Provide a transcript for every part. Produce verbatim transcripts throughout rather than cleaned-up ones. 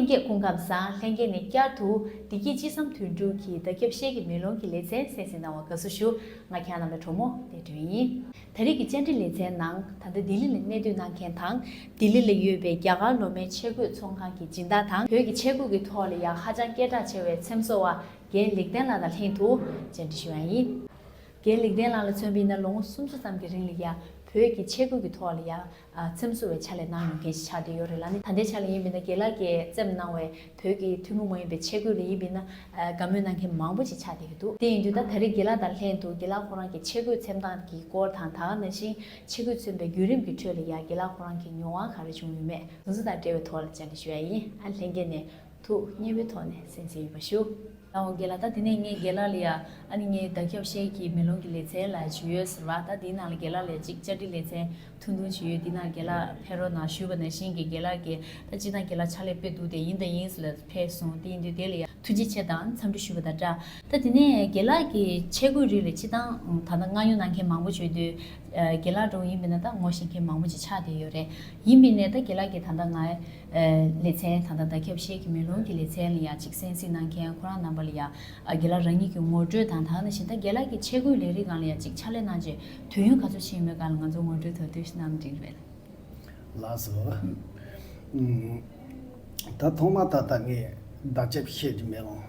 ལྷན་རྒྱས་སྐུ་ཁམས་བཟང་། ལྷན་རྒྱས་ནས་བསྐྱར་དུ་བདེ་སྐྱིད་ཅི་བསམ་དོན་གྲུབ་ཀྱི་བརྡ་ཁྱབ་ཤེལ་གྱི་མེ་ལོང་གི་ལེ་ཚན་གསན་གཟིགས་གནང་བར་དགའ་བསུ་ཞུ། ང་ཁྱེད་རྣམས་ལ་གྲོགས་མོ་བདེ་སྒྲོན་ཡིན། ད་རེས་ཀྱི་བཅར་འདྲི་ལེ་ཚན་ནང་ད་ལྟ་ལྡི་ལི་ལ་གནས་སྡོད་གནང་མཁན་དང་། ལྡི་ལི་ལ་ཡོད་པའི་རྒྱ་གར་ལོ་མའི་ཆས་གོས་ཚོང་ཁང་གི་སྦྱིན་བདག་དང་། བོད་ཀྱི་ཆས་གོས་ཀྱི་ཐོག་ལ་ཡང་ཧ་ཅང་སྐད་གྲགས་ཆེ་བའི་འཚེམ་བཟོ་བ་རྒན་ལེགས་ལྡན་ལགས་དང་ལྷན་དུ་བཅར་འདྲི་ཞུ་ཡ་ཡིན། རྒན་ལེགས་ལྡན་ལགས་ལ་མཚོན་པ་ཡིན་ན་ལོ་ངོ་སུམ་ཅུ་ཙམ་གྱི་རིང་ལ་ཡང་བོད་ཀྱི་ཆས་གོས་ཀྱི་ཐོག་ལ་ཡང་ཨ་འཚེམ་བཟོ་བའི་ཕྱག་ལས་གནང་མྱོང་མཁན་ཞིག་ཆགས་བསྡད་ཡོད་རེད་ལ། ནི་ད་ལྟའི་ཆ་ལ་ཡིན་པ་ཡིན་ན་རྒན་ལགས་ཀྱིས་བརྩམས་གནང་བའི་བོད་ཀྱི་ཐུན་མོང་མ་ཡིན་པའི་ཆས་གོས་ལ་ཡིན་པ་ཡིན་ན་ཨ་དགའ་མོས་གནང་མཁན་མང་པོ་ཞིག་ཆགས་བསྡད་ཀྱི་འདུག་དེ་ཡིན་དུས་ད་ད་རེས་རྒན་ལགས་དང་ལྷན་དུ་རྒན་ལགས་ཁོ་རང་གི་ཆས་གོས་འཚེམ་སྟངས་ཀྱི་སྐོར་དང་། ད་ག་ནང་བཞིན་ཆས་གོས་འཚེམ་པའི་བརྒྱུད་རིམ་གྱི་ཁྲོད་ལ་ཡང་རྒན་ལགས་ཁོ་རང་གི་མྱོང་བ་ག་རེ་བྱུང་ཡོད་མེད་དེ་ཚོ་དང་འབྲེལ་བའི་ཐོག་ལ་བཅར་འདྲི་ཞུ་ཡ་ཡིན། ཨ་ལྷན་རྒྱས་ནས་ཐུགས་མཉེས་པོའི་ཐོག་ནས་གསན་གཟིགས་ཡོད་པ་ཞུ། ཨོ་རྒན་ལགས། ད་དེ་ནས་ངས་རྒན་ལགས་ལ་ཡ་ཨ་ནི་ངའི་བརྡ་ཁྱབ་ཤེལ་གྱི་མེ་ལོང་གི་ལེ་ཚན་ལ་ཞུ་ཡོད་ཟེར་བ། ད་དེའི་ནང་ལ་རྒན་ལགས་ལ་གཅིག་བཅར་འདྲི་ལེ་ཚན་ཐུང་ཐུང་ཞིག་ཡོད། དེའི་ནང་རྒན་ལགས་ཕེབས་རོགས་གནང་ཞུས་པ་ནང་བཞིན་གྱི་རྒན་ལགས་ཀྱིས་ད་སྤྱིར་བཏང་རྒན་ལགས་ཕྱག་ལས་དཔེ་སྡུག་དེ་ཡིན་དང་ཡིན་ཟེར་ལ་ཕེབས་སོང་། དེ་ཡིན་དུས་དེ་ལ་ཡ་ཐུགས་རྗེ་ཆེ་དང་འཚམས་འདྲི་ཞུས་པ་དང་སྦྲགས། ད་དེ་ནས་རྒན་ལགས་ཀྱི་ཆས་གོས་རིགས་ལ་སྤྱིར་བཏང་ད་ལྟ་མངགས་ཉོ་གནང་མཁན་མང་པོ་ཡོད་དུས། རྒན་ལགས་འདྲ་བོ་ཡིན་པ་ན་ད་ངོ་ཤེས་མཁན་མང་པོ་ཅིག་ཆགས་བསྡད་ཡོད་རེད། ཡིན་པ་ཡིན་ནའི་ད་རྒན་ལགས་ཀྱིས་ད་ལྟ་ང་ལེ་ཚན་ད་ལྟ་བརྡ་ཁྱབ་ཤེལ་གྱི་མེ་ལོང་གི་ལེ་ཚན་ལ་ཡ་གཅིག་གསན་གཟིགས་གནང་མཁན་ཁོ་རང་རྣམ་པ་ལ་ཡ་རྒན་ལགས་རང་ཉིད་ཀྱི་ངོ་སྤྲོད་དང་། ད་ག་ནང་བཞིན་ད་རྒན་ལགས་ཀྱི་ཆས་གོས་ལས་རིགས་སྒང་ལ་ཡ་གཅིག་ཕྱག་ལས་གནང་རྗེས་དུས་ཡུན་ག་ཚོད་ཕྱིན་ཡོད་མེད་སྒང་ལ་ང་ཚོ་ངོ་སྤྲོད་ཐུབ་དུས་གནང་འགྲིག་རེད། ལགས་སོ། ད་ཐོག་མ་ད་ལྟ་ངས་བརྡ་ཁྱབ་ཤེལ་གྱི་མེ་ལོང་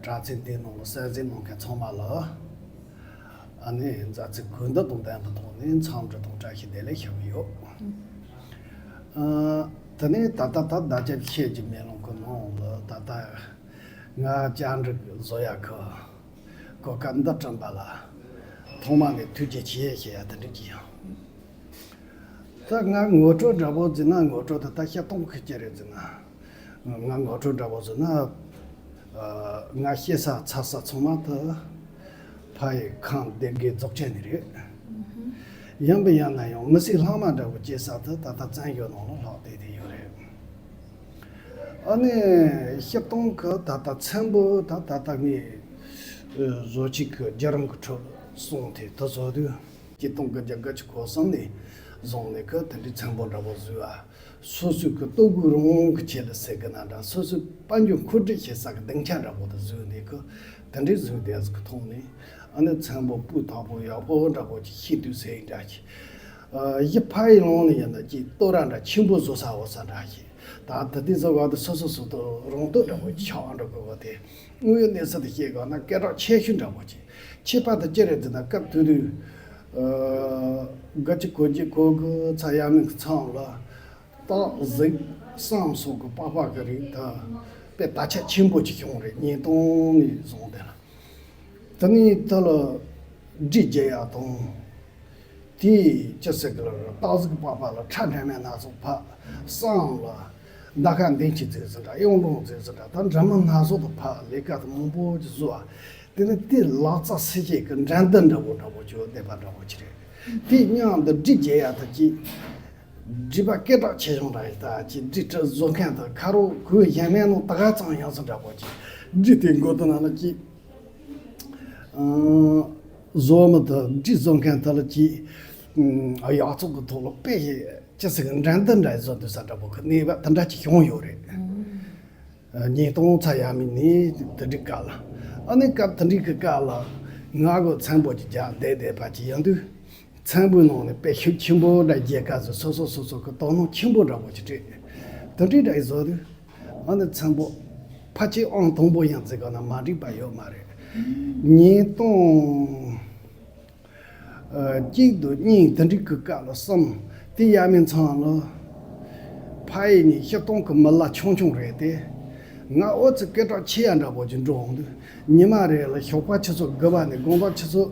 དྲ་ཚིགས་འདི་ནང་ལ་གསན་གཟིགས་གནང་མཁན་ཚང་མ་ལ་ཨ་ནི་མཛའ་བརྩེ་གུས་འདུད་དང་ལྡན་པའི་ཐོག་ནས་འཚམས་འདྲི་དང་བཀྲ་ཤིས་བདེ་ལེགས་ཞུ་གི་ཡོད། ཨ་དེ་ནས་ད་ལྟ་ད་བརྡ་ཁྱབ་ཤེལ་གྱི་མེ་ལོང་གི་ནང་ལ་ད་ལྟ་ང་བཅར་འདྲི་བཟོ་ཡག་གི་གོ་སྐབས་འདི་བསྐྲུན་པ་ལ་ཐོག་མ་ནས་ཐུགས་རྗེ་ཆེ་ཞུ་ཡ་དེ་འདྲ་ཅིག་ཡིན། ད་ང་ངོ་སྤྲོད་འདྲ་པོ་བྱས་ན་ངོ་སྤྲོད་དེ་ད་སྤྱིར་བཏང་གི་ཅི་རེད་ཟེར་ན། ང་ངོ་སྤྲོད་འདྲ་པོ་བྱས་ན། ཨ་ང་སྐྱེས་ས་འཚར་ས་ཚང་མ་དེ་ཕ་ཡུལ་ཁམས་སྡེ་དགེ་རྫོགས་ཆེན་ནས་རེད། ཡིན་པ་ཡིན་ན་ཡང་མི་སེར་ལྷག་མ་འདྲ་པོ་སྐྱེས་ས་དེ་ད་ལྟ་བཙན་བྱོལ་ནང་ལ་ལྷག་བསྡད་དེ་ཡོད་རེད། ཨ་ནི་སྤྱིར་བཏང་གི་ད་ལྟ་འཚེམ་པོ་ད་ད་ལྟ་ངས་བཟོ་བྱེད་ཀྱི་བརྒྱུད་རིམ་གྱི་ཁྲོད་སོང་སྟེ་དེ་བཟོ་དུས། སྤྱིར་བཏང་གི་རྒྱ་དགུ་བཅུ་གོ་གསུམ་ནས་བཟུང་ནས་ཁོ་དེ་འདྲའི་འཚེམ་པོ་འདྲ་པོ་བཟོས་པ། སོ་སོའི་གི་ལྟོ་གོས་རང་གི་ཆེད་དུ་ཟེར་གི་ན་འདྲ། སོ་སོའི་དཔལ་འབྱོར་མཁོ་སྒྲུབ་བྱེད་ས་གི་སྡིངས་ཆ་འདྲ་པོ་དེ་བཟོས་ནས་ཁོ་དེ་འདྲའི་བཟོས་བསྡད་ས་གི་ཐོག་ནས་ཨ་ནི་འཚེམ་པོ་སྤུས་དག་པོ་ཡག་པོ་འདྲ་པོ་ཅིག་ཤེས་དུས་ཟེར་འདྲ་ཅིག་ཨ་གཞི་ཕ་ཡི་ལོང་ནས་ཡིན་ན་ཅིག་ལྟོ་ར་འདྲ་ཆེན་པོ་བཟོ་ས་འོ་ས་འདྲ་ཞིག་ད་ད་ལྟའི་བཟོ་བ་དེ་སོ་སོ་སོ་དུ་རང་བསྟོད་འདྲ་པོ་ཆགས་འགྲོ་དགོས་པ་དེ་དངོས་ཡོད་གནས་ཚུལ་དེ་བཤད་དགོས་ན་སྐད་གྲགས་ཆེ་ཤོས་འདྲ་པོ་ཅིག་ཁྱད་པར་དུ་ཅི་རེད་ཟེར་ན་སྐབས་དེ་དུས་ཨ་དགུ་བཅུ་གོ་བརྒྱད་གོ་དགུ་ཚེས་ཡར་མར་གི་མཚམས་ལ་སྟག་གཟིག་བསམ་སོགས་ཀྱི་པགས་པ་གི་རིགས་དེ་དཔེ་དར་ཁྱབ་ཆེན་པོ་ཅིག་བྱུང་རེད། ཉིས་སྟོང་ནས་བཟུང་སྟེ་ལ། དེ་ནས་དེ་ལ་སྒྲིག་རྒྱག་ཡག་དང་། དེའི་ཅི་ཟེར་གི་ལ་སྟག་གཟིག་པགས་པ་ལ་ཁྲ་འདྲ་མིན་སྣ་ཚོགས་ཕབ། བསམ་ལ་མདའ་ཁ་འདན་གྱི་རྫས་ཟེར་འདྲ། གཡུང་དྲུང་རྫས་ཟེར་འདྲ། ད་འདྲ་མིན་སྣ་ཚོགས་དེ་ཕབ། ལས་ཀ་དེ་མང་པོ་ཅིག་བཟོས་པ། དེ་ནས་དེ་ལག་རྩལ་སྲིད་ཅིག་གི་འགྲན་བསྡུར་འདྲ་པོ་འདྲ་པོ་ཅིག་བསྡད་པ་འདྲ་པོ་ཅིག་རེད། དེའི་མཉམ་དུ་སྒྲིག་རྒྱག་ཡག་དེ་ཅིག་སྒྲིག་པ་སྐད་གྲགས་ཆེ་ཆུང་འདྲ་ཡིན་ད་ཅིག་སྒྲིག་ཁྲི་བཟོ་མཁན་དེ་ཁ་རོག་གོས་གཞན་མའི་ནང་ད་ག་ཙམ་ཡང་སོ་འདྲ་པོ་ཅིག་སྒྲིག་དེ་མགོ་དེ་ནང་ལ་ཅིག་བཟོ་མི་དང་སྒྲིག་བཟོ་མཁན་དེ་ལ་ཅིག་ཡག་བཙོག་གི་ཐོག་ལ་དཔེ་ཅི་ཟེར་གི་འགྲན་བསྡུར་འདྲ་བཟོ་འདུག་ས་འདྲ་པོ་གི་གནས་བབ་དེ་འདྲ་ཅིག་བྱུང་ཡོད་རེད། ཉིས་སྟོང་ཚེས་ཡར་མར་ནས་དེ་འདྲའི་སྐབས་ལ། ཨ་ནི་སྐབས་དེ་འདྲའི་གི་སྐབས་ལ་ང་གི་འཚེམ་པོ་ཅིག་རྒྱག་བསྡད་བསྡད་པ་ཅིག་ཡིན་དུས། འཚེམ་པོའི་ནང་ནས་དཔེ་ཤུགས་ཆེན་པོ་འདྲ་རྒྱལ་ཁ་བཟོས། སོ་སོ་སོ་སོ་གི་དོ་སྣང་ཆེན་པོ་འདྲ་པོ་ཅིག་སྤྲད། དེ་འདྲའི་འདྲ་བཟོ་དུས། ཨ་ནི་འཚེམ་པོ་ཕལ་ཆེར་ཨང་དང་པོ་ཡང་བརྩི་དགོས་ན་མ་འགྲིག་པ་ཡོད་མ་རེད། ཉིས་སྟོང་ཨ་གཅིག་དང་གཉིས་དེ་འདྲའི་གི་སྐབས་ལ་གསུམ། དེ་ཡར་མའི་མཚམས་ལ་ཕ་ཡུལ་ནས་སྤྱིར་བཏང་གི་མི་ལ་ཆུང་ཆུང་རེད་དེ། ང་ཨོ་ཙི་སྐད་གྲགས་ཆེ་ཡ་འདྲ་པོ་ཅིག་འགྲོ་འོང་དུས། ཉི་མ་རེ་ལ་ཞོགས་པ་ཆུ་ཚོད་དགུ་པ་ནས་དགོང་དག་ཆུ་ཚོད་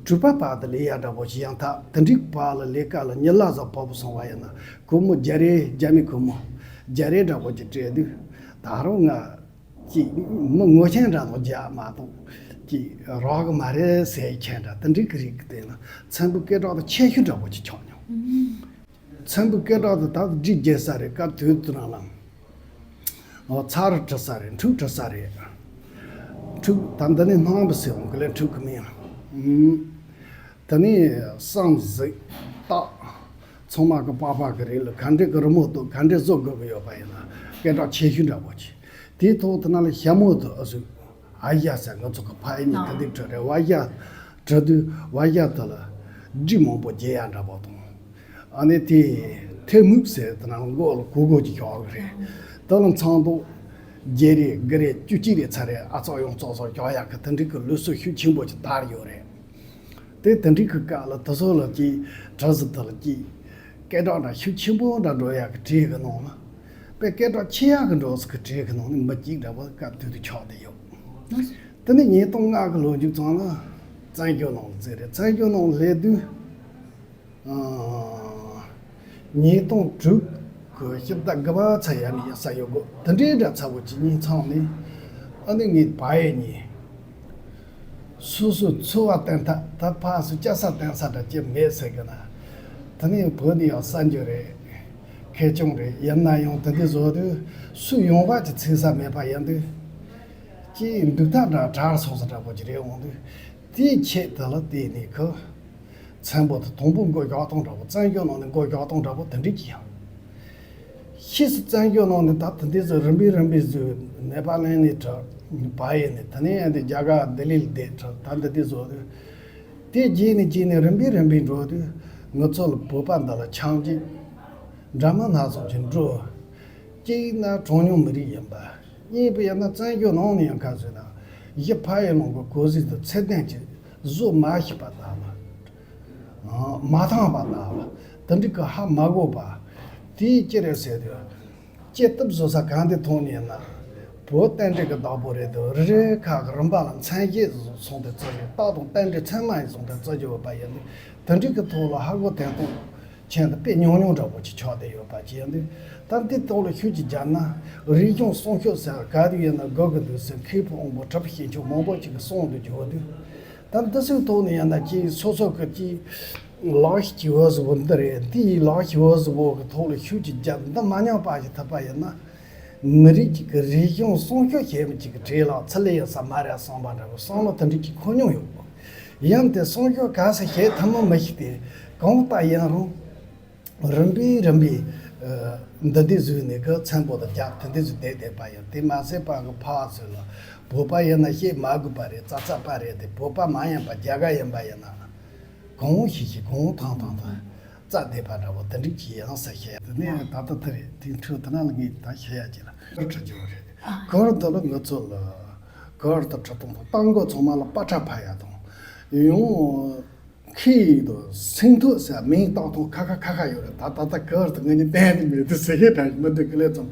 དྲུག་པ་བར་དུ་ལས་ཡ་འདྲ་པོ་ཞིག་ཡང་ཐག་དེ་འགྲིག་པ་ལ་ལས་ཀ་ལ་ཉི་ལ་ཟ་བབས་སོང་བ་ཡིན་ན་སྒོར་མོ་བརྒྱ་རེ་རྒྱ་མི་སྒོར་མོ་བརྒྱ་རེ་འདྲ་པོ་ཅིག་སྤྲད་དུས། ད་རུང་ང་ཅིག་མི་ངོ་ཤེས་འདྲ་དང་རྒྱག་མ་གཏོགས་ཅིག་རག་གི་མ་རེད་ཟེར་མཁན་འདྲ་དེ་འགྲིག་གི་རིགས་ཀྱི་སྟེང་ལ་འཚེམ་པོའི་སྐད་གྲགས་དེ་ཆེ་ཤོས་འདྲ་པོ་ཅིག་ཆགས་མྱོང་། འཚེམ་པོའི་སྐད་གྲགས་དེ་ད་སྒྲིག་རྒྱག་ས་རེད། སྐབས་དུས་དེ་རང་ལ། ཨོ་ཚར་བྲི་ས་རེད། འཁྲུག་བྲི་ས་རེད། འཁྲུག་ད་འདི་ནས་སྣང་བ་ཟེར་འོང་གི་ལས་འཁྲུག་གི་མིང་ལ། ཨུམ། དེ་ནས་བསམ་གཟིགས་སྟག་ཚང་མ་གི་པགས་པ་གི་རིགས་ལ་ག་འདྲས་གི་རི་མོ་འདུག་ག་འདྲས་བཟོ་དགོས་གི་ཡོད་པ་ཡིན་ན། སྐད་གྲགས་ཆེ་ཤོས་འདྲ་པོ་ཅིག་དེའི་ཐོག་དེ་ན་ལ་ཞྭ་མོ་དུ་ཨ་སུ་ཨ་ཡ་ཟེར། ང་ཚོ་གི་ཕ་ཡི་ནི་ད་འདི་བྲི་རེད། བ་ཡ་བྲི་དུས་བ་ཡ་དུ་ལ་འབྲི་མང་པོ་རྒྱས་ཡ་འདྲ་པོ་དང་། ཨ་ནི་དེ་ཐེ་མུག་ཟེར་དེ་ན་ལ་མགོ་ལ་གོ་གོ་ཅིག་ཞོག་གི་རེད། དེ་ལ་མཚང་དུ་བརྒྱད་རེ་དགུ་རེ་བཅུ་གཅིག་རེ་ཚར་རེ་ཨ་ཙག་ཡོང་ཙོག་ཙོག་ཞོག་ཡ་གི་དེ་འདྲའི་གི་ལུགས་སྲོལ་ཤུགས་ཆེན་པོ་ཅིག་དར་ཡོད་རེད། དེ་དེ་འདྲའི་གི་སྐབས་ལ་དེ་ཚོ་ལ་ཅིག་གྲྭ་ཟི་དེ་ལ་ཅིག་སྐད་གྲགས་འདྲ་ཤུགས་ཆེན་པོ་འདྲ་འགྲོ་ཡག་གི་གྲས་གི་ནང་ལ་དཔེ་སྐད་གྲགས་ཆེ་ཡག་གི་འགྲོ་སི་གི་གྲས་གི་ནང་ནས་མི་གཅིག་འདྲ་པོ་སྐབས་དུས་དུ་ཆགས་བསྡད་ཡོད། དེ་ནས་ཉིས་སྟོང་ལྔ་གི་ལོ་མཇུག་ཙམ་ལ་བཙན་བྱོལ་ནང་ལ་བཙལ་རེད། བཙན་བྱོལ་ནང་ལ་སླེབས་དུས་ཉིས་སྟོང་དྲུག་གི་ཕྱི་ཟླ་དགུ་པ་ཚ་ཡ་ནི་ཡ་ས་ཡོད་གོ། དེ་འདྲའི་འདྲ་ཚ་བོ་ཅིག་གཉིས་ཚང་ནས་ཨ་ནི་ངའི་བ་ཡས་གཉིས་སོ་སོའི་འཚོ་བ་བརྟེན་ཐབས་ད་ཕར་སུ་སྐྱ་ས་བརྟེན་ས་འདྲ་ཅི་མེད་ཟེར་གི་ན། དེ་ནས་བོད་ནི་ཡང་གསར་འགྱུར་རེད། ཁེ་གྱོང་རེད། ཡིན་ན་ཡང་དེ་འདི་བཟོ་དུས་སུ་ཡོང་བ་ཅི་ཚིག་ས་མེད་པ་ཡིན་དུས། ཅིག་འདུག་ཐབས་འདྲ་གྲར་སོང་ས་འདྲ་པོ་ཅིག་རེད་འོང་དུས། དེའི་ཆེད་དུ་ལ་བལྟས་ནས་ཁོ། ཚན་པོ་དེ་དང་པོ་མགོ་རྒྱག་སྟངས་འདྲ་པོ་བཙན་བྱོལ་ནང་ནས་མགོ་རྒྱག་སྟངས་འདྲ་པོ་དེ་འདྲ་ཅིག་ཡང་། ཕྱིས་སུ་བཙན་བྱོལ་ནང་ནས་ད་དེ་འདྲའི་བཟོས་རིམ་པས་རིམ་པས་བཟོས་ནད་པ་ལེན་ནས་དྲག་བ་ཡིན་ནས་དེ་ནས་ཡང་དེ་རྒྱ་གར་ལྡི་ལི་ལ་བསྡད་དྲག་ད་འདི་འདྲ་བཟོ་དུས། དེ་རྗེས་ནས་རྗེས་ནས་རིམ་པས་རིམ་པས་འགྲོ་དུས་ང་ཚོ་ལ་བོད་པ་འདི་ལ་ཆང་གཅིག་འདྲ་མིན་སྣ་ཚོགས་ཀྱི་འགྲོ། གཅིག་ན་གྲངས་ཉུང་མི་རིགས་ཡིན་པ། གཉིས་པ་ཡིན་ན་བཙན་བྱོལ་ནང་ནས་ཡང་ཁ་བཟོས་ན་གཞི་ཕ་ཡི་ལུང་གི་གོ་ཟིག་ཏུ་ཚད་ལྡན་གྱི་བཟོ་མ་ཤེས་པ་དང་། མ་ཐང་པ་ལ་དེ་འདྲ་གི་ཧ་མ་གོ་བ། དེའི་ཅི་རེད་ཟེར་དུས། སྐྱེ་སྟོབས་བཟོ་ས་གང་དེ་མཐོང་ནས་ན། བོད་བསྟན་འགྲོའི་གི་བདག་པོ་རེད་དོ། རེ་རེ་ཁག་གི་རིམ་པ་ལ་མཚན་བརྗེ་སོང་སྟེ་བརྩི་རྒྱུ་རྟག་དང་རྟེན་འབྲེལ་མཚན་མ་ཡིན་སོང་སྟེ་བརྩི་རྒྱུ་ཡོད་པ་ཡིན་དུས། དེ་འདྲའི་གི་ཐོག་ལ་ཧ་གོ་དེ་མཐོང་ཆེན་དུ་དཔེ་ཉུང་ཉུང་འདྲ་པོ་ཅིག་ཆགས་བསྡད་ཡོད་པ་ཅིག་ཡིན་དུས། ད་འདི་ཐོག་ལ་ཤུགས་ཀྱིས་སྦྱར་ན། རིག་གཞུང་སྲུང་སྐྱོབ་ཟེར་ག་དུས་ཡིན་ན་དགོས་ཀྱི་འདུག་ཟེར་མཁས་པའི་དབང་པོ་གྲུབ་པའི་ཞིང་ཆོག་མང་པོ་ཅིག་གིས་གསུངས་འདུག་ཡོད་དུས། ད་འདི་ཚོའི་ཐོག་ནས་ཡང་ན་ཅིག་སོ་སོ་གི་ཅིག་ལག་ཤེས་ཀྱི་འོ་ཟི་བོ་འདི་རེད། འདི་ཡི་ལག་ཤེས་འོ་ཟི་བོ་གི་ཐོག་ལ་ཤུགས་ཀྱིས་རྒྱབ་འདི་མ་ཉམས་པ་ཞིག་ཐུབ་པ་ཡིན་ན། མི་རིགས་ཅིག་གི་རིག་གཞུང་སྲུང་སྐྱོབ་བྱེད་མི་ཅིག་གི་གྲས་ལ་ཚུད་ལེ་ཡིན་ས་མ་རེད་བསམ་པ་འདྲ་བོ་བསམ་བློ་དེ་འདྲ་ཅིག་འཁོར་མྱོང་ཡོད། ཡིན་ཏེ་སྲུང་སྐྱོབ་ག་ས་བྱེད་ཐུབ་མིན་མི་ཤེས་ཏེ་གང་ལྟར་ཡིན་རུང་། རིམ་པས་རིམ་པས། འདི་འདི་བཟོས་ནས་གི་མཚན་པོ་དང་རྒྱབ་དེ་འདི་བཟོས་བསྡད་བསྡད་པ་ཡིན། དེ་མ་ཟད་པ་གི་ཕར་ཚུར་ལ་བོད་པ་ཡིན་ན་བཤད་མ་དགོས་པ་རེད། ཙག་ཙག་པ་རེད་དེ། བོད་པ་མ་ཡིན་པ་རྒྱ་གར་ཡིན་པ་ཡིན་ན། གང་ཤེས་ཤེས་གང་ཐང་ཐང་དང་རྩ་བསྡད་པ་འདྲ་བོ་དེ་འདྲ་ཅིག་ཡང་ས་བཤད་ཡ། དེ་ནས་ད་ལྟ་དེ་རེད། དེ་འཕྲོས་དེ་ན་ལ་ངས་ད་བཤད་ཡ་ཅིག་ལ་ཁུར་འཁྲི་རྒྱུ་རེད། ཁུར་འདི་ལ་ང་ཚོ་ལ་ཁུར་དུ་ཁྲི་སྟོང་དང་རྟ་མགོ་ཚང་མ་ལ་པ་ཁྲ་ཕབ་ཡ་དང་། ཡང་ཁྱི་དང་སེང་ཐོག་ཟེར་མིང་བཏགས་ཐོག་ཁ་ཁ་ཁ་ཁ་ཡོད་རེད། ད་ད་ལྟ་ག་བར་དུ་ང་གཉིས་བསྟན་ནི་མེད་དུ་ཟེར་མཁན་དྲ་མི་འདུག་གི་ལས་ཙམ།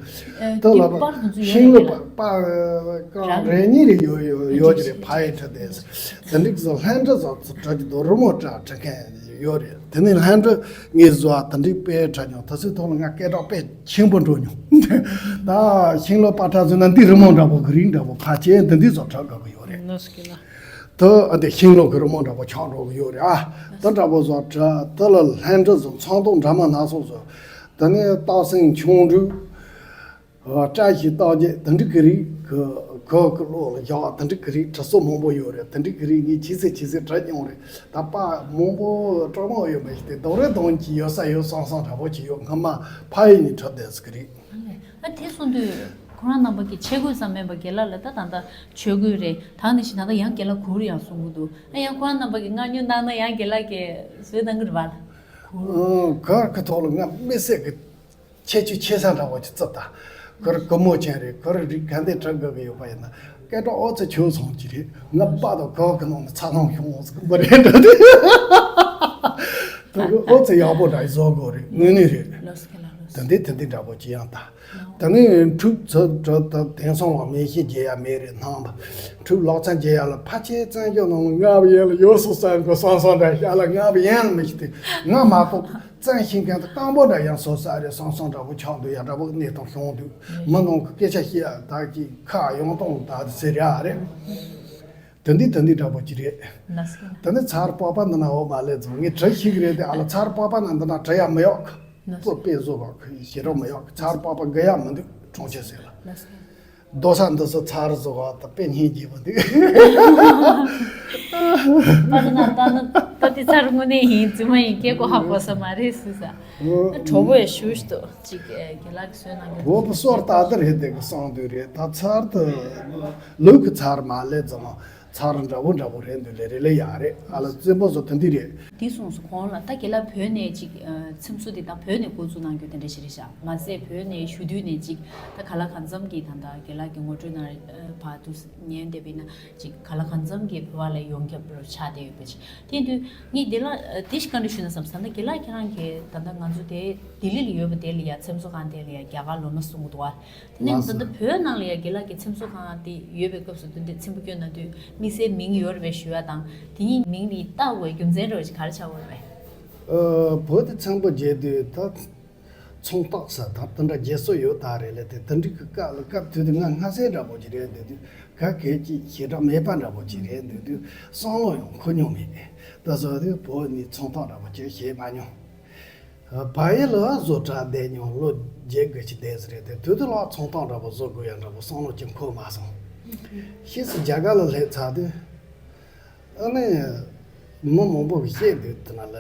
ད་ལ་པ་ཤིང་ལོ་པ་པ་རང་རེ་གཉིས་རེ་ཡོད་ཡོད་ཡོད་ཀྱི་རེད། ཕ་ཡི་ཁྲི་དེ་དེ་འདྲ་ཟོ་ལྷན་ཁྲི་ཟོ་ཚོ་གྲ་གི་དོ་རི་མོ་གྲ་ཁྲི་མཁན་ཡོད་རེད། དེ་ནས་ལྷན་ཁྲི་ངས་བཟོ་བ་དེ་འདྲའི་དཔེ་གྲ་མྱོང་། ད་ཚོད་ཐོག་ལ་ང་སྐད་གྲགས་དཔེ་ཆེན་པོ་འགྲོ་མྱོང་། ད་ཤིང་ལོ་པ་གྲ་བཟོས་ན་འདི་རི་མོ་འདྲ་པོ་གི་རིགས་འདྲ་པོ་ཕ་ཆེ་འདི་འདི་ཟོ་གྲ་དགོས་གི་ཡོད་རེད། དུ་ཨ་དེ་ཤིང་ལོ་གི་རི་མོ་འདྲ་པོ་ཆགས་འགྲོ་གི་ཡོད་རེད་ཨ། དུ་འདྲ་པོ་བཟོ་གྲ་དུ་ལ་ལྷན་ཁྲི་བཟོ་ཚོང་དོན་འདྲ་མ་སྣ་ཚོགས་བཟོ། དེ་ནས་སྟག་སེང་ཆུང་འབྲུག་བཀྲ་ཤིས་རྟགས་བརྒྱད་དེ་འདྲ་གི་རིགས་གི་གི་གི་བློ་ལ་བཞག་དེ་འདྲ་གི་རིགས་བྲི་སྲོལ་མང་པོ་ཡོད་རེད། དེ་འདྲ་གི་རིགས་ངས་ཇི་སྲིད་ཇི་སྲིད་བྲི་མྱོང་རེད། ད་པ་མང་པོ་སྤྲོ་མོ་ཡོད་མ་ཞིག་དེ་རྡོ་རེ་གདོང་གི་ཡོད་ས་ཡོད་སང་སང་འདྲ་པོ་ཅིག་ཡོད། སྔ་མ་ཕ་ཡི་ནས་བྲི་བསྡད་ས་གི་རིགས། ཨ་དེ་གསུངས་དུས་ཁོ་རང་རྣམ་པ་གི་ཆས་གོས་ཙམ་མིན་པ་རྒན་ལགས་ལ་ད་ད་ལྟ་ཆོས་གོས་རེད། ད་ནི་ཞིག་ད་ལྟ་ཡང་རྒན་ལགས་གུར་ཡང་གསུང་གི་འདུག་ཨ་ཡང་ཁོ་རང་རྣམ་པ་གི་མངགས་ཉོ་གནང་ན་ཡང་རྒན་ལགས་ཀྱིས་བཟོས་གནང་གི་རེད་བ། གུར་གི་ཐོག་ལ་ང་མི་སེར་གི་ཁྱད་ཆོས་ཆེ་ས་འདྲ་བོ་ཅིག་བརྩི་ད། ཁོ་རང་སྒོར་མོ་ཅན་རེད། ཁོ་རང་རིགས་ག་འདྲ་བྲི་དགོས་ཀྱི་ཡོད་པ་ཡིན་ན་སྐད་གྲགས་ཨོ་ཙི་ཆོས་སོང་གི་རེད། ང་པ་དང་གོ་གི་ནང་ནས་ཚ་ཐང་ཤོང་ཨོ་ཙི་གི་མི་རེད་འདྲ་དེ། དེ་གི་ཨོ་ཙི་ཡག་པོ་འདྲ་བཟོ་དགོས་རེད། དངོས་གནས་རེད། ལོ་སི་ཀེ་ལ་ལོ་སི། དེ་འདྲའི་དེ་འདྲའི་འདྲ་པོ་ཅི་ཡང་ད། དེ་ནས་འཁྲུག་ཚུལ་གྲུབ་ད་དེང་སང་བ་མེ་ཤིང་རྒྱས་ཡ་མེད་རེད་སྣང་བ། འཁྲུག་ལག་ཚན་རྒྱས་ཡ་ལ་ཕལ་ཆེར་བཙན་བྱོལ་ནང་ལ་ལྔ་བ་ཡན་ལ་ཡོད་སོ་སོ་གི་སང་སང་འདྲ་ཤ་ལ་ལྔ་བ་ཡན་ལ་མི་ཤི་དེ་ང་མ་གཏོགས། བཙན་ཤེས་མཁན་དེ་སྐམ་པོ་འདྲ་ཡང་སོ་ས་རེད་སང་སང་འདྲ་པོ་ཆགས་འདུག་ཡ་འདྲ་པོ་གནས་སྟངས་བྱུང་འདུག་མི་ནང་གི་སྐད་ཆ་བཤད་ཡ་ད་ཀྱི་ཁ་ཡོང་སྟངས་ད་ཟེར་ཡ་རེད། དེ་འདི་དེ་འདི་འདྲ་པོ་ཅི་རེད། དེ་ནི་ཚར་པགས་པ་འདི་ན་འོ་མ་ལེ་ཚོ་ངས་གྲི་ཤིག་རེད་དེ་ཨ་ལ་ཚར་པགས་པ་ན་འདི་ན་གྲི་ཡ་མི་ཡོག་པོ་པེ་བཟོ་བ་ཞེ་རོ་མི་ཡོག་ཚར་པགས་པ་དགུ་ཡ་མི་འདུག་གྲོང་ཁྱེར་ཟེར་ལ། རྡོ་ས་འདི་སུ་ཚར་བཟོ་བ་ད་དཔེ་སྙིང་རྗེ་པོ་འདུག་པ་ན་ད་ན་ད་དེ་ཚར་དངོས་གནས་ཡིན་རྫུན་མ་ཡིན། སྐད་གོ་ཧ་གོ་ས་མ་རེད་སུས་ས། གྲོགས་པོ་ཡ་ཞུ་ཞུ་དོ་ཅིག་རྒན་ལགས་ཀྱི་བཟོས་གནང་གི་འོ་བུ་སོར་ད་དེ་རེད། དེ་གི་གསང་དུས་རེད། ད་ཚར་དུ་ལུག་གི་ཚར་མ་ལས་ཙམ་ཚར་འདྲ་བོ་འདྲ་བོ་རེད། འདུག་ལེ་རེད་ལེ་ཡ་རེད། ཨ་ལ་བཙན་པོ་བཟོ་དེ་འདི་རེད། དེ་གསུངས་སོ། གོང་ལ་ད་རྒན་ལགས་བོད་ནས་ཅིག་ཚེམ་བཟོ་དེ་དང་བོད་ནས་འགོ་བཙུགས་གནང་རྒྱུ་དེ་འདྲ་ཞིག་རེད་ཤག་མ་ཟད་བོད་ནས་ཞུ་དུས་ནས་ཅིག་ད་ག་ལ་གང་འཚམ་གྱི་ད་ད་རྒན་ལགས་ཀྱི་ངོ་སྤྲོད་ནང་བར་དུ་ཉན་བསྡད་པ་ཡིན་ན་ཅིག་ག་ལ་གང་འཚམ་གྱི་བོད་པ་ལ་ཡོངས་ཁྱབ་རུ་ཆགས་བསྡད་ཡོད་པ་ཅིག་དེ་དུས་ངས་དེ་ལ་དེ་ཞིག་བཀའ་འདྲི་ཞུས་ན་བསམ་ས། ད་རྒན་ལགས་ཁྱེད་རང་གིས་ད་ད་ང་ཚོ་དེ་ལྡི་ལི་ལ་ཡོད་པ་དེ་ལ་ཡ་ཚེམ་བཟོ་ཁང་དེ་ལ་ཡ་རྒྱ་གར་ལོ་མ་གསུང་གི་འདུག་བ། དེ་ནས་ད་ལྟ་བོད་ནང་ལ་ཡ་རྒན་ལགས་ཀྱི་ཚེམ་བཟོ་ཁང་དེ་ཡོད་པའི་སྐབས་སུ་དེ་འདྲའི་ཚེམ་པོ་སྐྱོན་ན་དུས་དམིགས་བསལ་མིང་ཡོད་རེད་པས་ཞུ་ཡ་དང་། དེ་ཉིད་མིང་དེ་བཏགས་དགོས་རྒྱུ་མཚན་རེ་བ་ཅིག་ག་རེ་ཆགས་ཡོད་རེད་པས། ཨ། བོད་དེ་ཚེམ་པོ་རྒྱས་དུས་ད་ཚོང་རྟགས་ས་དང་དེ་འདྲ་རྒྱས་སྲོལ་ཡོད་ད་རེད་ལེ། དེ་དེ་འདྲའི་གི་སྐབས་ལ་སྐབས་དུས་དེ་ང་སྔ་སེ་འདྲ་པོ་ཅིག་རེད། འདུག་དུས་ག་གེ་ཅིག་ཞེ་དྲག་མེད་པ་འདྲ་པོ་ཅིག་རེད། འདུག་དུས་བསམ་བློ་ཡང་འཁོར་མྱོང་མེད། ད་བཟོ་དུས་བོད་ནས་ཚོང་རྟགས་འདྲ་པོ་ཅིག་བྱས་མ་མྱོང་། བལ་ཡུལ་ལ་བཟོ་གྲྭ་བསྡད་མྱོང་། ལོ་བརྒྱད་དགུ་ཅིག་བསྡད་ཟེར་རེད། དེ་དུས་དུ་ལ་ཚོང་རྟགས་འདྲ་པོ་བཟོ་དགོས་ཡ་འདྲ་པོ་བསམ་བློ་ཅིག་འཁོར་མ་སོང་། ཕྱིས་སུ་རྒྱ་གར་ལ་སླེབས་ཚར་དུས། ཨ་ནི། མི་མང་པོ་གིས་བཤད་འདུག་དེ་ན་ལ།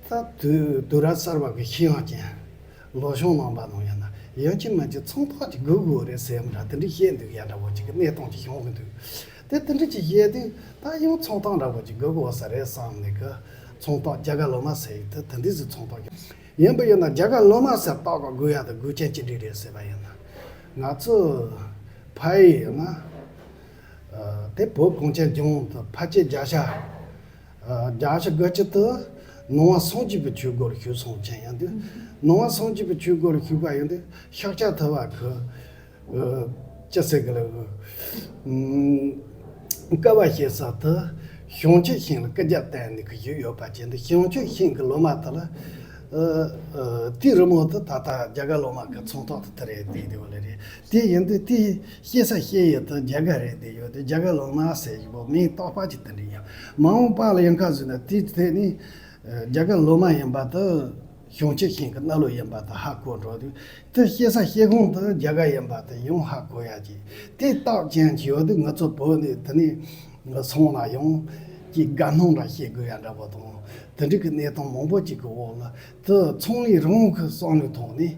ད་དུས་དུས་རབས་གསར་པ་གི་ཤེས་ཡོན་ཅན། ལོ་གཞོན་རྣམ་པ་ནང་ཡིན་ན་ཡིན་གཅིག་མིན་གཅིག་ཚོང་རྟགས་ཅིག་དགོས་དགོས་རེད་ཟེར་མི་འདྲ་དེ་འདྲ་བཤད་འདུག་ཡ་འདྲ་པོ་ཅིག་གི་གནས་སྟངས་ཅིག་བྱུང་གི་འདུག་དེ་དེ་འདྲ་ཅིག་བཤད་དུས་ད་ཡང་ཚོང་རྟགས་འདྲ་པོ་ཅིག་དགོས་དགོས་ས་རེད་བསམ་ནས་གི། ཚོང་རྟགས་རྒྱ་གར་ལོ་མ་ཟེར་ཡི་དེ་དེ་འདྲ་ཟིག་ཚོང་རྟགས་ཀྱི། ཡིན་པ་ཡིན་ན་རྒྱ་གར་ལོ་མ་ཟེར་རྟགས་པ་དགོས་ཡ་དེ་དགོས་ཅན་ཅི་འདྲ་རེད་ཟེར་བ་ཡིན་ན། ང་ཚོ་ཕ་ཡི་ཡིན་ན། ཨ། དེ་བོད་གངས་ཅན་ལྗོངས་དུ་ཕལ་ཆེར་བརྒྱ་ཆ། ཨ། བརྒྱ་ཆ་དགུ་བཅུ་དུ་ནང་པ་སངས་རྒྱས་པའི་ཆོས་སྒོར་ཞུགས་སོང་ཅན་ཡིན་དུས། ནང་པ་སངས་རྒྱས་པའི་ཆོས་སྒོར་ཞུགས་པ་ཡིན་དུས་ཤཱཀྱ་ཐུབ་པ་གི། ཨ། ཅི་ཟེར་གི་ལ། ཨ། བསྐལ་པ་ཞེ་ས་དུ་བྱང་ཆུབ་ཤིང་ལ་སྐུ་རྒྱབ་བསྟན་ནས་གི་བཞུགས་ཡོད་པ་ཅན་དུ། བྱང་ཆུབ་ཤིང་གི་ལོ་མ་དུ་ལ། ཨ། ཨ། དེའི་རི་མོ་དུ་ད་ལྟ་རྒྱ་གར་ལོ་མ་གི་ཚོང་རྟགས་དུ་དེ་རེད། དེ་དེ་བ་ལ་རེད། དེ་ཡིན་དུས་དེ་ཤེས་ས་ཤེས་ཡོད་དུ་རྒྱ་གར་རེད། དེ་ཡོད་དུ་རྒྱ་གར་ལོ་མ་ཟེར་བཞིན་པོ་མིང་རྟག་པ་ཅིག་དེ་འདྲ་ཡང་མ་འོངས་པ་ལ་ཡང་ཁ་བཟོས་ན་དེ་དེ་ནི་རྒྱ་གར་ལོ་མ་ཡིན་པ་དུ། བྱང་ཆུབ་ཤིང་གི་སྣ་ལོ་ཡིན་པ་དུ་ཧ་གོ་འགྲོ་དུས། དེ་ཤེས་ས་ཤེས་གོང་དུ་རྒྱ་གར་ཡིན་པ་དུ་ཡང་ཧ་གོ་ཡ་གི། དེ་རྟགས་ཅན་གྱི་ཡོད་དུས་ང་ཚོ་བོད་ནས་དེ་ནས་སོང་ན་ཡང་གི་དགའ་སྣང་འདྲ་བྱེད་དགོས་ཡ་འདྲ་པོ་དང་། དེ་འདྲ་གི་གནས་སྟངས་མང་པོ་ཅིག་གི་འོག་ལ་དུ་ཚོང་ལས་རང་གི་བསམ་བློའི་ཐོག་ནས།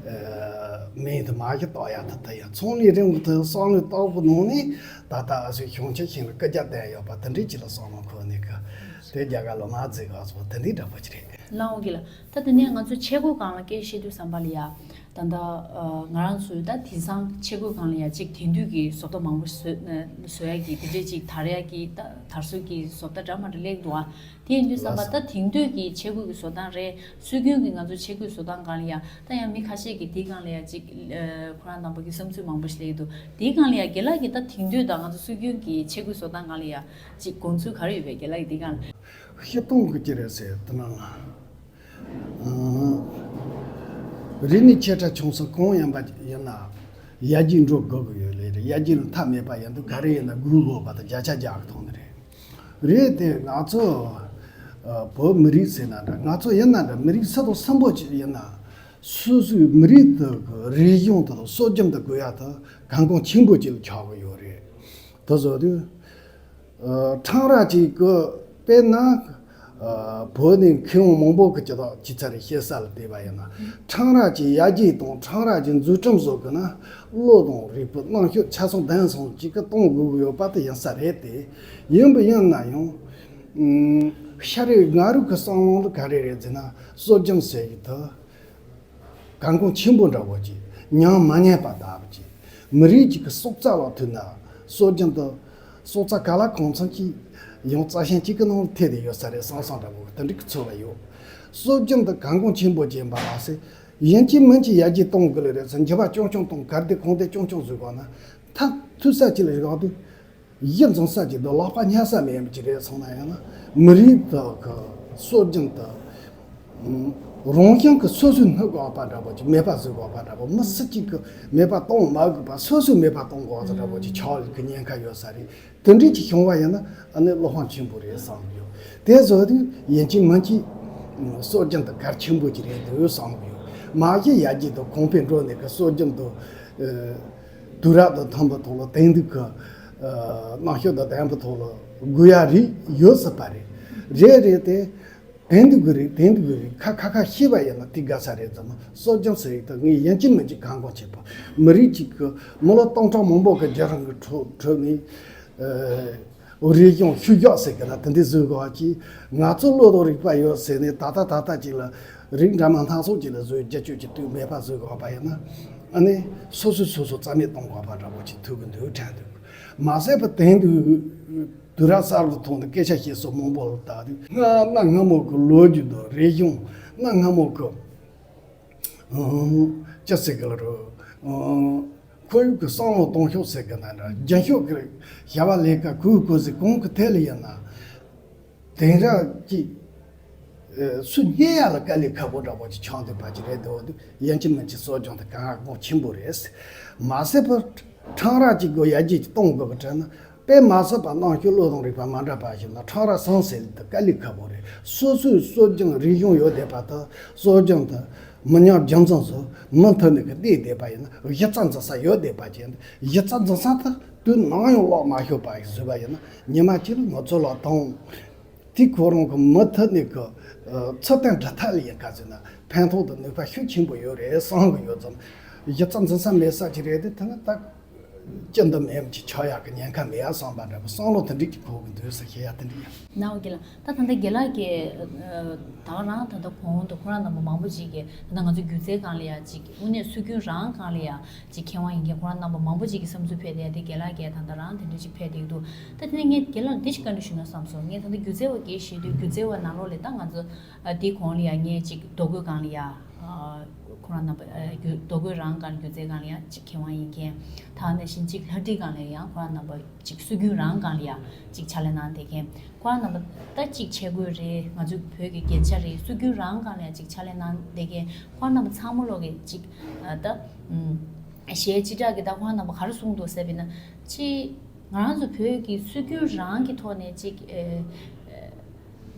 ཨ། མིང་དུ་མ་གཞི་བཏགས་ཡ་དུ་དུ་ཡ་ཚོང་ལས་རང་གི་དུ་བསམ་བློའི་བཏགས་པོ་ནང་ནས་ད་ལྟ་ཨ་སོའི་བྱང་ཆུབ་ཤིང་ལ་སྐུ་རྒྱབ་བསྟན་ཡོད་པ་དེ་འདྲ་ཅིག་ལ་བསམ་བློ་འཁོར་ནས་གི། དེ་རྒྱ་གར་ལོ་མ་ཟེར་ག་སོགས་དེ་འདྲའི་འདྲ་པོ་ཅིག་རེད། ལགས་འོང་གི་ལ། ད་དེ་ནས་ང་ཚོ་ཆས་གོས་སྒང་ལ་སྐད་བཤད་དུས་ཙམ་པ་ལ་ཡ། ད་ལྟ་ཨ་ང་རང་ཚོའི་ད་དེང་སང་ཆས་གོས་སྒང་ལ་ཡ་གཅིག་དེང་དུས་ཀྱི་བཟོ་ལྟ་མང་པོ་བཟོ་བཟོ་ཡ་གི་དེ་འདྲས་ཅིག་དར་ཡ་གི་ད་དར་སྲོལ་གྱི་བཟོ་ལྟ་འདྲ་མ་འདྲ་སླེབས་འདུག་ཨ། དེ་ཡིན་དུས་ཙམ་པ་ལགས་སོ། ད་དེང་དུས་ཀྱི་ཆས་གོས་ཀྱི་བཟོ་སྟངས་རེད། སྲོལ་རྒྱུན་གྱི་ང་ཚོ་ཆས་གོས་བཟོ་སྟངས་སྒང་ལ་ཡ་ད་ཡང་མི་ཁ་ཤས་ཀྱིས་དེའི་སྒང་ལ་ཡ་གཅིག་ཨ་ཁོ་རང་རྣམ་པ་གི་བསམ་ཚུལ་མང་པོ་ཞིག་སླེབས་འདུག་དེའི་སྒང་ལ་ཡ་རྒན་ལགས་ཀྱིས་ད་དེང་དུས་དང་ང་ཚོ་སྲོལ་རྒྱུན་གྱི་ཆས་གོས་བཟོ་སྟངས་སྒང་ལ་ཡ་གཅིག་དགོངས་ཚུལ་ག་རེ་ཡོད་པས་རྒན་ལགས་ཀྱིས་དེའི་སྒང་ལ། སྤྱིར་བཏང་གི་ཅི་རེད་ཟེར་དེ་ན། ཨང་། རིག་གནས་ཆེ་ཕྲ་ཆུང་ས་གང་ཡིན་པ་ཡིན་ན། ཡར་རྒྱས་འགྲོ་དགོས་ཀྱི་ཡོད་ལེ་རེད། ཡར་རྒྱས་ལ་མཐའ་མེད་པ་ཡིན་དུས་ག་རེ་ཡིན་ན་སྒུག་དགོས་པ་དང་བརྒྱ་ཆ་བརྒྱ་གི་ཐོག་ནས་རེད། རེད་དེ་ང་ཚོ་ཨ་བོད་མི་རིགས་ཟེར་ན་འདྲ། ང་ཚོ་ཡིན་ན་འདྲ། མི་རིགས་སུ་དང་སུ་འབོད་ཅིག་ཡིན་ན་སོ་སོའི་མི་རིགས་དེ་གི་རིག་གཞུང་དེ་དང་སྲོལ་རྒྱུན་དེ་དགོས་ཡ་དེ་གལ་འགངས་ཆེན་པོ་ཅིག་ལ་ཆགས་ཀྱི་ཡོད་རེད། དེ་བཟོ་དུས། ཨ་ཕྲང་ར་ཅིག་གི་དཔེར་ན། ཨ་བོད་ནས་མཁས་དབང་མང་པོ་གི་ཅི་དག་ཅི་ཚར་བཤད་ས་ལ་བལྟས་པ་ཡིན་ན། ཕྲང་ར་ཅིག་ཡར་རྒྱས་དང་ཕྲང་ར་ཅིག་འཛུགས་སྐྲུན་བཟོ་དགོས་ན། བློ་དང་རིག་པ་རྣམ་དཔྱོད་ཆ་ཚང་ལྡན་སོང་ཅིག་གི་གཏོང་དགོས་ཀྱི་ཡོད་པ་དེ་ཡིན་ས་རེད་དེ། ཡིན་པ་ཡིན་ན་ཡང་། ཨུམ། ཤ་རེ་ང་རུ་གི་བསམ་བློ་ལ་ག་རེ་རེད་ཟེར་ན་སྲོལ་རྒྱུན་ཟེར་གི་དེ། གལ་འགངས་ཆེན་པོ་འདྲ་བོ་ཅིག་ཉམས་མ་ཉམས་པ་ལྟ་བུ་ཅིག་མི་རིགས་ཅིག་གི་སྲོག་རྩ་ལ་ཐུག་ན་སྲོལ་རྒྱུན་དུ་སྲོག་རྩ་ག་ལ་གང་འཚམ་ཅིག་ཡང་རྩ་ཤིང་གཅིག་གི་ནང་ལ་ཐེ་བསྡད་ཡོད་ས་རེད་བསམ་བསམ་འདྲ་བོ་དེ་འདྲ་གི་ཚོར་བ་ཡོད། སྲོལ་རྒྱུན་དུ་གལ་འགངས་ཆེན་པོ་ཅིག་ཡིན་པ་མ་ཟད་ཡིན་གཅིག་མིན་གཅིག་ཡར་རྒྱས་གཏོང་དགོས་ལེ་རེད་ཟེར་འགྱུར་བ་རྐྱང་རྐྱང་གཏོང་གར་དེ་གོང་དེ་རྐྱང་རྐྱང་བཟོས་དགོས་ན་མཐར་ཐུག་ས་ཅིག་ལ་བཞག་དུས། གཞི་འཛིན་ས་ཅིག་དང་ལག་པ་ཉར་ས་མེད་པ་ཅིག་རེད་སོང་ན་ཡང་ན་མི་རིགས་དག་གི་སྲོལ་རྒྱུན་དུ་རང་བཞིན་གྱི་སོ་སོའི་སྣུབ་དགོས་པ་འདྲ་པོ་ཅིག་མེད་པ་བཟོ་དགོས་པ་འདྲ་པོ་མི་སུ་གཅིག་གི་མེད་པ་གཏོང་མ་དགོས་པ་སོ་སོས་མེད་པ་གཏོང་དགོས་ས་འདྲ་པོ་ཅིག་ཆགས་ཀྱི་ཉེན་ཁ་ཡོད་ས་རེད། དེ་འདྲས་ཅིག་བྱུང་བ་ཡིན་ན་ཨ་ནི་བློ་ཕམ་ཆེན་པོ་རེད་བསམ་གྱི་ཡོད། དེ་བཟོ་དུས་ཡིན་གཅིག་མིན་གཅིག་སྲོལ་རྒྱུན་དུ་གལ་ཆེན་པོ་ཅིག་རེད་འདུག་བསམ་གྱི་ཡོད། མ་གཞི་ཡར་རྒྱས་དང་གོང་འཕེལ་འགྲོ་ནས་ཀྱི་སྲོལ་རྒྱུན་དུ། དུས་རབས་དང་མཐུན་པའི་ཐོག་ལ་དེང་དུས་ཀྱི་ ཨ། རྣམ་དཔྱོད་དང་ལྡན་པའི་ཐོག་ལ་དགོས་ཡ་རིགས་ཡོད་སྲིད་པ་རེད། རེད་རེད་དེ། དེང་དུས་ཀྱི་རིགས་དེང་དུས་ཀྱི་རིགས་ཁ་ཁ་ཁ་ཤེས་པ་ཡིན་ན་དེ་དགའ་ས་རེད་ཙམ། སྲོལ་རྒྱུན་ཟེར་ཡིག་དེ་ངས་ཡིན་གཅིག་མིན་གཅིག་གང་གང་བྱེད་པ། མི་རིགས་གཅིག་གི་མི་ལོ་སྟོང་ཕྲག་མང་པོ་གི་རྒྱུན་རིང་གི་ཁྲོད་ཁྲོད་ནས། ཨ། རིག་གཞུང་ཤུལ་བཞག་ཟེར་གི་ན་དེ་འདྲའི་བཟོས་གི་བ་ཅིག་ང་ཚོ་བློ་དང་རིག་པ་ཡོད་ཟེར་ནས་ད་ལྟ་ད་ལྟ་ཅིག་ལ་རིགས་འདྲ་མིན་སྣ་ཚོགས་ཅིག་ལ་བཟོས་རྒྱ་སྐྱེད་ཀྱི་དུས་མེད་པ་བཟོས་གི་བ་པ་ཡིན་ན། ཨ་ནི་སོ་སོས་སོ་སོ་རྩ་མེད་གཏོང་དགོས་པ་འདྲ་པོ་ཅིག་ཐུག་གི་འདུག་དྲན་འདུག་མ་ཟད་པ་དེང་དུས་དུས་རབས་གསར་པའི་ཐོག་ནས་སྐད་ཆ་བཤད་སྲོལ་མང་པོ་ལ་བལྟ་དུས། སྔ་གནའ་སྔ་མོ་གི་ལོ་རྒྱུས་དང་རིག་གཞུང་། གནའ་སྔ་མོ་གི། ཨང་། ཅི་ཟེར་གི་ལ་རོ། ཨང་། ཁོར་ཡུག་གི་བསམ་བློ་གཏོང་ཕྱོགས་ཟེར་གི་ན་འདྲ། རྒྱུན་ཤོག་གི་བྱ་བ་ལས་ཀ་གུས་གུས་ཟེར་གོང་གི་ཐད་ལ་ཡིན་ན། དེང་རབས་ཀྱི། ཨ། སུ་རྙེད་ཡ་ལ་དཀའ་ལས་ཁག་པོ་འདྲ་པོ་ཅིག་ཆགས་འདུག་པ་ཅིག་རེད་འདུག་འདུག་ཡིན་གཅིག་མིན་གཅིག་གསོ་སྦྱོང་དེ་གལ་འགངས་ཆེན་པོ་རེད། མ་ཟད་པར་ཕྲང་ར་ཅིག་གི་ཡར་རྒྱས་ཅིག་གཏོང་དགོས་པ་དྲན་ན། དཔེ་མ་སྲིད་པ་རྣམ་དཔྱོད་བློ་དང་རིག་པ་མ་འདྲ་པ་ཞིག་ལ་ཕྲང་ར་སང་ཟེར་དེ་དཀའ་ལས་ཁག་པོ་རེད། སོ་སོའི་སྲོལ་རྒྱུན་རིག་གཞུང་ཡོད་བསྡད་པ་དང་། སྲོལ་རྒྱུན་དེ་མི་ཉམས་རྒྱུན་འཛིན་བཟོ། མུ་མཐུད་ནས་གི་བསྡད་བསྡད་པ་ཡིན་ན། གཞི་རྩ་འཛིན་ས་ཡོད་བསྡད་པ་ཅིག་གཞི་རྩ་འཛིན་ས་དེ་དུས་ནམ་ཡང་ལོག་མ་ཤོར་བ་ཞིག་བཟོས་པ་ཡིན་ན། ཉི་མ་གཅིག་ལ་ང་ཚོ་ལ་དང་། དེ་ཁོ་རང་གི་མུ་མཐུད་ནས་གི། ཨ། ཚུལ་བསྟན་སྒྲུབ་ཐབས་ལ་ཡིན་ག་ཟེར་ན་ཕན་ཐོགས་དང་ནུས་པ་ཤུགས་ཆེན་པོ་ཡོད་རེད་བསམ་གི་ཡོད་ཙང་། གཞི་རྩ་འཛིན་ས་མེད་ས་ཅིག་རེད་དེ། དེ་ནི་ད་ཅི་འདི་མེད་ཅིག་ཆགས་ཡག་གི་ཉེན་ཁ་མེད་ཡ་བསམ་པ་འདྲ་པོ། བསམ་བློ་དེ་འགྲིག་གི་འཁོར་གི་འདུག་ཟེར་བཤད་ཡ་དེ་འགྲིག་ཡ། ནའོ་རྒན་ལགས། ད་ད་ལྟ་རྒན་ལགས་ཀྱིས། ཨ། ད་ག་རང་ད་ལྟ་གོང་དུ་ཁོ་རང་རྣམ་པ་མང་པོ་ཅིག་གིས། ད་ལྟ་ང་ཚོ་སྒྱུ་རྩལ་སྒང་ལ་ཡ་ཅིག་དངོས་གནས་སྲོལ་རྒྱུན་རང་སྒང་ལ་ཡ་ཅིག་མཁས་དབང་ཡིན་མཁན་ཁོ་རང་རྣམ་པ་མང་པོ་ཅིག་གི་བསམ་ཚུལ་ཕེབས་བསྡད་ཡ་དེ་རྒན་ལགས་ཀྱིས་ད་ལྟ་རང་དེ་འདྲ་ཅིག་ཕེབས་བསྡད་ཀྱི་འདུག་ད་དེ་ནས་ངས་རྒན་ལགས་འདི་ཞིག་བཀའ་འདྲི་ཞུ་ན་བསམ་སོང་། ངས་ད་ལྟ་སྒྱུ་རྩལ་བ་སྐད་བཤད་དུས། སྒྱུ་རྩལ་བ་ནང་ལོགས་ལ་ད་ང་ཚོ། ཨ། དེའི་གོང་ལ་ཡ་ངས་ཅིག་རྡོ་བརྐོས་སྒང་ལ་ཡ། ཨ། ཁོ་རང་རྣམ་པ། ཨ། རྡོ་བརྐོས་རང་སྒང་ལ་སྒྱུ་རྩལ་སྒང་ལ་ཡ་ཅིག་མཁས་དབང་ཡིན་མཁན། ད་ག་ནང་བཞིན་ཅིག་ལྷ་བྲིས་སྒང་ལ་ཡང་ཁོ་རང་རྣམ་པ་ཅིག་སྲོལ་རྒྱུན་རང་སྒང་ལ་ཡ་ཅིག་ཕྱག་ལས་གནང་བསྡད་མཁན། ཁོ་རང་རྣམ་པ་ད་ཅིག་ཆས་གོས་རེད། ང་ཚོའི་བོད་ཀྱི་རྒྱན་ཆ་རེད། སྲོལ་རྒྱུན་རང་སྒང་ལ་ཡ་ཅིག་ཕྱག་ལས་གནང་བསྡད་མཁན། ཁོ་རང་རྣམ་པ་ཚང་མ་ལོག་གི་ཅིག་ཨ། ད། ཨུམ། གཞས་སྤྱི་བསྒྲགས་ཀྱི་ད་ཁོ་རང་རྣམ་པ་ག་རེ་གསུངས་འདུག་ཟེར་བས་ན། ཅིག་ང་རང་ཚོ་བོད་ཀྱི་སྲོལ་རྒྱུན་རང་གི་ཐོག་ནས་ཅིག་ཨེ།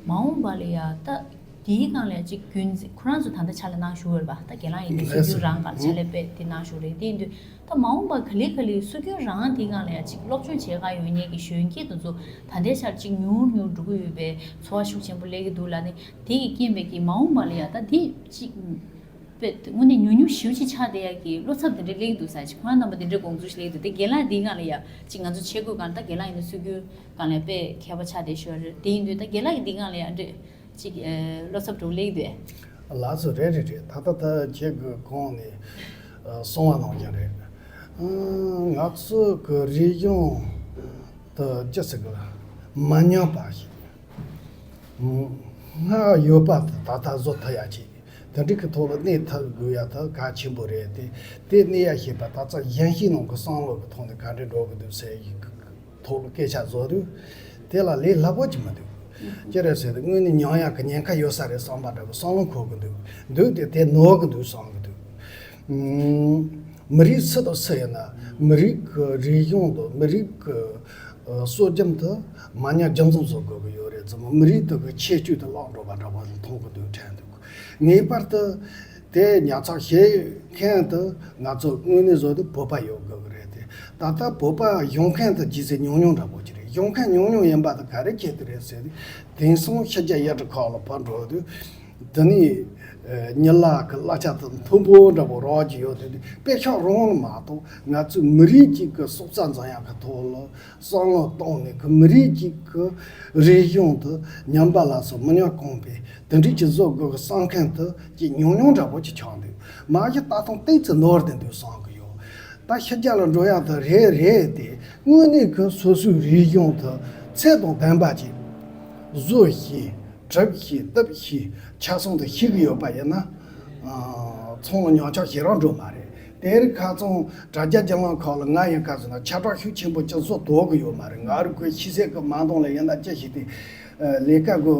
མ་འོངས་པ་ལ་ཡ་ད་དེའི་སྒང་ལ་ཡ་ཅིག་རྒྱུན་འཛིན། ཁོ་རང་ཚོ་ད་ལྟ་ཕྱག་ལས་གནང་བཞུགས་ཡོད་རེད་པ། ད་རྒན་ལགས་ཡིན་ན་སྲོལ་རྒྱུན་རང་སྒང་ལ་ཕྱག་ལས་དཔེ་དེ་གནང་བཞུགས་རེད། དེ་ཡིན་དུས་ད་མ་འོངས་པ་ག་ལེ་ག་ལེ་སྲོལ་རྒྱུན་རང་དེའི་སྒང་ལ་ཡ་ཅིག་སློབ་སྦྱོང་བྱེད་ག་ཡོང་མཁན་གྱི་གཞོན་སྐྱེས་དེ་ཚོ་ད་ལྟའི་ཆར་ཅིག་ཉུང་རུ་ཉུང་རུ་འགྲོ་གི་ཡོད་པའི་ཚོར་བ་ཤུགས་ཆེན་པོ་སླེབས་ཀྱི་འདུག་ལ་ནི། དེ་གི་རྐྱེན་པས་ཀྱི་མ་འོངས་པ་ལ་ཡ་ད་དེ་ཅིག་དཔེ་དངོས་གནས་ཉུང་ཉུང་ཞེ་པོ་ཅིག་ཆགས་བསྡད་ཡ་གི་བློ་འཚབ་དེ་འདྲ་སླེབས་འདུག་ཟེར། ཅིག་ཁོ་རང་རྣམ་པ་དེ་འདྲའི་དགོངས་ཚུལ་ཞིག་སླེབས་འདུག་དེ་རྒན་ལགས་འདིའི་སྒང་ལ་ཡ་ཅིག་ང་ཚོ་ཆས་གོས་སྒང་ད་རྒན་ལགས་ཡིན་ན་སྲོལ་རྒྱུན་སྒང་ལ་དཔེ་མཁས་པ་ཆགས་བསྡད་ཤོར་རེད། དེ་ཡིན་དུས་ད་རྒན་ལགས་ཀྱི་འདིའི་སྒང་ལ་ཡ་འདྲ་ཅིག་ཨེ། བློ་འཚབ་འདྲ་པོ་སླེབས་འདུག་ཨེ། ལགས་སོ། རེད་རེད་རེད། ད་ལྟ་ད་ཁྱེད་ཀྱི་གོང་ནས་ཨ། གསུངས་པ་ནང་བཞིན་རེད། ཨ། ང་ཚོ་གི་རིག་གཞུང་དུ་ཅི་ཟེར་གི་ལ། མི་ཉམས་པ་ཞིག་སྔར་ཡོད་པ་དེ་ད་ལྟ་བཟོ་ཐུབ་ཡ་ཅིག་དེ་འདྲ་གི་ཐོག་ལ་གནས་ཐུབ་དགོས་ཡ་དེ་གལ་ཆེན་པོ་རེད་དེ། དེ་གནས་ཡ་ཞེས་པ་ད་ལྟ་གཞོན་སྐྱེས་རྣམས་ཀྱི་བསམ་བློ་གི་ཐོག་ནས་ག་འདྲ་འགྲོ་གི་འདུག་ཟེར་ཡི་ཐོག་ལ་སྐད་ཆ་བཟོ་དུས། དེ་ལ་ལས་སླ་པོ་ཅིག་མི་འདུག་ཅི་རེད་ཟེར་དུས་དངོས་གནས་མྱོང་ཡ་གི་ཉེན་ཁ་ཡོད་ས་རེད་བསམ་པ་འདྲ་པོ་བསམ་བློ་འཁོར་གི་འདུག་འདུག་དེ་དེ་ནོར་གི་འདུག་བསམ་གི་འདུག་ཨུམ། མི་རིགས་སུ་དང་སུ་ཡིན་ན་མི་རིགས་ཀྱི་རིག་གཞུང་དང་མི་རིགས་ཀྱི་ཨ། སྲོལ་རྒྱུན་དེ་མི་ཉམས་རྒྱུན་འཛིན་བཟོ་དགོས་ཀྱི་ཡོད་རེད་ཙང་། མི་རིགས་དེ་གི་ཁྱད་ཆོས་དེ་བརླག་འགྲོ་བ་འདྲ་བོ་མཐོང་གི་འདུག་དྲན་འདུག་ངེས་པར་དུ་དེ་ཉར་ཚགས་བྱེད་མཁན་དེ་ང་ཚོ་དངོས་གནས་བཟོ་དེ་བོད་པ་ཡོད་དགོས་ཀྱི་རེད་དེ། ད་ལྟ་བོད་པ་ཡོང་མཁན་དེ་ཇི་སྲིད་ཉུང་ཉུང་འདྲ་པོ་ཅིག་རེད། ཡོང་མཁན་ཉུང་ཉུང་ཡིན་པ་དེ་ག་རེ་ཁྱད་དུ་རེད་ཟེར་ཏེ། དེང་སང་ཕྱི་རྒྱལ་ཡུལ་གྲུ་ཁག་ལ་ཕར་འགྲོ་དུས། དེ་ནས་ཨ། གཉིད་ལམ་གྱི་གླ་ཆ་དང་མཐུན་པོ་འདྲ་པོ་རག་གི་ཡོད་དེ། དཔེ་ཆ་རང་ལ་མ་གཏོགས་ང་ཚོའི་མི་རིགས་གཅིག་གི་སྲོག་རྩ་འཛིན་ཡག་གི་ཐོག་ལ་བསམ་བློ་བཏང་ནས། ཁོ་མི་རིགས་གཅིག་གི་རིག་གཞུང་དེ་ཉམས་པ་སླར་གསོ་མི་ཉམས་གོང་འཕེལ་དེ་འདྲ་ཅིག་བཟོ་དགོས་གི་བསམ་མཁན་དེ་ཅིག་ཉུང་ཉུང་འདྲ་པོ་ཅིག་ཆགས་འདུག་མ་གཞི་ལྟ་སྟངས་ཏོག་ཙམ་ནོར་བསྡད་འདུག་བསམ་གི་ཡོད། ད་ཕྱི་རྒྱལ་ལ་འགྲོ་ཡག་དེ་རེད་རེད་དེ། དངོས་གནས་ཁོ་སོ་སོའི་རིག་གཞུང་དེ་ཚད་དང་ལྡན་པ་ཅིག་བཟོ་ཤེས། གྲུབ་ཤེས། གཏུབ་ཤེས། ཆ་ཚང་དེ་ཤེས་ཀྱི་ཡོད་པ་ཡིན་ན། ཨ། ཚོང་ལ་ཉམས་ཆག་ཞེ་དྲག་འགྲོ་མ་རེད། དེ་རིང་ཁ་སང་དྲ་རྒྱ་བརྒྱུད་ལམ་ཁག་ལ་ང་ཡིན་ག་ཟེར་ན་ཁྱབ་བསྒྲགས་ཤུགས་ཆེན་པོ་ཅིག་བཟོ་ཐུབ་ཀྱི་ཡོད་མ་རེད། ང་རང་ཁོའི་ཤེས་ཚད་ཀྱི་མ་འདང་ལ་ཡིན་ན་ཅི་ཞིག་དེ། ཨ། ལས་ཀ་གོ་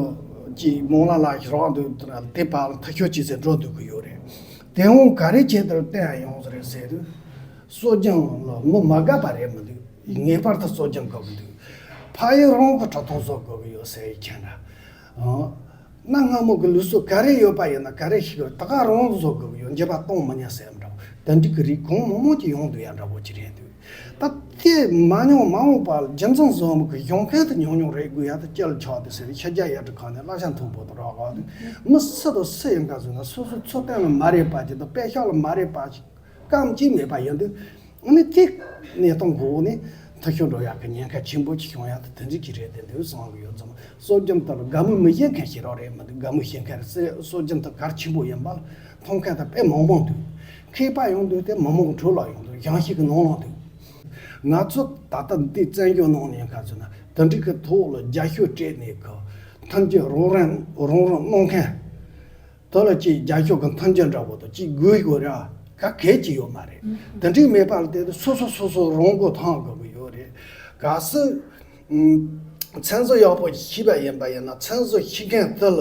ཅིག་མང་ལ་ལ་ཞིག་རག་འདུག་དེ་ན་དེ་བར་ལ་ཐག་གཅོད་བྱེད་ཟེར་འགྲོ་འདུག་གི་ཡོད་རེད། དེ་འོང་ག་རེ་བྱས་དེར་བསྟན་ཡོང་ཟེར་རེད་ཟེར་དུས། སྲོལ་རྒྱུན་ལ་མི་མ་དགའ་པ་རེད་མི་འདུག་ངེས་པར་དུ་སྲོལ་རྒྱུན་དགོས་ཀྱི་འདུག་ཕ་ཡུལ་རང་གི་ཁྲི་སྟོང་བཟོ་དགོས་ཀྱི་ཡོད་ཟེར་ཡི་ཁྱེད་འདྲ། ཨང་། གནའ་སྔ་མོ་གི་ལུགས་སྲོལ་ག་རེ་ཡོད་པ་ཡིན་ན་ག་རེ་ཞིག་ཡོད་ད་ག་རང་བཟོ་དགོས་ཀྱི་ཡོད། འགྱུར་བ་གཏོང་མི་ཉན་ཟེར་འདྲ་བོ་དེ་འདྲ་གི་རིགས་གང་མང་མང་ཅིག་ཡོང་འདུག་ཡ་འདྲ་བོ་ཅིག་རེད་འདུག་ད་དེ་མ་མྱོང་མ་འོངས་པ་ལ་རྒྱུ་མཚན་བཟོ་མི་གི་གཞུང་མཁན་དུ་ཉུང་ཉུང་རེད་དགོས་ཡ་དུ་སྐྱེལ་ཆོག་དུ་ཟེར་ཤ་རྒྱག་ཡ་དུ་གང་ནས་བླ་ཆ་མཐོན་པོ་དུ་རག་ག་དུ་མི་སུ་དང་སུ་ཡིན་ག་ཟེར་ན་སོ་སོ་འཚོ་རྟེན་ལ་མ་རེད་པ་ཅིག་དང་དཔེ་ཤག་ལ་མ་རེད་པ་ཅིག་རྐང་གཅིག་མེད་པ་ཡིན་དུས། ཨ་ནི་དེ་གནས་སྟངས་གོ་ནས་ཐུ་ཤོར་འགྲོ་ཡག་གི་ཉེན་ཁ་ཆེན་པོ་ཅིག་བྱུང་ཡག་དེ་དེ་འདྲ་ཅིག་རེད་དེ་འདུག་བསམ་གི་ཡོད་ཙང་། སྲོལ་རྒྱུན་དེ་ལ་དགའ་མོས་མི་བྱེད་མཁན་ཞིག་རང་རེད་མི་འདུག་དགའ་མོས་བྱེད་མཁན་རེད་ཟེར། སྲོལ་རྒྱུན་དེ་གལ་ཆེན་པོ་ཡིན་པ་ལ་མཐོང་མཁན་དེ་དཔེ་མང་མང་འདུག་མཁས་པ་ཡོང་དུས་དེ་མི་མང་གི་ཁྲོད་ལ་ཡོང་དུས་གཞན་ཞིག་གི་ནང་ལ་འདུག་ང་ཚོ་ད་ལྟ་འདི་བཙན་བྱོལ་ནང་ནས་ག་ཚོད་ན་དེ་འདྲ་གི་ཐོག་ལ་རྒྱ་ཤོད་སྤྲད་ནས་གི་མཐུན་རྐྱེན་རོགས་རམ་རོགས་རམ་གནང་མཁན། དེ་ལ་ཅིག་རྒྱ་ཤོག་གི་མཐུན་རྐྱེན་འདྲ་པོ་དང་ཅིག་དགོས་ཡོད་ར། ག་གལ་ཅིག་ཡོད་མ་རེད། དེ་འདྲའི་མེད་པ་ལ་བལྟས་ཏེ་སོ་སོ་སོ་སོ་རང་མགོ་ཐང་དགོས་ཀྱི་ཡོད་རེད། གལ་སྲིད་ཚན་རྩལ་ཡག་པོ་ཞིག་ཤེས་པ་ཡིན་པ་ཡིན་ན་ཚན་རྩལ་ཤེས་མཁན་དེ་ལ་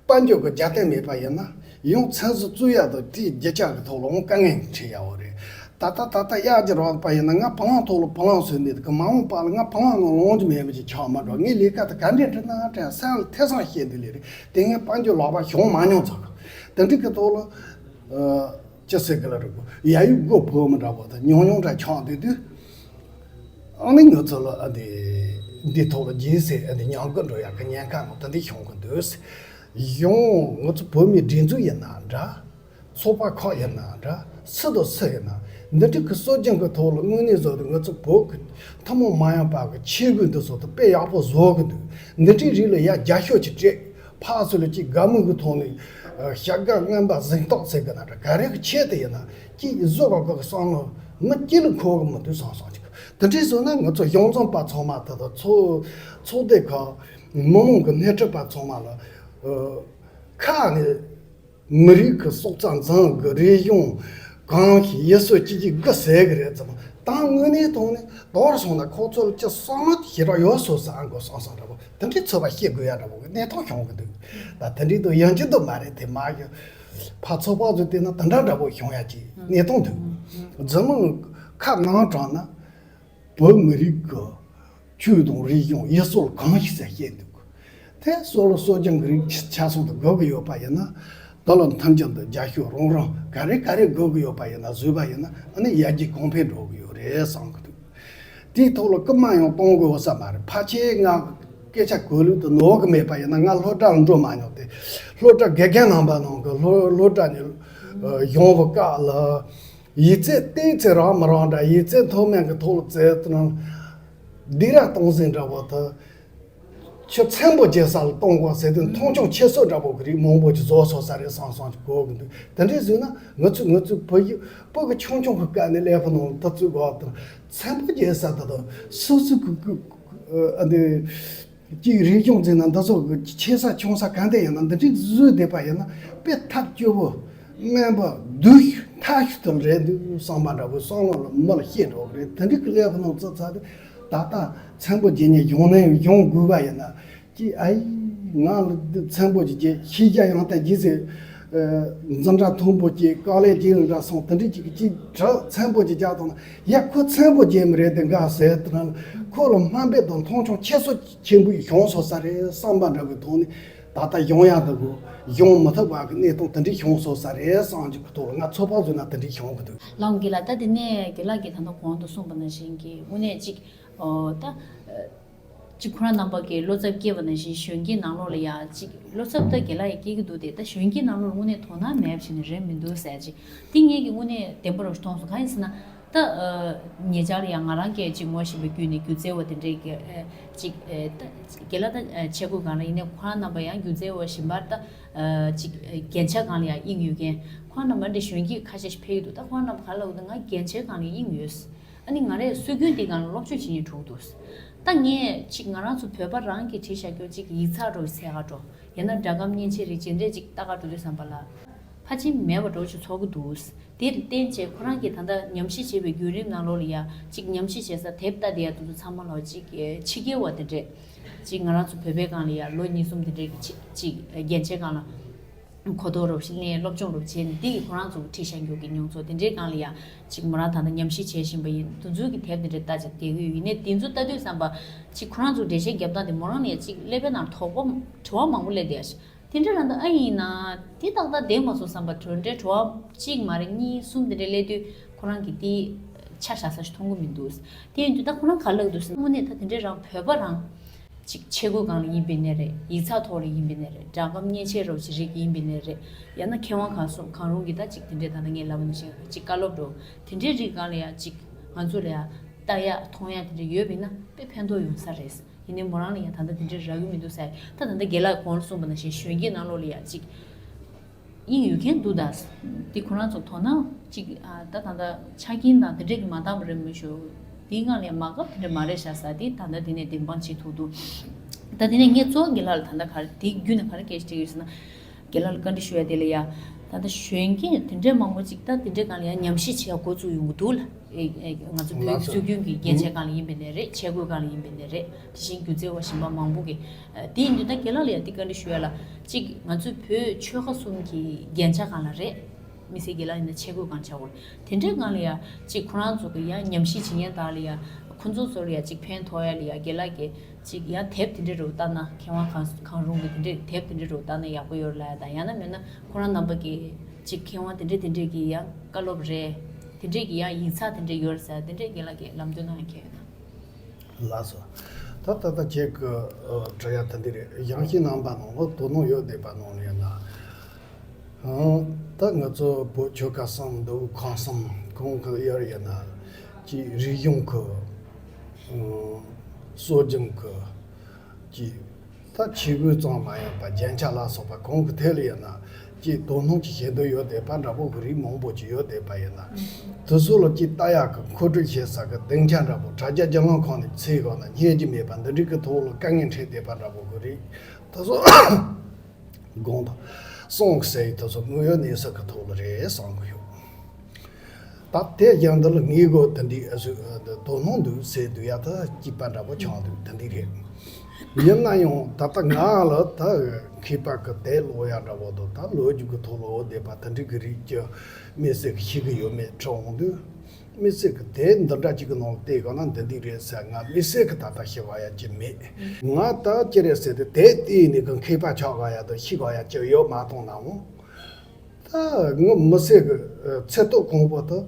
དཔལ་འབྱོར་གྱི་རྒྱབ་རྟེན་མེད་པ་ཡིན་ན་ཡང་ཚན་རྩལ་བཙུགས་ཡག་དང་དེའི་རྒྱུ་ཆ་གི་ཐོག་ལ་འོང་དཀའ་ངལ་འཕྲད་ཡག་ཡོད་རེད། ད་ལྟ་ད་ལྟ་གཡག་རྒྱུ་རག་པ་ཡིན་ན་ང་བ་ལང་ཐོག་ལ་བ་ལང་བཟོས་ནས་དེ་གི་མ་འོངས་པ་ལ་ང་བ་ལང་ནང་ལོང་རྒྱུ་མེད་པ་ཅིག་ཆགས་མ་འགྲོ། ངས་ལས་ཀ་དེ་ག་འདྲས་འགྲུབ་ན་དྲན་སེམས་ལ་ཐེ་ཚོམ་སྐྱེ་འདུག་ལས་རེད། དེ་སྔའི་དཔལ་འབྱོར་ལག་པ་ཤོང་མ་མྱོང་ཙང་དེ་འདྲ་གི་ཐོག་ལ་ཅི་ཟེར་གི་ལ་རེད་གོ། ཡ་ཡུ་སྒོ་ཕོ་མི་འདྲ་བོ་དང་ཉུང་ཉུང་འདྲ་ཆགས་འདུག་དུས། ཨ་ནི་ང་ཚོ་ལ་ཨ་འདི་འདི་ཐོག་ལ་རྗེས་སེ་ཨ་འདི་ཉམས་གི་འགྲོ་ཡག་གི་ཉེན་ཁ་ནང་དེ་འདྲ་བྱུང་གི་འདུག་གཞུང་ང་ཚོ་བོད་མིའི་སྒྲིག་འཛུགས་ཡིན་ན་འདྲ། ཚོགས་པ་ཁག་ཡིན་ན་འདྲ། སུ་དང་སུ་ཡིན་ན་འདི་འདྲ་གི་སྲོལ་རྒྱུན་གི་ཐོག་ལ་དངོས་གནས་བཟོ་དུས་ང་ཚོ་བོད་ཀྱི་ཐུན་མོང་མ་ཡིན་པ་གི་ཆས་གོས་འདི་ཚོ་དང་དཔེ་ཡག་པོ་བཟོ་གི་འདུག་འདི་འདྲའི་རིགས་ལ་ཡ་རྒྱ་ཤོག་ཅིག་སྤྲད། ཕར་ཚུར་ལ་ཅིག་དགའ་མོས་ཀྱི་ཐོག་ནས་ཞྭ་སྒ་རྔན་པ་གཟེངས་རྟགས་ཟེར་གི་ན་འདྲ་ག་རེ་གི་ཆེད་དུ་ཡིན་ན་ཅིག་བཟོ་ག་གི་བསམ་བློ་མི་སྐྱིད་ལ་འཁོར་གི་མི་འདུག་བསམ་བསམ་ཅིག་དེ་འདྲའི་བཟོ་ན་ང་ཚོ་གཞུང་འཛིན་པ་ཚང་མ་ད་ལྟ་ཚོགས་ཚོགས་སྡེ་ཁག་མི་མང་གི་སྣེ་ཁྲིད་པ་ཚང་མ་ལ་ཁ་ནས། མི་རིགས་ཀྱི་སྲོག་རྩ་འཛིན་གྱི་རིག་གཞུང་གང་ཞིག་ཡུལ་སྲོལ་སྤྱི་གཅིག་དགུ་ཟེར་གི་རེད་ཙམ། ད་དངོས་གནས་ཐོག་ནས་དོར་སོང་ན་ཁོ་ཚོ་ལ་ཅི་བསམ་བློ་ཞེ་དྲག་ཡོད་སོང་ཟེར་ཨང་གོ་སོང་སོང་འདྲ་པོ་དེ་འདྲའི་ཚོད་པ་ཤེས་དགོས་ཡ་འདྲ་པོ་གི་གནས་སྟངས་བྱུང་གི་འདུག་ད་དེ་འདྲའི་དུ་ཡང་ཅི་འདུག་མ་རེད་དེ་མ་གི་ཕ་ཚོད་པ་ཚོ་བལྟས་ན་དེ་འདྲ་འདྲ་པོ་བྱུང་ཡ་ཅིག་གནས་སྟངས་འདུག་འཛམ་གླིང་ཁ་ནང་དྲངས་ན། བོད་མི་རིགས་ཀྱི་ཆོས་དང་རིག་གཞུང་ཡུལ་སྲོལ་གང་ཞིག་ཟེར་བཤད་འདུག་དེ་སྲོལ་ལ་སྲོལ་རྒྱུན་གྱི་རིགས་ཆ་ཚང་དུ་དགོས་ཀྱི་ཡོད་པ་ཡིན་ན། དེ་ལ་མཐུན་རྐྱེན་དང་རྒྱབ་སྐྱོར་རོགས་རམ་ག་རེ་ག་རེ་དགོས་ཀྱི་ཡོད་པ་ཡིན་ན་བཟོས་པ་ཡིན་ན་ཨ་ནི་ཡར་རྒྱས་གོང་འཕེལ་འགྲོ་གི་ཡོད་རེད་བསམ་གི་འདུག་དེའི་ཐོག་ལ་སྐུལ་མ་ཡང་གཏོང་དགོས་ས་མ་རེད། ཕལ་ཆེར་ང་སྐད་ཆ་གོ་ལུགས་དུ་ནོར་གི་མེད་པ་ཡིན་ན་ང་སློབ་གྲྭ་ལ་འགྲོ་མ་མྱོང་སྟེ། སློབ་གྲྭ་དགེ་རྒན་རྣམ་པ་ནང་གི་སློབ་སློབ་གྲྭ་ནས་གཞུང་གི་བཀའ་ལ། ཡིག་ཚད་ཏོག་ཙམ་རག་མི་རག་འདྲ། ཡིག་ཚད་མཐོ་དམན་གྱི་ཐོག་ལ་བཙལ་ཏེ་ན། སྡིགས་ར་གཏོང་ཟིན་འདྲ་བོ་དེ། ཁྱོད་ཚན་པོ་རྒྱལ་ས་ལ་གཏོང་དགོས་ཟེར་དུས་མཐོང་ཆུང་ཁྱད་གསོད་འདྲ་བོ་གི་རིགས་མང་པོ་ཅིག་བཟོ་སོང་ས་རེད་བསམ་བསམ་ཅིག་གོ་གི་འདུག་དེ་འདྲའི་བཟོས་ན་ང་ཚོས་ང་ཚོའི་བུ་ཡི་བུ་གི་ཆུང་ཆུང་གི་སྐབས་ནས་ཀླད་པ་ནང་ལ་ད་བཙུགས་དགོས་དང་། ཚན་པོ་རྒྱལ་ས་ད་དང་སོ་སོ་གི་གི་ཨ་འདི། གཅིག་རིག་གཞུང་འཛིན་ན་འདི་ཚོ་གི་ཆེ་ས་ཆུང་ས་གང་དེ་ཡིན་ན་འདི་འདྲའི་བཟོས་བསྡད་པ་ཡིན་ན་དཔེ་ཐབས་སྐྱོ་བོ་དམན་པ་སྡུག་ཤོས་ཐ་ཤོས་དེ་རེད་འདུག་བསམ་པ་འདྲ་བོ་བསམ་བློ་ལ་མི་ལ་སྐྱེ་འགྲོ་གི་རེད། དེ་འདྲའི་གི་ཀླད་པ་ནང་བཙུགས་ཚར་དུས་ད་ལྟ་ཚན་པོ་རྒྱལ་ཉེ་གཞུང་ནས་གཞུང་དགོས་པ་ཡིན་ན་གཅིག་ཨ་ཡི་ང་ལ་འདི་ཚན་པོ་ཅིག་བྱེད་ཤེས་རྒྱ་ཡང་དག་རྒྱས་ཟེར། འཛིན་གྲྭ་མཐོན་པོ་སྐྱེས་དཀའ་ལས་རྒྱས་འདྲ་སོང་དེ་འདྲའི་ཅིག་གཅིག་གྲགས་ཚན་པོ་ཅིག་རྒྱག་དང་ན་ཡ་ཁོ་ཚན་པོ་རྒྱས་མི་རེད་དེ་འགའ་ཟེར་དེ་ན་ཁོ་ལ་དམའ་འབེབས་དང་མཐོང་ཆུང་ཁྱད་གསོད་ཆེན་པོ་ཞིག་བྱུང་སོང་ས་རེད་བསམ་པ་འདྲ་བའི་ཐོག་ནས་ད་ལྟ་གཞུང་ཡག་འདི་གོ་གཞུང་མི་ཐུབ་པ་གི་གནས་སྟངས་དེ་འདྲའི་བྱུང་སོང་ས་རེད་བསམ་གྱི་གི་ཐོག་ལ་ང་ཚོད་དཔག་བཟོས་ན་དེ་འདྲའི་བྱུང་གི་འདུག་ལགས་འོང་གི་ལ་ད་དེ་ནས་དགེ་ལགས་ཀྱིས་ད་ལྟ་གོང་དུ་གསུངས་པ་ནང་བཞིན་གྱི་དངོས་གནས་ཅིག་ཨོ་ད། ཅིག་ཁོ་རང་རྣམ་པ་གི་བློ་འཚབ་སྐྱེས་པ་ནང་བཞིན་གཞོན་སྐྱེས་ནང་ལོགས་ལ་ཡང་ཅིག་བློ་འཚབ་ད་དགེ་ལགས་ཡིས་སྐྱེ་གི་འདུག་སྟེ་ད་གཞོན་སྐྱེས་ནང་ལོགས་ལ་དངོས་གནས་དོ་སྣང་མེད་པ་བྱས་ནས་རེད་མི་འདུག་ཟེར་ཅིག་དེ་ངེད་ཀྱི་དངོས་གནས་བདེན་པ་རང་ཞིག་མཐོང་སོང་། གང་ཡིན་ཟེར་ན་ད་ཉེ་ཆར་ལ་ཡང་ང་རང་གིས་ཅིག་ངོ་ཤེས་པ་བརྒྱུད་ནས་སྒྱུ་རྩལ་བ་དེ་འདྲས་ཀྱི་ཅིག་ད་དགེ་ལགས་ད་ཆས་གོས་སྒང་ལ་ཡིན་ནའི་ཁོ་རང་རྣམ་པ་ཡང་སྒྱུ་རྩལ་བ་གཞན་པར་ད་ཅིག་རྒྱན་ཆ་སྒང་ལ་ཡང་དབྱིངས་ཡོད་མཁན་ཁོ་རང་རྣམ་པ་འདྲ་གཞོན་སྐྱེས་ཁ་ཤས་ཤིག་ཕེབས་ཀྱི་འདུག་ད་ཁོ་རང་རྣམ་པ་ག་ལ་འོ་ད་ང་རྒྱན་ཆའི་སྒང་ལ་དབྱིངས་ཡོད། ཨ་ནི་ང་རས་སྲོལ་རྒྱུན་འདི་སྒང་ལ་སློབ་སྦྱོང་བྱེད་སྙིང་བྲོ་གི་འདུག་ད་ངས་ཅིག་ང་རང་ཚོ་བོད་པ་རང་གིས་བྲིས་བཞག་རྒྱུ་ཅིག་ཡིག་ཚགས་འདྲ་བོ་ཞིག་འཚོལ་ག་འགྲོ། ཡང་ན་སྒྲ་སྒམ་མཉེན་ཆས་རིགས་ཅིག་འདྲ་ཅིག་ལྟ་ག་འགྲོ་དུས་ཙམ་པ་ལ། ཕལ་ཆེར་མེད་པ་འདྲ་བོ་ཅིག་ཚོར་གི་འདུག་དེར་བརྟེན་བྱས་ཁོ་རང་གིས་ད་ལྟ་ཉམས་ཞིབ་བྱེད་པའི་བརྒྱུད་རིམ་ནང་ལོགས་ལ་ཡ་ཅིག་ཉམས་ཞིབ་བྱེད་ས་དེབ་ལྟ་བསྡད་ཡ་དེ་ཚོ་ཚང་མ་ལ་ཅིག་ཕྱི་རྒྱལ་བ་དེ་འདྲས་ཅིག་ང་རང་ཚོ་བོད་པའི་སྒང་ལ་ཡ་ལོ་གཉིས་གསུམ་དེ་འདྲས་ཀྱི་ཅིག་ཅིག་རྒྱན་ཆའི་སྒང་ལ། གོ་རྟོགས་རོབ་ཞིག་ལེན་སློབ་སྦྱོང་རོབ་བྱས་ནས་འདི་གི་ཁོ་རང་ཚོ་གི་ཁྲིད་བཞག་རྒྱུ་གི་མྱོང་ཚོར་དེ་འདྲའི་སྒང་ལ་ཡང་ཅིག་མོ་རང་ད་ལྟ་ཉམས་ཞིབ་བྱེད་བཞིན་པ་ཡིན། དེ་ཚོའི་གི་དེབ་དེ་འདྲ་ལྟ་ཅིག་བསྡད་ཀྱི་ཡོད། ཡིན་ནའི་དེ་ཚོ་ལྟ་དུས་ཙམ་པ་ཅིག་ཁོ་རང་ཚོ་འགྲེལ་བཤད་རྒྱབ་སྟངས་དེ་མོ་རང་ལ་ཡང་ཅིག་ཀླད་པའི་ནང་དོགས་པ་དྲི་བ་མང་པོ་སླེབས་བསྡད་ཡ་ཞིག་དེ་འདྲ་ལ་ད་ཨ་ཡིན་ན་དེ་ཏག་ཏག་བསྡད་མ་སོང་བསམ་པ་དོན་འདྲའི་དྲི་བ་གཅིག་མ་རེད་གཉིས་གསུམ་དེ་འདྲ་སླེབས་དུས་ཁོ་རང་གི་དེ་ ཆ་བཞག་ས་ཞིག་མཐོང་གི་མི་འདུག་དེ་ཡིན་དུས་ད་ཁོ་རང་ག་ལབ་འདུག་ཟེར་ན། དངོས་གནས་ད་དེ་འདྲའི་རང་བོད་པ་རང་ཅིག་ཆས་གོས་སྒང་ལ་ཡིན་པའི་ནས་རེད། ཡིག་ཚགས་ཐོག་ལ་ཡིན་པའི་ནས་རེད། སྒྲ་སྒམ་མཉེན་ཆས་རོ་ཅིག་རིགས་ཡིན་པའི་ནས་རེད། ཡང་ན་མཁས་དབང་གང་སོང་གང་རུང་གི་ད་ཅིག་དེ་འདྲའི་ད་ལྟ་ངས་ལབ་པ་ནང་བཞིན་ཅིག་བཀའ་སློབ་འགྲོ་དེ་འདྲའི་རིགས་སྒང་ལ་ཡང་ཅིག་ང་ཚོ་ལ་ཡང་ལྟ་ཡག་མཐོང་ཡག་དེ་འདྲ་ཡོད་པ་ཡིན་ན་དཔེ་ཕན་ཐོགས་ཡོང་ས་རེད། ཡིན་ནའི་མོ་རང་ལ་ཡང་ད་ལྟ་དེ་འདྲའི་རག་གི་མི་འདུག་ཟེར། ད་ད་ལྟ་རྒན་ལགས་གོང་ལ་གསུངས་པ་ནང་བཞིན་གཞོན་སྐྱེས་ནང་ལོགས་ལ་ཡང་ཅིག་དབྱིངས་ཡོད་མཁན་འདུག་ད། འདི་ཁོ་རང་ཚོ་དོ་སྣང་ཅིག་ཨ་ད་ད་ལྟ་ཆ་རྐྱེན་དང་དེ་འདྲས་ཀྱི་མ་འདང་བ་རེད་མི་ཞུ། དེའི་སྒང་ལ་ཡང་མ་དགའ་དེ་འདྲ་མ་རེད་ཤག་ཟེར། དེ་ད་ལྟ་དེ་ནས་བདེན་དཔང་བྱེད་ཐུབ་འདུག་ད་དེ་ནས་ངས་གཙོ་བོ་རྒན་ལགས་ལ་ད་ལྟ་ག་རེ་དེ་བརྒྱུད་ནས་ག་རེ་སྐད་ཆ་དྲིས་ཡོད་ཟེར་ན། རྒན་ལགས་ལ་བཀའ་འདྲི་ཞུ་ཡ་དེ་ལ་ཡ། ད་ལྟ་གཞོན་སྐྱེས་དེ་འདྲས་མང་པོ་ཅིག་ད་དེ་འདྲས་སྒང་ལ་ཡ་ཉམས་ཞིབ་བྱེད་ཡ་འགོ་བཙུགས་ཡོང་གི་འདུག་ལ། ཨེ་ཨེ་ང་ཚོ་བོད་ཀྱི་སྲོལ་རྒྱུན་གྱི་རྒྱན་ཆ་སྒང་ལ་ཡིན་པའི་ནས་རེད། ཆས་གོས་སྒང་ལ་ཡིན་པའི་ནས་རེད། དེ་བཞིན་སྒྱུ་རྩལ་བ་གཞན་པ་མང་པོ་གིས། ཨ་དེ་ཡིན་དུས་ད་རྒན་ལགས་ལ་ཡ་དེ་བཀའ་འདྲི་ཞུ་ཡ་ལ། གཅིག་ང་ཚོའི་བོད་ཆོལ་ཁ་གསུམ་གྱི་རྒྱན་ཆ་སྒང་ལ་རེད། མི་སེར་རྒན་ལགས་ཡིན་ན་ཆས་གོས་སྒང་ཆགས་ཡོད་རེད། དེ་འདྲའི་སྒང་ལ་ཡ་གཅིག་ཁོ་རང་ཚོ་གི་ཡ་ཉམས་ཞིབ་བྱེད་མཁན་དག་ལ་ཡ། ཁོ་ཚོ་ཚོ་ལ་ཡ་གཅིག་ཕན་ཐོགས་ཡ་ལ་ཡ་རྒན་ལགས་ཀྱིས་གཅིག་ཡང་དེབ་དེ་འདྲ་རུ་བལྟ་ན། མཁས་དབང་གང་གང་རུང་གི་དེ་འདྲའི་དེབ་དེ་འདྲ་རུ་བལྟ་ན་ཡག་པོ་ཡོད་རེད་ལབ་ཡ་དང་། ཡང་ན་མེད་ན་ཁོ་རང་རྣམ་པ་གི་གཅིག་མཁས་དབང་དེ་འདྲ་དེ་འདྲས་ཀྱི་ཡང་བཀའ་སློབ་རེད། དེ་འདྲས་ཀྱི་ཡང་ཡིག་ཚགས་དེ་འདྲ་ཡོད་རེད་ཟེར། དེ་འདྲས་རྒན་ལགས་ཀྱིས་ལམ་སྟོན་གནང་ཡ་མཁན་ཡོད་ན། ལགས་སོ། ད་ད་ལྟ་ཁྱེད་ཀྱི་ཨ་དྲི་ཡ་དེ་འདི་རེད། ཡང་ཤིང་རྣམ་པ་ནང་ལོགས་དོ་སྣང་ཡོད་བསྡད་པ་ནང་ལ་ཡིན་ན། ཨང་། ད་ང་ཚོ་བོད་ཆོལ་ཁ་གསུམ་འདུག་ཁམས་གསུམ་གང་གི་ཡར་ཡིན་ན་ཅིག་རིག་གཞུང་གི་ཨང་སྲོལ་རྒྱུན་གྱི་ཅིག་ད་ཆས་གོས་ཙམ་མ་ཡིན་པ་རྒྱན་ཆ་ལ་སོགས་པ་གང་གི་ཐད་ལ་ཡིན་ན་ཅིག་དོ་སྣང་ཅིག་བྱེད་འདོད་ཡོད་བསྡད་པ་འདྲ་པོ་གི་རིགས་མང་པོ་ཅིག་ཡོད་བསྡད་པ་ཡིན་ན། དེ་ཚོ་ལ་ཅིག་ལྟ་ཡག་གི་མཁོ་སྤྲོད་བྱེད་ས་གི་སྡིངས་ཆ་འདྲ་པོ་དྲ་རྒྱ་བརྒྱུད་ལམ་ཁང་ནས་ཚིག་གང་ན་རྙེད་རྒྱུ་མེད་པ་འདི་འདྲའི་གི་ཐོག་ལ་དཀའ་ངལ་འཕྲད་བསྡད་པ་འདྲ་པོ་གི་རིགས། དེ་ཚོ་དགོངས་དག་གསུང་གི་ཟེར་ཡི་དེ་ཚོ་དངོས་ཡོད་གནས་ཚུལ་གི་ཐོག་ལ་རེད་བསམ་གི་ཡོད། ད་དེ་ཡང་འདི་ལ་ངེས་དགོས་དེ་འདྲའི་ཨ་ཟུ་དོ་སྣང་འདུག་ཟེར་འདུག་ཡ། ད་སྐྱིད་པ་འདྲ་པོ་ཆགས་འདུག་དེ་འདྲའི་རེད། ཡིན་ན་ཡང་ད་ལྟ་ང་ལ་ད་མཁས་པ་གི་དེབ་ཀློག་ཡ་འདྲ་པོ་དང་ད་ལོ་རྒྱུས་གི་ཐོག་ལ་འོ་བསྡད་པ་དེ་འདྲའི་གི་རིགས་ཀྱི་དམིགས་བསལ་གི་ཤེས་གི་ཡོད་མེད་དྲི་འོང་དུས། དམིགས་བསལ་གི་དེབ་འདི་འདྲ་ཅིག་གི་ནང་བལྟས་གང་ན་འདི་འདི་རེད་ཟེར་ང་དམིགས་བསལ་གི་ད་ལྟ་ཤེས་པ་ཡ་ཅི་མེད། ང་ད་ཅི་རེད་ཟེར་ཏེ་དེབ་བལྟས་ནས་གི་མཁས་པ་ཆགས་པ་ཡ་དང་ཤེས་པ་ཡ་ཅི་ཡོད་མ་མཐོང་ན་འོང་། ད་ངི་མི་སེར་གི་ཚེ་སྟོད་གོང་པོ་དུ་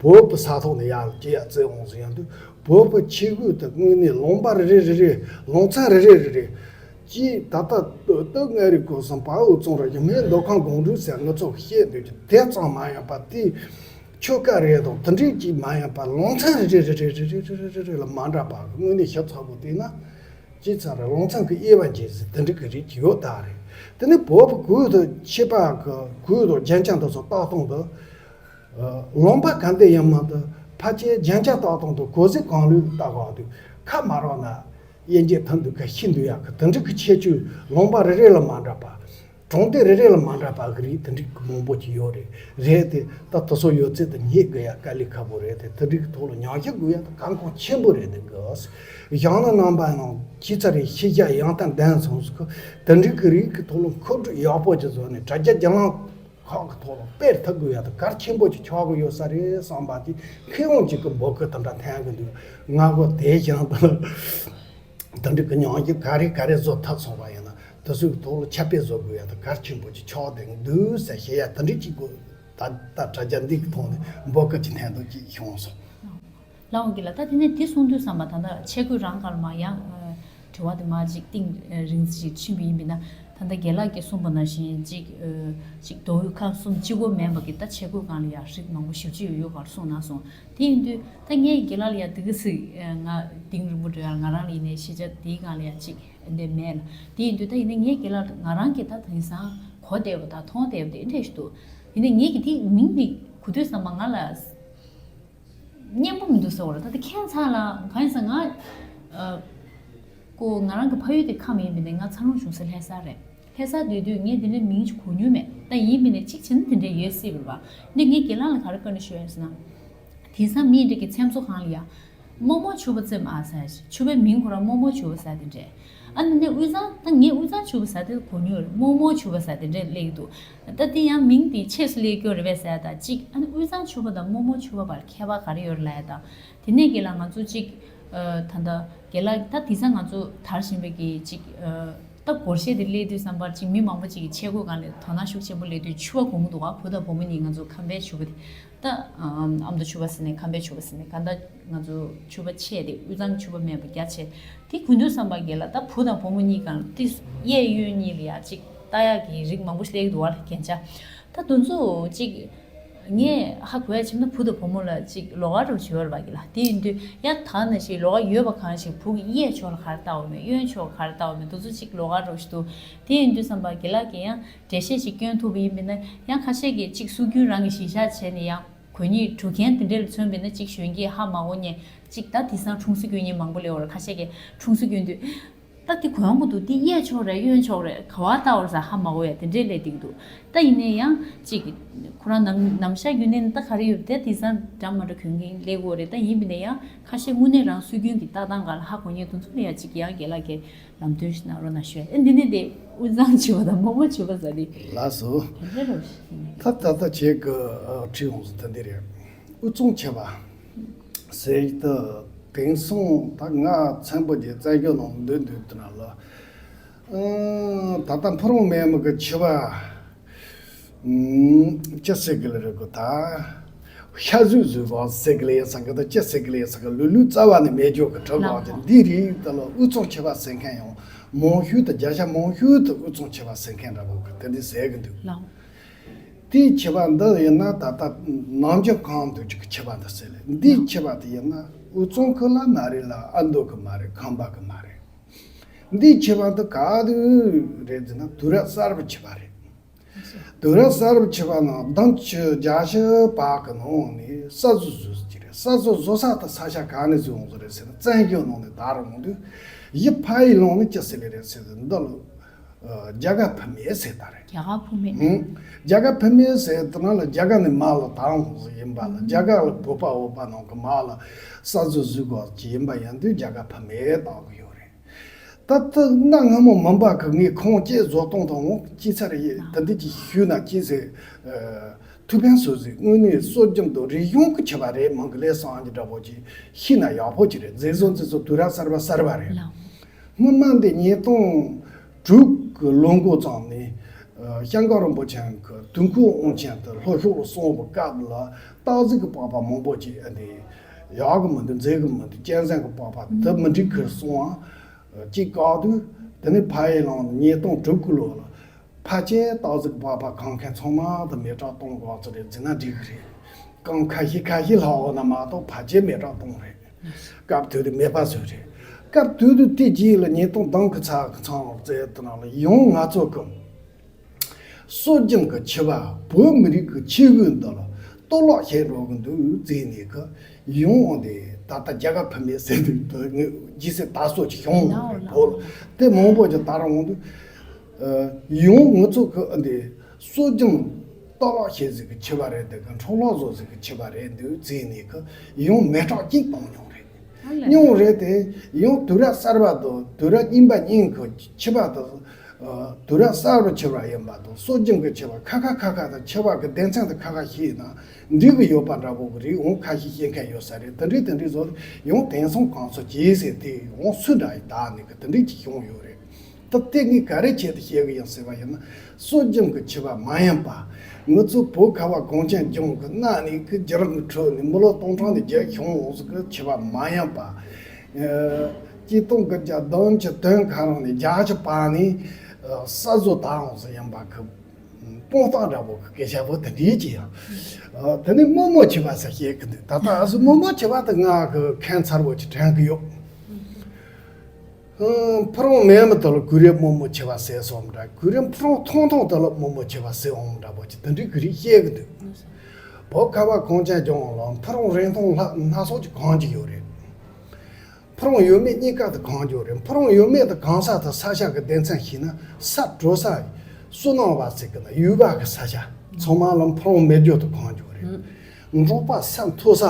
བོད་པའི་ས་ཐོག་ནས་ཡར་ལ་སྐྱེ་ཡ་བཙལ་འོང་ཟེར་ཡང་དུས་བོད་པའི་ཆས་གོས་དུ་དངོས་གནས་ལུང་པ་རེ་རེ་རེ་རེ་ལུང་ཚན་རེ་རེ་རེ་རེ་ཅིག་ད་ལྟ་སྟོད་མངའ་རིས་སྐོར་གསུམ་དཔའ་བོ་ཙོང་ར་ཡུལ་སྨད་མདོ་ཁམས་སྒང་དྲུག་ཟེར་ང་ཚོ་བཤད་འདོད་ཀྱི་དེ་ཙམ་མ་ཡིན་པ་དེ། ཆོལ་ཁ་རེ་དང་དེ་འདྲས་ཅིག་མ་ཡིན་པ་ལུང་ཚན་རེ་རེ་རེ་རེ་ལ་མ་འདྲ་པ་དངོས་གནས་ཞིབ་ཚགས་པོ་བལྟས་ན་ཅིག་ཚང་རེ་ལུང་ཚན་གྱི་དབྱེ་བ་འབྱེད་ཟེར་དེ་འདྲ་གི་རིགས་ཅིག་ཡོད་ད་རེད། དེ་ནི་བོད་པའི་གོས་དང་ཕྱུ་པ་གི་གོས་དང་རྒྱན་ཆ་འདི་ཚོ་བཏགས་སྟངས་དང་། ལུང་པ་ག་འདྲ་ཡིན་མིན་དང་ཕལ་ཆེར་རྒྱན་ཆ་བཏགས་སྟངས་དང་གོས་གཟིགས་གང་ལུགས་བཏགས་པ་དང་ཁ་མ་རག་ན། དབྱེ་འབྱེད་ཐུབ་འདུག་ག་ཤེས་འདུག་ཡག་གི་དེ་འདྲ་གི་ཁྱད་ཆོས་ལུང་པ་རེ་རེ་ལ་མ་འདྲ་པ། གྲོང་སྡེ་རེ་རེ་ལ་མ་འདྲ་པ་གི་རིགས་དེ་འདྲ་གི་མང་པོ་ཅིག་ཡོད་རེད། རེད་དེ་ད་དེ་ཚོ་ཡོད་ཚད་དུ་རྙེད་དགོས་ཡ་དཀའ་ལས་ཁག་པོ་རེད་དེ་དེ་འདྲ་གི་ཐོག་ལ་ཉམས་ཞིབ་དགོས་ཡ་དེ་གལ་འགངས་ཆེན་པོ་རེད་འདུག་གི། ཡང་ན་རྣམ་པ་ཡང་ཁྱེད་ཚ་རེ་ཤེས་བྱ་ཡང་དག་ལྡན་སོང་ཟིག་གི་དེ་འདྲ་གི་རིགས་ཀྱི་ཐོག་ལ་མཁོ་སྤྲོད་ཡག་པོ་ཅིག་བཟོས་ནས་དྲ་རྒྱ་རྒྱང་ལམ། ཁག་གི་ཐོག་ལ་སྤེལ་ཐུབ་དགོས་ཡ་དེ་གལ་ཆེན་པོ་ཅིག་ཆགས་ཀྱི་ཡོད་ས་རེད་བསམ་པ་དེ་མཁས་དབང་ཅིག་གི་འབོད་སྐུལ་དེ་འདྲ་འཐེན་གི་འདུག་ང་གོ་དེ་བཞིན་དུ་དེ་འདྲ་གི་ཉམས་ཞིབ་ག་རེ་ག་རེ་བཟོ་ཐུབ་སོང་བ་ཡིན་ན་དེ་ཚོའི་ཐོག་ལ་ཁྱབ་སྤེལ་བཟོ་དགོས་ཡ་དེ་གལ་ཆེན་པོ་ཅིག་ཆགས་བསྡད་འདུག་ཟེར་བཤད་ཡ་དེ་འདྲ་ཅིག་གོ་ད་ད་དྲ་རྒྱ་འདི་གི་ཐོག་ནས་འབོད་སྐུལ་ཅིག་འཐེན་འདུག་ཅིག་བྱུང་སོང་། ལགས་འོང་གི་ལགས། ད་དེ་ནས་དེ་གསུང་དུས་ཙམ་པ་ད་ལྟ་ཆས་གོས་རང་གར་མ་ཡང་དྲི་བ་དེ་མ་ཅིག་གཏིང་རིང་ཞིག་ཕྱིན་པ་ཡིན་པས་ན་ད་ལྟ་རྒན་ལགས་ཀྱིས་གསུངས་པ་ནང་བཞིན་ཅིག་ཅིག་མདོ་དབུས་ཁམས་གསུམ་གཅིག་པོ་མིན་པ་གི་ད་ཆས་གོས་སྒང་ལ་ཡང་རིགས་མང་པོ་ཞེ་པོ་ཅིག་ཡོད་ཡོད་གར་གསུངས་གནང་སོང་། དེ་ཡིན་དུས་ད་ངས་རྒན་ལགས་ལ་ཡང་དེ་ག་ཟིག་ང་གཏིང་རིང་པོ་འགྲོ་ཡ་ང་རང་ལ་ཡིན་ནའི་ཤེས་བྱ་དེའི་སྒང་ལ་ཡང་ཅིག་འདི་མེད་ལ། དེ་ཡིན་དུས་ད་ཡིན་ནའི་ངས་རྒན་ལགས་ང་རང་གིས་ད་དེང་སང་གོ་བདེ་བ་དང་མཐོང་བདེ་བ་དེ་འདྲས་ཞིག་འདུག་ཡིན་ནའི་ངས་ཀྱི་དེ་མིང་དེ་གོ་དུས་ཙམ་པ་ང་ལ། སྙན་པོ་མི་འདུག་ཟེར་བ་རེད། ད་དེ་ཁྱད་མཚར་ལ་གང་ཡིན་ཟེར་ང་ཨ་ཀོ་ང་རང་གི་ཕ་ཡུལ་དེ་ཁམས་ཡིན་པས་ནས་ང་འཚར་ལོངས་བྱུང་ས་ལྷ་ས་རེད། ལྷ་ས་སྡོད་དུས་ངས་དེ་འདྲའི་མིང་ཞིག་གོ་མྱོང་མེད། ད་ཡིན་པས་ནས་གཅིག་བྱས་ན་དེ་འདྲའི་ཡོད་སྲིད་པ་རེད་པ། འདི་ངས་རྒན་ལགས་ལ་ག་རེ་བཀའ་འདྲི་ཞུ་ཡ་ཟེར་ན། དེང་སང་མི་འདྲ་གི་མཚམས་བཟོ་ཁང་ལ་ཡ། རྨོ་མོ་ཕྱུ་པ་བཙེམ་ཨ་ཟེར་ཞིག་ཕྱུ་པའི་མིང་ཁོ་རང་རྨོ་མོ་ཕྱུ་པ་ཟེར་དེ་འདྲས། ཨ་ནི་ནས་དབུས་གཙང་ད་ངས་དབུས་གཙང་ཕྱུ་པ་ཟེར་དེ་གོ་མྱོང་རེད། རྨོ་མོ་ཕྱུ་པ་ཟེར་དེ་འདྲས་སླེབས་འདུག་ད་དེ་ཡང་མིང་དེ་ཆེས་སུ་སླེབས་ཀྱི་རེད་པས་ཟེར་ཡ་ད་གཅིག་ཨ་ནི་དབུས་གཙང་ཕྱུ་པ་དང་རྨོ་མོ་ཕྱུ་པ་བར་ཁྱད་པར་ག་རེ་ཡོད་རེད་ལབ་ཡ་ད། དེ་ནས་རྒན་ལགས་ང་ཚོ་གཅིག་ཨ་ད་ད་རྒན་ལགས་ད་དེང་སང་ང་ཚོ་དར་བཞིན་པའི་གི་གཅིག་ཨ་ ད་སྒོར་གཞས་དེ་སླེབས་དུས་ཙམ་པར་ཅིག་མི་མང་པོ་ཅིག་གི་ཆས་གོས་སྒང་ལ་དོ་སྣང་ཤུགས་ཆེན་པོ་སླེབས་དུས་ཕྱུ་པ་གོན་གྱི་འདུག་ག་བུ་དང་བུ་མོ་གཉིས་ང་ཚོ་ཁམས་པའི་ཕྱུ་པ་དེ། ད་ཨམ་ཨ་མདོ་ཕྱུ་པ་ཟེར་ནས་ཁམས་པའི་ཕྱུ་པ་ཟེར་ནས་གང་ལྟར་ང་ཚོ་ཕྱུ་པ་ཆས་དེ་དབུས་གཙང་ཕྱུ་པ་མེད་པ་རྒྱ་ཆེ། དེ་གོན་དུས་ཙམ་པ་གི་ལ་ད་བུ་དང་བུ་མོ་གཉིས་སྒང་ལ་ཏི་གཡས་གཡོན་གཉིས་ལ་ཡ་ཅིག་ལྟ་ཡག་གི་རིགས་མང་པོ་ཞིག་སླེབས་ཀྱི་འདུག་ག་ལ་རྒྱན་ཆ། ད་དེ་ཚོ་ཅིག་ངས་ཧ་གོ་ཡ་བྱས་ན་བུ་དང་བུ་མོ་ལ་ཅིག་ལོགས་ཀ་འདྲ་བོ་ཞིག་ཡོད་རེད་པ་གི་ལ། དེ་ཡིན་དུས་ཡ་ད་ནང་བཞིན་ལོགས་ཀ་ཡོད་པ་གང་ཞིག་བུ་གི་གཡས་ཕྱོགས་ལ་ག་རེ་ལྟ་བ་མེད། གཡོན་ཕྱོགས་ག་རེ་ལྟ་བ་མེད། དེ་ཚོ་ཅིག་ལོགས་ཀ་འདྲ་བོ་ཞིག་འདུག་དེ་ཡིན་དུས་ཙམ་པ་གི་ལ་གི་ཡང་འགྲེལ་བཤད་ཅིག་སྐྱོན་ཐུབ་པ་ཡིན་པས་ན་ཡང་ཁ་ཤས་ཀྱིས་ཅིག་སྲོལ་རྒྱུན་རང་གི་གཞི་བཞག་བྱས་ནས་ཡང་གོས་རྙིང་གྲུ་མཁན་དེ་འདྲ་ལ་མཚོན་པས་ན་ཅིག་གཞོན་སྐྱེས་ཧ་མ་གོ་མཁན་ཅིག་ད་དེང་སང་ཁྲུང་སོ་གྱོན་མཁན་མང་པོ་སླེབས་ཡོད་རེད། ཁ་ཤས་ཀྱིས་ཁྲུང་སོ་གྱོན་དུས། ད་དེ་གོན་དགོས་འདུག་དེ་གཡས་ཕྱོགས་རེད་གཡོན་ཕྱོགས་རེད་ག་བ་ལྟ་བར་ཟ་ཧ་མ་གོ་ཡ་དེ་འདྲས་སླེབས་བསྡད་ཀྱི་འདུག་ད་ཡིན་ནའི་ཡང་ཅིག་ཁོ་རང་ནམ་ནམ་ཞག་རྒྱུན་གནས་ནས་ད་ག་རེ་ཡོད་དེ་དེང་སང་འདྲ་མ་འདྲ་གོན་གྱིན་སླེབས་ཀྱི་ཡོད་རེད། ད་ཡིན་པ་ནས་ཡང་ཁ་ཤས་དངོས་གནས་རང་སྲོལ་རྒྱུན་གྱི་ལྟ་སྟངས་སྒང་ལ་ཧ་གོ་མཁན་དེ་ཚོ་ལ་ཡ་ཅིག་ཡང་རྒན་ལགས་ཀྱིས་ལམ་སྟོན་ཞིག་གནང་རོགས་གནང་ཞུ། ཨེ་འདི་ནས་དེ་དབུས་གཙང་ཕྱུ་པ་དང་རྨོ་མོ་ཕྱུ་པ་ཟེར་དེ་ལགས་སོ། དེ་འདྲ་རེད་ཤག་ད་ད་ལྟ་ཁྱེད་ཀྱིས་ཨ་དྲིས་འོང་ཟེར་ད་འདི་རེད། དབུས་གཙང་ཕྱུ་པ་ཟེར་ད་དེང་སང་ད་ང་ཚན་པོ་རྗེས་བཙན་བྱོལ་ནང་འདུག་འདུག་དེ་ན་ལ། ཨང་། ད་ལྟ་ཕུ་རུང་མེ་མི་གི་ཕྱུ་པ། ཨང་། ཅི་ཟེར་གི་ལ་རེད་གོ་ད། ཤ་ཟོས་ཟོས་བ་ཟེར་གི་ལ་ཡིན་ས་གི་ད་ཅི་ཟེར་གི་ལ་ཡིན་ས་གི་ལུས་ལུས་རྩ་བ་ནས་མེད་འཇོག་གི་གྲུབ་ལགས་ཀྱི་འདི་རིགས་ད་ལ་དབུས་གཙང་ཕྱུ་པ་ཟེར་མཁན་ཡང་མང་ཤོས་དུ་རྒྱ་ཤ་མང་ཤོས་དུ་དབུས་གཙང་ཕྱུ་པ་ཟེར་མཁན་འདྲ་བོ་གི་དེ་འདི་ཟེར་གི་འདུག་དེའི་ཕྱུ་པ་འདི་ཡིན་ན་ད་ལྟ་ནམ་རྒྱུན་གང་འདུག་ཅིག་གི་ཕྱུ་པ་འདི་ཟེར་ལེ། འདིའི་ཕྱུ་པ་དེ་ཡིན་ན་དབུས་གཙང་གི་ལ་མ་རེད་ལ་ཨ་མདོ་གི་མ་རེད་ཁམས་པ་གི་མ་རེད། འདིའི་ཕྱུ་པ་འདི་ག་དུས་རེད་ཟེར་ན་དུས་རབས་གསར་པའི་ཕྱུ་པ་རེད། དུས་རབས་གསར་པའི་ཕྱུ་པ་ནང་ལྡང་ཕྱི་རྒྱ་ཕྱི་བར་གི་ནང་ནས་ས་བཟོ་བཟོ་ཟེར་གྱི་རེད། ས་བཟོ་བཟོ་ས་དེ་ས་ཆ་ག་ནས་བཟོས་འོང་ཟེར་རེད་ཟེར་ན་བཙན་བྱོལ་ནང་ནས་དར་འོང་དུས་གཞི་ཕ་ཡུལ་ལུང་ནས་ཅི་ཟེར་ལེ་རེད་ཟེར་ན་འདི་ལ། རྒྱ་གར་བུད་མེད་ཟེར་ད་རེད། རྒྱ་གར་བུད་མེད། ཧུམ། རྒྱ་གར་བུད་མེད་ཟེར་དུས་ན་ལ་རྒྱ་གར་ནས་མར་ལ་དར་འོང་ཟེར་ཡིན་པ་ལ་རྒྱ་གར་ལ་བོད་པ་བོད་པ་ནང་གི་མར་ལ་ས་བཟོ་བཟོས་དགོས་ཀྱི་ཡིན་པ་ཡིན་དུས་རྒྱ་གར་བུད་མེད་བཏགས་གི་ཡོད་རེད། ད་ལྟ་གནའ་སྔ་མོ་མིན་པ་གི་ངས་ཁོང་སྐྱེས་བཟོ་སྟངས་དང་འོང་སྐྱེས་ཚར་ཡིན་ད་འདི་ཅིག་ཞུས་ན་སྐྱེས་ཟེར། ཐུགས་ཕན་གསོས་ཟིག་དངོས་གནས་སྲོལ་རྒྱུན་དང་རིག་གཞུང་གི་ཆེ་བ་རེད་མང་གི་ལས་སང་གི་འདྲ་པོ་ཅིག་ཤེས་ན་ཡག་པོ་ཅིག་རེད། མཛེས་བཟོ་མཛེས་བཟོ་དུས་རབས་གསར་པ་གསར་པ་རེད། སྔོན་མ་འདི་ཉིས་སྟོང་དྲུག་གི་ལོ་འགོ་ཙམ་ནས་ཨ་སྐྱབས་མགོན་རིན་པོ་ཆེ་གི་དུས་འཁོར་དབང་ཆེན་དུ་ལྷོ་ཕྱོགས་ལ་སོང་བའི་སྐབས་ལ་སྟག་གཟིག་གི་པགས་པ་མང་པོ་ཅིག་ཨ་འདི་ཡག་གི་མི་འདུག་མཛེས་གི་མི་འདུག་གཅན་གཟན་གི་པགས་པ་དུ་མི་འགྲིག་གི་སོང་ཨ་ཅིག་བཀག་དུས་དེ་ནས་ཕ་ཡི་ལང་ཉིས་སྟོང་དྲུག་གི་ལོ་ལ། ཕལ་ཆེར་སྟག་གཟིག་པགས་པ་གང་མཁན་ཚང་མ་དུ་མེ་སྲེག་གཏོང་དགོས་ཚོད་རེད་ཟེར་ན་འགྲིག་གི་རེད། རྐང་ཁ་ཤས་ཁ་ཤས་ལྷག་འོ་ན་མ་གཏོགས་ཕལ་ཆེར་མེ་སྲེག་གཏོང་རེད། སྐབས་དུས་དུ་མེད་པ་བཟོས་རེད། སྐབས་དུས་དུ་དེ་རྗེས་ལ་ཉིས་སྟོང་བདུན་གི་ཚགས་ཀྱི་ཚང་བར་བཙལ་དུ་ནང་ལ་ཡང་ང་ཚོ་གི་སྲོལ་རྒྱུན་གི་ཆེ་བ་བོད་མི་རིགས་ཀྱི་ཆེ་བའི་འདི་ལ་གཏོར་བརླག་བྱེད་འགྲོ་གི་འདུག་བརྩིས་ནས་གི་ཡང་འོང་དེ་ད་ལྟ་རྒྱ་གར་བུད་མེད་ཟེར་དུས་དུ་ངས་རྗེས་སུ་ད་སོ་ཅིག་བྱུང་བ་རེད། བོད་ལ་དེ་མང་པོ་ཅིག་དར་འོང་དུས། ཡང་ང་ཚོ་གི་འདི་སྲོལ་རྒྱུན་གཏོར་བརླག་བྱེད་ཟིག་གི་ཆེ་བ་རེད་འདི་གི་འཕྲོ་བརླག་བཟོ་ཟིག་གི་ཆེ་བ་རེད་འདུག་བརྩིས་ནས་གི་ཡང་མེ་སྲེག་གཅིག་བཏང་མྱོང་རེད། མྱོང་རེད་དེ་ཡང་དུས་རབས་གསར་བ་དང་དུས་རབས་རྙིང་པ་གཉིས་གི་ཆེ་བ་དང་། དུས་རབས་གསར་བ་ཆེ་བ་ཡིན་པ་དང་སྲོལ་རྒྱུན་གི་ཆེ་བ་ཁ་ཁ་ཁ་ཁ་དང་ཆེ་བ་གི་སྡེ་ཚན་དུ་ཁ་ཁ་ཤེས་ན་འགྲིག་གི་ཡོད་པ་འདྲ་པོ་གི་རིགས་འོང་ཁ་ཤས་ཤེས་མཁན་ཡོད་ས་རེད། དེ་འདྲའི་དེ་འདྲའི་བཟོ་ཡང་དེང་སང་གང་སོ་བྱེད་ཟེར་དེ་འོང་སུ་འདྲ་ཡི་ད་ནི་གི་དེ་འདྲའི་ཅིག་བྱུང་ཡོད་རེད། ད་དེ་ངས་ག་རེ་ཆེད་དུ་བཤད་གི་ཡིན་ཟེར་བ་ཡིན་ན་སྲོལ་རྒྱུན་གྱི་ཆེ་བ་མ་ཡིན་པ། ང་ཚོ་བོད་ཁ་བ་གངས་ཅན་ལྗོངས་ཀྱི་གནའ་ནས་ཀྱི་རྒྱུད་རིང་གི་ཁྲོད་ནས་མི་ལོ་སྟོང་ཕྲག་ནས་རྒྱུད་བྱུང་འོང་ཟིག་གི་ཆེ་བ་མ་ཡིན་པ། ཨ་སྐྱིད་སྟོང་གི་རྒྱ་བདུན་གྱི་དོན་ཁ་རང་ནས་རྒྱ་ཆེ་བ་ནས་ཨ་ས་བཟོ་དང་འོང་ཟིག་ཡིན་པ་གི་སྤོང་སྟངས་འདྲ་པོ་གི་སྐད་ཆ་བོ་དེ་འདྲའི་ཅི་ཡང་། ཨ་དེ་ནས་རྨོ་མོ་ཆེ་བ་ཟེར་བཤད་གི་འདུག་ད་ལྟ་ཨ་སུ་རྨོ་མོ་ཆེ་བ་དེ་ང་གི་མཁན་ཚར་བོ་ཅིག་དྲན་གི་ཡོད། ཕུ་རུང་མེད་མི་དེ་ལ་གུ་རེ་རྨོ་མོ་ཆེ་བ་ཟེར་སོང་འདྲ། གུ་རེ་ཕུ་རུང་ཐུང་ཐུང་དེ་ལ་རྨོ་མོ་ཆེ་བ་ཟེར་འོང་འདྲ་པོ་ཅིག་དེ་འདྲའི་གུ་རེ་བཤད་གི་འདུག་བོད་ཁ་བ་གངས་ཅན་ལྗོངས་ལ་ཕུ་རུང་རིང་ཐུང་ལྷག་སྣ་ཚོགས་ཀྱི་གང་ཅིག་ཡོད་རེད། ཕུ་རུང་ཡོད་མེད་གཉིས་ཀ་དུ་གང་ཅིག་ཡོད་རེད། ཕུ་རུང་ཡོད་མེད་དུ་གང་ས་དུ་ས་ཆ་གི་སྡེ་ཚན་ཤེས་ན་ས་དྲོ་ས་སུ་ནང་བ་ཟེར་གི་ན་ཡུལ་བ་གི་ས་ཆ་ཚང་མ་ལ་ཕུ་རུང་མེད་རྒྱུ་དུ་གང་ཅིག་ཡོད་རེད། འབྲོག་པ་ས་མཐོ་ས་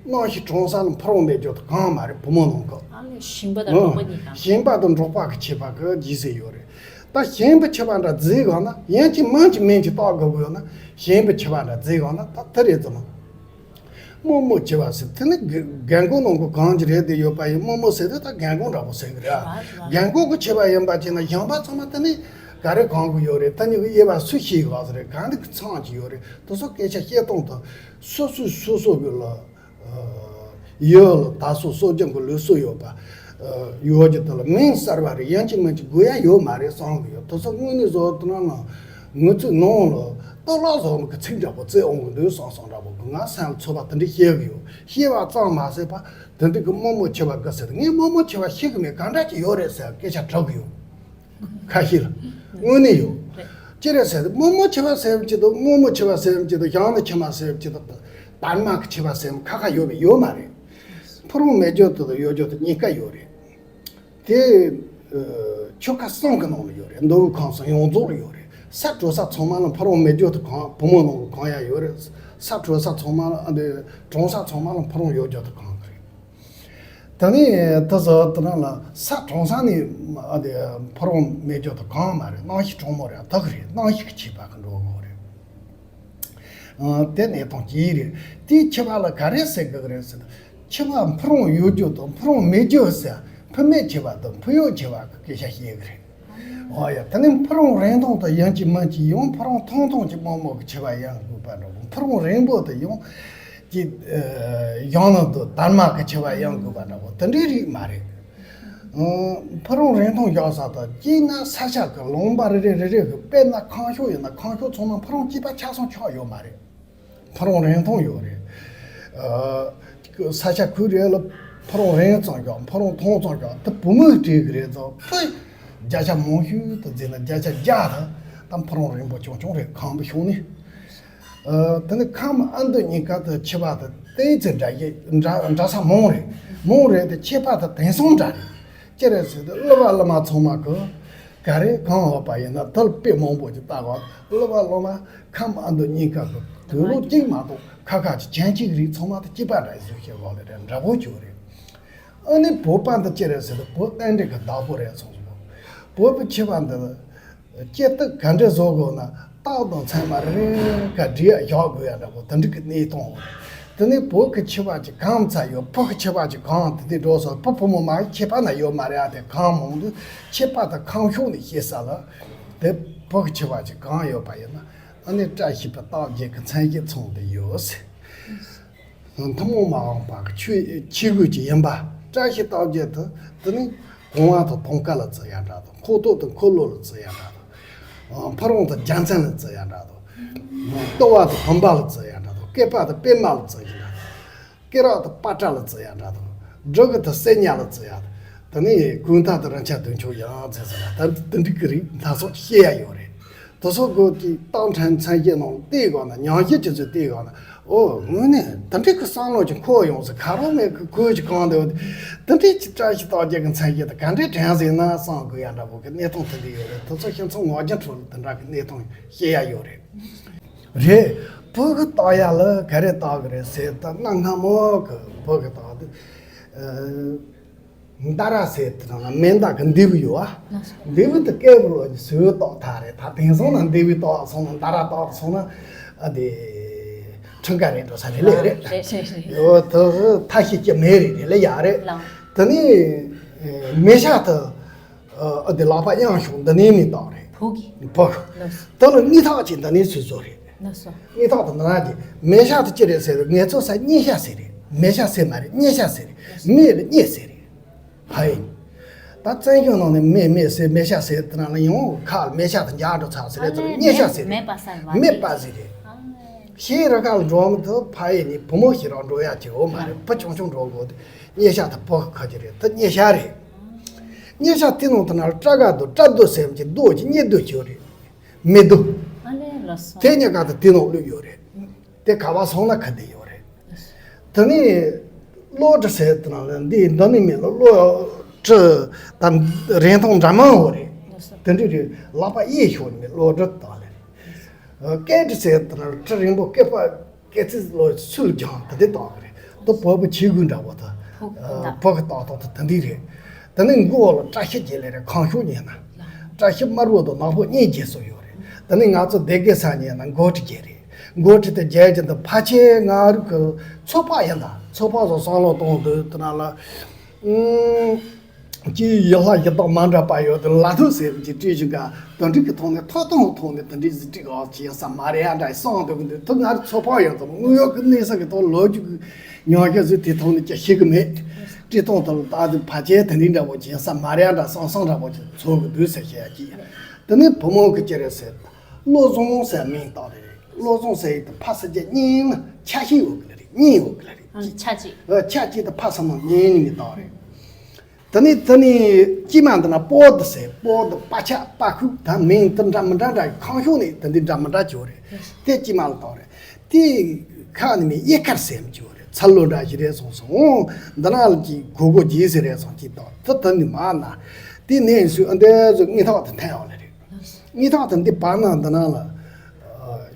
གནམ་གཤིས་གྲང་ས་ལ་ཕུ་རུང་མེད་རྒྱུ་དུ་གང་མ་རེད་བུ་མོ་ནང་གི། ཨ་ལས་ཞིང་པ་དང་འབྲོག་པ་གཉིས་དང་། ཞིང་པ་དང་འབྲོག་པ་གི་ཆེ་བ་གི་རྗེས་སུ་ཡོད་རེད། ད་ཞིང་པ་ཆེ་བ་འདྲ་རྫིག་གང་ན་ཡན་གྱི་མང་གྱི་མིན་གྱི་རྟགས་དགོས་དགོས་ན་ཞིང་པ་ཆེ་བ་འདྲ་རྫིག་གང་ན་ད་དེ་རེད་ཙམ། རྨོ་མོ་བྱེད་པ་ཟེར་དེ་ནི་རྒན་རྒན་གོག་ནང་གི་གང་ཅི་རེད་དེ་ཡོད་པ་ཡིན། རྨོ་མོ་ཟེར་དེ་ད་རྒན་གོག་འདྲ་པོ་ཟེར་གི་རེད། རེད་བ། རྒན་གོག་གི་བྱེད་པ་ཡིན་པ་བྱས་ན་གཞོན་པ་ཚང་མ་དེ་ནི་ག་རེ་གང་གི་ཡོད་རེད། ད་ཉི་གི་དབྱེ་བ་སུ་ཤེས་གི་ཟེར་རེད། གང་འདི་གི་མཚམས་ཅི་ཡོད་རེད། དེ་ཚོ་སྐད་ཆ་བཤད་སྟངས་དང་སོ་སོས་སོ་སོ་གི་ལ་ཡོད་ལ་ད་སོ་སོ་སྦྱོང་གི་ལུགས་སྲོལ་ཡོད་པ། ཡོད་རྒྱུ་དེ་ལ་མིང་གསར་བ་རེ་ཡིན་གཅིག་མིན་གཅིག་དགོས་ཡ་ཡོད་མ་རེད་བསམ་གི་ཡོད། དེ་ཚོ་དངོས་གནས་བཟོ་དུས་ན་ང་ཚོའི་ནང་ལ་ལྟོ་ལག་བཟོ་མི་གི་ཚིག་འདྲ་པོ་བཙལ་འོང་གི་འདུག་བསམ་བསམ་འདྲ་པོ་གི་ང་སེམས་ཚོར་བ་དེ་འདྲ་སྐྱེ་གི་ཡོད། སྐྱེ་བ་ཙམ་མ་ཟད་པ་དེ་འདྲ་གི་རྨོ་མོ་བྱེད་པ་དགའ་ཟེར། ངས་རྨོ་མོ་བྱེད་པ་ཤེས་གི་མེད། ག་འདྲ་ཅིག་ཡོད་རེད་ཟེར་སྐད་ཆ་དྲི་གི་ཡོད། ཁ་ཤས་ལ་དངོས་གནས་ཡོད། རེད། ཅི་རེད་ཟེར་ན་རྨོ་མོ་བྱེད་པ་ཟེར་གྱི་འདུག་རྨོ་མོ་བྱེད་པ་ཟེར་གྱི་འདུག་ཞང་ནི་ཁྱིམ་མ་ཟེར་གྱི་འདུག་དར་མ་གི་བྱེད་པ་ཟེར་ཁ་ཁ་ཡོད་པ་ཡོད་མ་རེད། ཕུ་རུང་མེད་རྒྱུ་དེ་དང་ཡོད་རྒྱུ་དེ་གཉིས་ཀ་ཡོད་རེད། དེ་ཨ་ཆོལ་ཁ་གསུམ་གི་ནང་ལ་ཡོད་རེད། མདོ་དབུས་ཁམས་གསུམ་ཡོངས་རྫོགས་ལ་ཡོད་རེད། ས་དྲོ་ས་ཚང་མ་ལ་ཕུ་རུང་མེད་རྒྱུ་དེ་གང་བུ་མོ་ནང་ལ་གང་ཡང་ཡོད་རེད། ས་དྲོ་ས་ཚང་མ་ལ་ཨ་འདི་གྲོང་ས་ཚང་མ་ལ་ཕུ་རུང་ཡོད་རྒྱུ་དེ་གང་གི་རེད། ད་ནི་དེ་ཚོ་དེ་ན་ལ་ས་གྲོང་ས་ནི་ཨ་དེ་ཕུ་རུང་མེད་རྒྱུ་དེ་གང་མ་རེད། རྣམ་ཤེས་གྲོང་མོ་རེད། དག་རེད། རྣམ་ཤེས་ཀྱི་ཁྱད་པར་གི་འགྲོ་གི་རེད། ཨ་དེ་གནས་སྟངས་ཅིག་རེད། དེའི་ཁྱད་པར་ལ་ག་རེ་ཟེར་དགོས་རེད་ཟེར་ན། ཁྱད་པར་ཕུ་རུང་ཡོད་རྒྱུ་དང་ཕུ་རུང་མེད་རྒྱུ་ཟེར། ཕུ་མེད་ཁྱད་པར་དང་ཕུ་ཡོད་ཁྱད་པར་གི་སྐད་ཆ་བཤད་གི་རེད། འོ་ཡ། དེ་ནི་ཕུ་རུང་རིང་ཐུང་དུ་ཡིན་གཅིག་མིན་གཅིག་ཡང་ཕུ་རུང་ཐུང་ཐུང་གཅིག་རྨོ་མོ་གི་ཁྱད་པར་ཡིན་དགོས་པ་འདྲ་བོ། ཕུ་རུང་རིང་པོ་དུ་ཡང་གཅིག་ཨ་ཡང་ནང་དུ་དར་མ་གི་ཁྱད་པར་ཡིན་དགོས་པ་འདྲ་བོ་དེ་འདྲའི་རིགས་མ་རེད། ཨ་ཕུ་རུང་རིང་ཐུང་བཞག་ས་དང་གཅིག་ན་ས་ཆ་གི་ལུང་པ་རེ་རེ་རེ་རེ་གི་དཔེར་ན་ཁང་ཤོག་ཡིན་ན་ཁང་ཤོག་ཚང་མ་ཕུ་རུང་གཅིག་པ་ཆགས་སོང་ཆོག་ཡོད་མ་རེད། ཕུ་རུང་རིང་ཐུང་ཡོད་རེད། ཨ་ས་ཆ་ཁུལ་རེ་ལ་ཕུ་རུང་རིང་ཙམ་ཀྱང་ཕུ་རུང་ཐུང་ཙམ་ཀྱང་དེ་བུ་མོས་བྲིས་གི་རེད་དོ། ཕུ་བརྒྱ་ཆ་མང་ཤོས་དུ་འཛིན་ན་བརྒྱ་ཆ་བརྒྱ་དང་ད་ཕུ་རུང་རིང་པོ་ཆུང་ཆུང་རེད། ཁམས་པའི་གཞུང་ནས། ཨ་དེ་ནི་ཁམས་ཨ་མདོ་གཉིས་ཀ་དུ་ཁྱད་པར་དུ་ཏོག་ཙམ་འདྲ་ཡི་འདྲ་འདྲ་ས་མང་རེད། མང་རེད་དེ་ཁྱད་པར་དུ་དེང་སང་འདྲ་རེད། ཅི་རེད་ཟེར་དུས་གླུ་བ་གླུ་མ་ཚང་མ་གི་ག་རེ་གང་འོག་པ་ཡིན་ན་དེ་ལ་དཔེ་མང་པོ་ཅིག་བལྟ་གོ། གླུ་བ་གླུ་མ་ཁམས་ཨ་མདོ་གཉིས་ཀ་གི་དུས་ལོ་གཅིག་མ་གཏོགས་ཁ་ཁ་ཅིག་གྱེན་གཅིག་རིགས་ཚང་མ་དེ་གཅིག་པ་འདྲ་བཟོས་བཤད་གོ་ལེ་རེད། འདྲ་པོ་ཅིག་རེད། ཨ་ནི་བོད་པ་འདི་ཅི་རེད་ཟེར་དུས་བོད་རྟེན་འབྲེལ་གྱི་བདག་པོ་རེད་སོང་ཟིག་བོད་པའི་ཁྱད་པར་འདི་ལ་སྐྱེ་སྟོབས་ག་འདྲ་བཟོ་དགོས་ན་རྟགས་དང་མཚན་མ་རེ་རེ་ག་བྲིས་བཞག་དགོས་ཡ་འདྲ་པོ་དེ་འདྲ་གི་གནས་སྟངས་རེད། དེ་ནས་བོད་ཀྱི་ཁྱད་པར་ཅིག་གང་ཚ་ཡོད། བོད་ཀྱི་ཁྱད་པར་ཅིག་གང་དེ་དེ་འགྲོ་སོང་། བོད་བུ་མོ་མ་ཁྱད་པར་ན་ཡོད་མ་རེད། ཨ་དེ་གང་མང་དུ་ཁྱད་པར་དང་ཁམས་ཤུགས་ནས་ཤེས་ས་ལ་དེ་བོད་ཀྱི་ཁྱད་པར་ཅིག་གང་ཡོད་པ་ཡིན་ན་ཨ་ནི་བཀྲ་ཤིས་པའི་རྟགས་བརྒྱད་ཀྱི་མཚན་བརྒྱད་ཚང་དེ་ཡོད་ཟེར། ཐུན་མོང་མ་འོངས་པ་གི་ཆོས་ཆོས་གོས་ཅིག་ཡིན་པ། བཀྲ་ཤིས་རྟགས་བརྒྱད་དེ་དེ་ནི་གོང་བ་དང་དུང་དཀར་ལ་བརྩི་ཡ་འདྲ་དང་། འཁོར་ཐོག་དང་འཁོར་ལོ་ལ་བརྩི་ཡ་འདྲ་དང་། ཕ་རོལ་དང་རྒྱལ་མཚན་ལ་བརྩི་ཡ་འདྲ་དང་། ལྟོ་བ་དང་བུམ་པ་ལ་བརྩི་ཡ་འདྲ་དང་། སྐེད་པ་དང་པད་མ་ལ་བརྩི་ཡ་འདྲ་དང་། སྐེ་རགས་དང་པ་ཏྲ་ལ་བརྩི་ཡ་འདྲ་དང་། སྦྲུལ་གུ་དང་གསེར་ཉ་ལ་བརྩི་ཡ་དང་། དེ་ནས་གོས་མཐའ་དང་རིན་ཆེན་བདུན་ཅུ་ཡང་བརྩི་ཟེར་ལ་ད་དེ་འདྲ་གི་རིགས་སྣ་ཚོགས་ཤེས་ཡ་ཡོད་རེད། དེ་ཚོ་གོ་གི་རྟགས་ཕྲན་མཚན་གཞི་ནང་བལྟས་གོ་ན། ཉམས་ཞིབ་ཅིག་ཚོས་བལྟས་གོ་ན། ཨོ་དངོས་གནས་དེ་འདྲའི་གི་བསམ་བློ་ཅིག་འཁོར་ཡོང་ཟེར། ཁ་རོག་མེད་གི་གོས་ཅིག་གང་འདུག་དེ་འདྲའི་ཅིག་བཀྲ་ཤིས་རྟགས་བརྒྱད་ཀྱི་མཚན་གཞི་དེ་ག་འདྲའི་དྲན་ཟིན་ན་བསམ་དགོས་ཡ་འདྲ་པོ་གི་གནས་སྟངས་དེ་འདྲ་ཡོད་རེད། དེ་ཚོ་ཁྱེད་ཚོ་ངག་རྒྱུན་ཁྲོད་ལ་དེ་འདྲ་གི་གནས་སྟངས་ཤེས་ཡ་ཡོད་རེད། རེད། བོད་གི་རྟགས་ཡ་ལ་ག་རེ་བཏགས་གི་རེད་ཟེར་ད་གནའ་སྔ་མོ་གི་བོད་གི་རྟགས་དེ། ཨ། མནྡ་ར་ཟེར་དེ་ནང་ན་མེ་མདའ་གི་མདེའུ་ཡོད་ཨ། མདེའུ་དེ་སྐེད་པ་ལོག་ནས་སོས་བཏགས་ཐག་རེད། ད་དེང་སང་ན་མདེའུ་བཏགས་སོང་ན་མནྡ་ར་བཏགས་སོང་ན་ཨ་དེ་ཁྲིམས་ཀ་རེད་འགྲོ་ས་རེད་ལེ་རེད། རེད་རེད་རེད། ཡོད་དེ་ཐ་ཤི་སྐྱེ་མེད་རེད་རེད་ལེ་ཡ་རེད། ལགས། དེ་ནས་མེ་ཤ་དེ་ཨ་དེ་ལག་པ་གཡང་ཤོག་འདི་ནས་མེ་བཏགས་རེད། ཕོ་གི། ཕོ། ལགས། དེ་ལ་སྙི་ཐག་ཅིག་འདི་ནས་སོས་བཟོ་རེད། ལགས་སོ། སྙི་ཐག་དེ་འདི་ན་གི་མེ་ཤ་དེ་ཅི་རེད་ཟེར་ངེད་ཚོ་ས་སྙི་ཤ་ཟེར་རེད། མེ་ཤ་ཟེར་མ་རེད། སྙི་ཤ་ཟེར་རེད། མེ་ལ་སྙི་ཟེར་རེད། ཧའི། ད་བཙན་བྱོལ་ནང་ནས་མེ་མེ་ཟེར་མེ་ཤ་ཟེར་དེ་ན་ལ་ཡང་ཁ་ལ་མེ་ཤ་དེ་འཇགས་འགྲོ་ཚར་ཟེར་རེད། དེ་ལ་སྙི་ཤ་ཟེར་རེད། མེད་པ་ཟེར་བ་མེད་པ་ཟེར་རེད། ཤེས་ར་ཁ་ལ་འགྲོ་མི་ཐུབ། ཕ་ཡི་ནི་བུ་མོ་ཞིག་རང་འགྲོ་ཡ་ཅིག་འོ་མ་རེད། བུ་ཆུང་ཆུང་འགྲོ་དགོས་དེ་སྙི་ཤ་དེ་བུ་གི་ཁ་ཅིག་རེད། དེ་སྙི་ཤ་རེད། སྙི་ཤ་དེ་ནང་དུ་ན་སྐྲ་དགའ་དུ་སྐྲ་རྡོ་ཟེར་གྱི་རྡོ་གྱི་སྙི་རྡོ་ཅིག་ཡོད་རེད། མེ་རྡོ། ཨ་ལེ་ལགས་སོ། དེ་གཉིས་ཀ་དུ་དེ་ནང་བླུགས་ཡོད་རེད། དེ་ག་བ་སོང་ན་ག་དེ་ཡོད་རེད། དེ་ནས་གློ་གྲི་ཟེར་དེ་ན་ལ་འདི་འདི་ནི་མེད་ལ་གློ་གྲི་དང་རིང་ཐུང་འདྲ་མང་ཡོད་རེད། དེ་འདྲ་རེད། ལག་པ་གཡས་ཤོག་ནི་མེད་གློ་གྲི་དང་ལེ། སྐེད་གྲི་ཟེར་དེ་ན་གྲི་རིང་པོ་སྐེད་པ། སྐེ་ཚིགས་ལོ་སུལ་རྒྱང་དེ་འདྲ་བཏགས་ཀྱི་རེད། དེ་བོད་པའི་ཆས་གོས་འདྲ་བོ་དེ། ཕོ་གི་ཨ་ཕོ་གི་བཏགས་སྟངས་དེ་དེ་འདྲ་རེད། དེ་ནས་མགོ་ལ་བཀྲ་ཤིས་བརྒྱད་ལེ་རེད། ཁང་ཤོག་ཉན་ན། བཀྲ་ཤིས་དམར་པོ་དང་ནག་པོ་གཉིས་བརྒྱད་སོགས་ཡོད་རེད། དེ་ནས་ང་ཚོ་སྡེ་དགེ་ས་ཉན་ན་མགོ་ཁྲི་བརྒྱད་རེད། འགོ་ཁྲིད་དེ་རྒྱལ་གྱི་འདི་ཕལ་ཆེར་ང་རང་གི་ཚོད་དཔག་ཡིན་ད། ཚོད་དཔག་སོགས་བསམ་བློ་གཏོང་དུས་དེ་ན་ལ། ཨུམ། ཅིའི་ཡུལ་ལྷ་ཡུལ་བདག་མ་འདྲ་པ་ཡོད་དེ་ལ་ཐུག་ཟེར་གྱི་བྲིས་བཞིན་ག་དོན་འགྲིག་གི་ཐོག་ནས་ཐོབ་ཐང་ཐོག་ནས་དེ་འདྲའི་ཟིག་བྲིས་ག་ཅི་ཡིན་ས་མ་རེད་ཡ་འདྲ་བསམ་འདུག་གི་འདུག་ཐུག་ང་རང་ཚོད་དཔག་ཡོད་ཙམ་དངོས་ཡོད་ཀྱི་གནས་ས་གི་ཐོག་ལོ་རྒྱུས་ཀྱི་ཉམས་ཞིབ་ཟིག་དེ་ཐོག་ནས་ཀྱང་ཤེས་གི་མེད། བྲིས་སྟངས་དེ་ལ་ལྟ་དུས་ཕལ་ཆེར་དེ་འདྲའི་འདྲ་པོ་ཅི་ཡིན་ས་མ་རེད་ཡ་འདྲ་བསམ་བསམ་འདྲ་པོ་ཅིག་ཚོར་གི་འདུག་ཟེར་བཤད་ཡ་ཅིག་དེ་ནས་བུ་མོ་གི་ཅི་རེད་ཟེར། བློ་བཟང་ཟེར་མིང་བཏགས་རེད། བློ་བཟང་ཟེར་ཡི་དེ་ཕ་ས་རྒྱ་གཉིས་ན་ཆ་ཤས་ཡོད་གི་ལ་རེད། གཉིས་ཡོད་གི་ལ་རེད། ཨ། ཆ་གཅིག་ཨ། ཆ་གཅིག་དེ་ཕ་ས་ན་གཉིས་ནི་མིང་བཏགས་རེད། དེ་ནས་དེ་ནས་དཀྱིལ་མ་འདི་ན་པོ་ཏི་ཟེར། པོ་ཏི་པ་ཆ་པ་ཁུག་ད་མིང་དེ་འདྲ་མི་འདྲ་འདྲ་ཁང་ཤོག་ནས་དེ་འདི་འདྲ་མི་འདྲ་བྱོས་རེད། དེ་དཀྱིལ་མ་ལ་བཏགས་རེད། དེ་ཁ་ནི་མི་གཡས་ཁར་ཟེར་མི་བྱོས་རེད། ཚ་ལོ་འདྲ་ཞིག་རེད་སོང་སོང་འདི་ན་ལ་ཅིག་གོ་གོ་རྗེས་ཟེར་རེད་སོང་ཅིག་བཏགས་དེ་དེ་ནི་མ་ན། དེ་ནས་སུ་ཨ་འདས་སུ་དངུལ་ཐག་དེ་འཐེན་ཡོང་ལེ་རེད། དངུལ་ཐག་དེ་འདི་བར་ན་འདི་ན་ལ།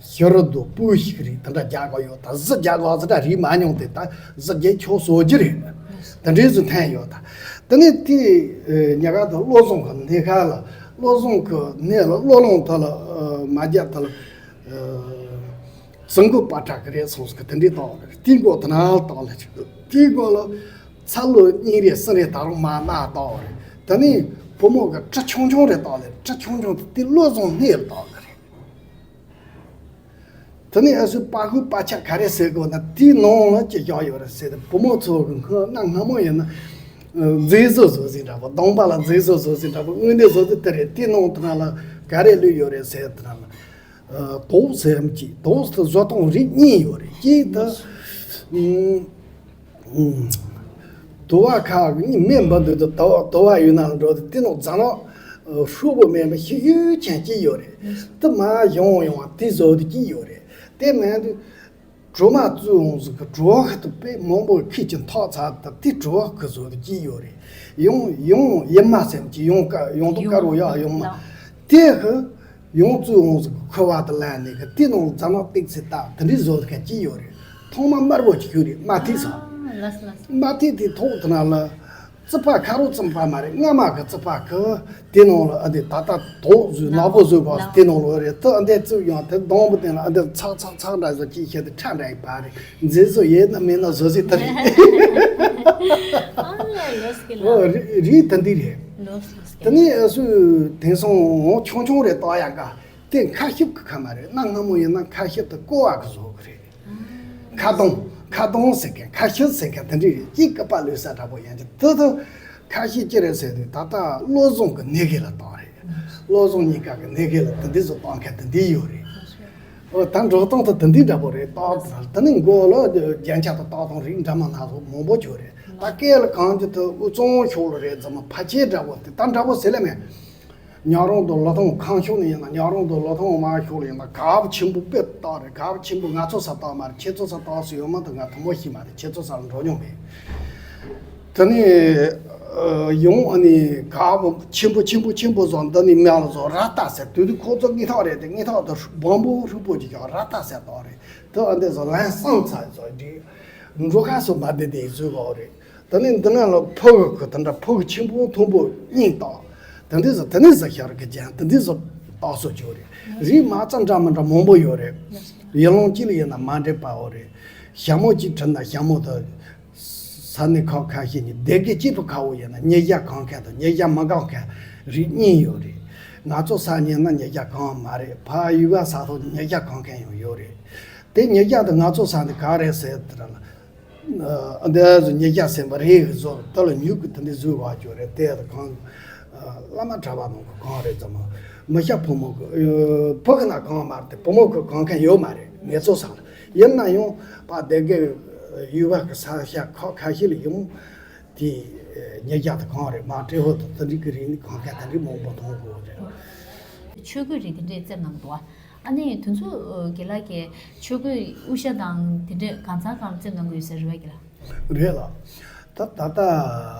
ཤ་རུ་དུ་སྤུས་ཤིག་རིགས་དེ་འདྲ་རྒྱག་གི་ཡོད་ད། གཟི་རྒྱག་གི་ཟི་འདྲ་རིགས་མ་མྱོང་དེ་ད་གཟི་རྒྱག་ཆོག་བཟོ་རྒྱུ་རེད། དེ་འདྲའི་བཟོ་འཐེན་ཡོད་ད། དེ་ནས་དེ་ཉག་ག་དུ་བློ་བཟང་གི་སྣེ་ཁ་ལ། བློ་བཟང་གི་སྣེ་ལ་བློ་ལོང་དེ་ལ་མ་རྒྱ་དེ་ལ། ཙིང་གོ་པ་ཏྲ་གི་རེད་སོང་ཟིག་དེ་འདྲའི་བཏགས་རེད། དེའི་མགོ་དེ་ན་བཏགས་ལ་ཅིག་དེའི་མགོ་ལ་ཚ་ལོ་གཉིས་རེ་གསུམ་རེ་ད་རུང་མ་མ་བཏགས་རེད། དེ་ནས་བུ་མོ་གི་ཁྲི་ཆུང་ཆུང་རེ་བཏགས་ལེ། ཁྲི་ཆུང་ཆུང་དེ་དེ་བློ་བཟང་སྣེ་ལ་བཏགས་ལེ་རེད། དེ་ནས་ཨ་སུ་པ་ཧུ་པ་ཆ་ག་རེ་ཟེར་དགོས་ན་དེའི་ནང་ལ་ཅི་བཞག་ཡོད་རེད་ཟེར་ཏེ་བུ་མོ་ཚོ་གི་སྔ་གནའ་སྔ་མོ་ཡིན་ན། མཛེས་བཟོ་བཟོ་ཟིན་འདྲ་པོ་གདོང་པ་ལ་མཛེས་བཟོ་བཟོ་ཟིན་འདྲ་པོ་དངོས་གནས་བཟོ་དེ་དེ་རེད། དེའི་ནང་དེ་ན་ལ་ག་རེ་ལུས་ཡོད་རེད་ཟེར་དེ་ན་ལ། དོག་ཟེར་གྱི་དོག་དེ་བཟོ་སྟངས་རིགས་གཉིས་ཡོད་རེད། གཅིག་དེ། དུ་བ་ཁག་གི་མི་འབུ་འདུག་དུ་དུ་བ་ཡོད་ན་འགྲོ་དུ་དེ་ནང་རྫ་ནག་ཧྲུལ་པོ་མེད་པ་ཤི་ཡོད་ཅན་གཅིག་ཡོད་རེད། དེ་མ་ཡོང་ཡོང་བ་དེ་བཟོ་དུ་གཅིག་ཡོད་རེད། དེ་མེད་དུ་གྲོ་མ་བཙུགས་འོང་ཟིག་གི་གྲོ་ཁ་དུ་དཔེ་མང་པོ་ཁྱི་ཅི་ཐག་ཚ་དུ་དེ་གྲོ་ཁ་བཟོ་དུ་གཅིག་ཡོད་རེད། ཡང་ཡང་ཡིན་མ་སེམས་ཀྱི་ཡང་ཀ་ཡང་དུ་དཀར་བོ་ཡག་ཡང་མ་དེ་ཧི། ཡོངས་བཙུགས་འོང་ཟིག་ཁུ་བ་དུ་ལན་ནས་གི་དེ་ནང་རྫ་ནག་ཏིག་ཚེ་བཏགས་དེ་འདྲའི་བཟོ་ག་ཅི་ཡོད་རེད། ཐོག་མ་དམར་པོ་ཅིག་ཡོད་རེད། མ་ཐིག་ས། ཨ། ལགས་སོ་ལགས་སོ། མ་ཐིག་དེ་ཐོག་དེ་ན་ལ། རྩི་ཕག་ཁ་རོག་རྩི་ཕག་མ་རེད། སྔ་མ་གི་རྩི་ཕག་གི་དེ་ནང་ལ་ཨ་དེ་ད་ལྟ་དོག་བཟོས་ནག་པོ་བཟོས་གོ་དེ་ནང་ལ་རེད། དེ་ཨ་འདས་བཙུགས་ཡང་དེ་སྡོང་པོ་དེ་ལ་ཨ་འདས་ཚག་ཚག་ཚག་འདྲ་བཟོ་ཅིག་བཤད་དེ་ཁྲ་འདྲ་ཡི་བ་རེད། མཛེས་བཟོ་ཡེད་ན་མེད་ན་བཟོ་ཟིག་དེ་རེད། ཨ་ལས་ལོས་ཀི་ལ། ཨོ་རི་རི་དེ་འདི་རེད། ལོས་ལོས་ཀི། དེ་ནས་ཨ་སུ་དེང་སང་ཆུང་ཆུང་རེད་ལྟོགས་ཡག་ག་དེ་ཁ་ཤིབ་གི་ཁ་མ་རེད། གནའ་སྔ་མོ་ཡིན་ན་ཁ་ཤིབ་དེ་ཀོ་བ་གི་བཟོ་གི་རེད། ཁ་གདོང་ཁ་གདོང་ཟེར་མཁན་ཁ་ཤིབ་ཟེར་མཁན་དེ་འདྲ་རེད། གཅིག་ཀི་པ་ལུས་ས་འདྲ་པོ་ཡན་ཆད་དེ་དེ་ཁ་ཤིབ་ཅི་རེད་ཟེར་དུས་ད་ལྟ་བློ་བཟང་གི་སྣེ་གེ་ལ་བཏང་རེད། བློ་བཟང་གཉིས་ཀ་གི་སྣེ་གེ་ལ་དེ་འདི་བཟོ་བཏང་མཁན་དེ་འདི་ཡོད་རེད། ཨོ་ད་འགྲོ་སྟངས་དེ་དེ་འདི་འདྲ་པོ་རེད། ཏག་ཏག་དེ་ནི་མགོ་ལ་རྒྱན་ཆ་དང་ཏག་ཏག་རིགས་འདྲ་མ་སྣ་ཚོགས་མང་པོ་བྱོས་རེད། ད་སྐད་ལ་གང་གི་དུ་དབུ་གཙང་ཕྱོགས་ལ་རེད་ཙམ་ཕལ་ཆེར་འདྲ་པོ་དེ་ད་འདྲ་པོ་ཟེར་ལེ་མེད། ཉག་རོང་དུ་ལོ་ཐོང་ཁང་ཤོག་ནས་ཡིན་ན་ཉག་རོང་དུ་ལོ་ཐོང་མ་ཤོག་ལ་ཡིན་ན་ག་བ་ཆེན་པོ་དཔེ་ཏག་རེད། ག་བ་ཆེན་པོ་ང་ཚོ་ས་ཏག་མ་རེད། ཁྱེད་ཚོ་ས་ཏག་སུ་ཡོད་མ་དུ་ང་ཐུ་མོ་ཤི་མ་རེད། ཁྱེད་ཚོ་ས་ལ་འགྲོ་མྱོང་མེད། དེ་ནས་ཡོང་ཨ་ནི་ག་བ་ཆེན་པོ་ཆེན་པོ་ཆེན་པོ་བཟོ་འདི་ནི་མེ་ལ་བཟོ་ར་ཏ་ཟེར་དུས་དུས་ཁོ་ཚོ་དངུལ་ཐག་རེད་དེ་དངུལ་ཐག་དུ་སྦོམ་པོ་ཧྲུལ་པོ་ཅིག་ཀྱང་ར་ཏ་ཟེར་ཏག་རེད། དུ་ཨ་འདི་བཟོ་ལན་སང་ཚ་བཟོ་འདི་འགྲོ་ཁ་སོ་མ་བདེ་བདེ་བཟོས་གོ་རེད། དེ་ནས་འདི་ན་ལ་ཕོ་གི་གི་དེ་འདྲ་ཕོ་གི་ཆེན་པོ་མཐོན་པོ་སྙིང་དང་། དེ་འདྲ་ཟེར་དེ་ནས་ཟེར་ཤར་གི་ཅན་དེ་འདྲ་ཟེར་ཏག་སོ་ཅིག་རེད། རིགས་མ་རྩ་འདྲ་མི་འདྲ་མང་པོ་ཡོད་རེད། ཡུལ་ལུང་གཅིག་ལ་ཡིན་ན་མ་འདྲེས་པའོ་རེད། ཞྭ་མོ་གཅིག་བྲིས་ན་ཞྭ་མོ་དེ་ས་གནས་ཁག་ཁ་ཤས་ནས་སྡེ་དགེ་གཅིག་པུ་ཁ་བོ་ཡིན་ན་ཉེ་ཞྭ་གང་མཁན་དང་ཉེ་ཞྭ་མི་གང་མཁན་རིགས་གཉིས་ཡོད་རེད། ང་ཚོ་ས་གཉིས་ན་ཉེ་ཞྭ་གང་མ་རེད། ཕ་ཡུལ་བ་ས་ཐོག་ཉེ་ཞྭ་གང་མཁན་ཡང་ཡོད་རེད། དེ་ཉེ་ཞྭ་དེ་ང་ཚོ་ས་ནས་ག་རེད་ཟེར་དེ་ར་ལ། ཨ་འདི་ཚོ་ཉེ་རྒྱ་ཟིན་པ་རེད་གི་བཟོ་ལྟ་ལ་མྱུ་གུ་དེ་འདྲ་བཟོས་བ་ཅོ་རེད། དེ་ཡང་གང་བླ་མ་གྲྭ་པ་ནང་གི་གང་རེད་ཙམ་མ་མི་ཤ་ཕོ་མོ་གི་བུ་གི་ན་གང་མ་རེད། དེ་བུ་མོ་གི་གང་མཁན་ཡོད་མ་རེད། ངེད་ཚོ་ས་ལ་ཡིན་ན་ཡང་པ་སྡེ་དགེ་ཡུལ་བ་གི་ས་ཤ་ཁག་ཁ་ཤས་ལ་ཡང་དེ་ཉེ་རྒྱ་དེ་གང་རེད་མ་ཏྲེ་ཧོ་དང་དེ་འདྲ་གི་རིགས་ནི་གང་མཁན་དེ་འདྲ་མང་པོ་མཐོང་དགོས་རེད། ཆོས་གོས་རིགས་དེ་འདྲས་བཙེམ་གནང་འདུག་བ། ཨ་ནི་དེ་ཚོ་དགེ་ལགས་ཀྱིས་ཆོས་གོས་དབུ་ཞྭ་དང་དེ་འདྲས་གང་ཚང་གང་བཙེམ་གནང་གི་ཡོད་ས་རེད་བ་དགེ་ལགས། རེད་ལགས། ད་ད་ལྟ་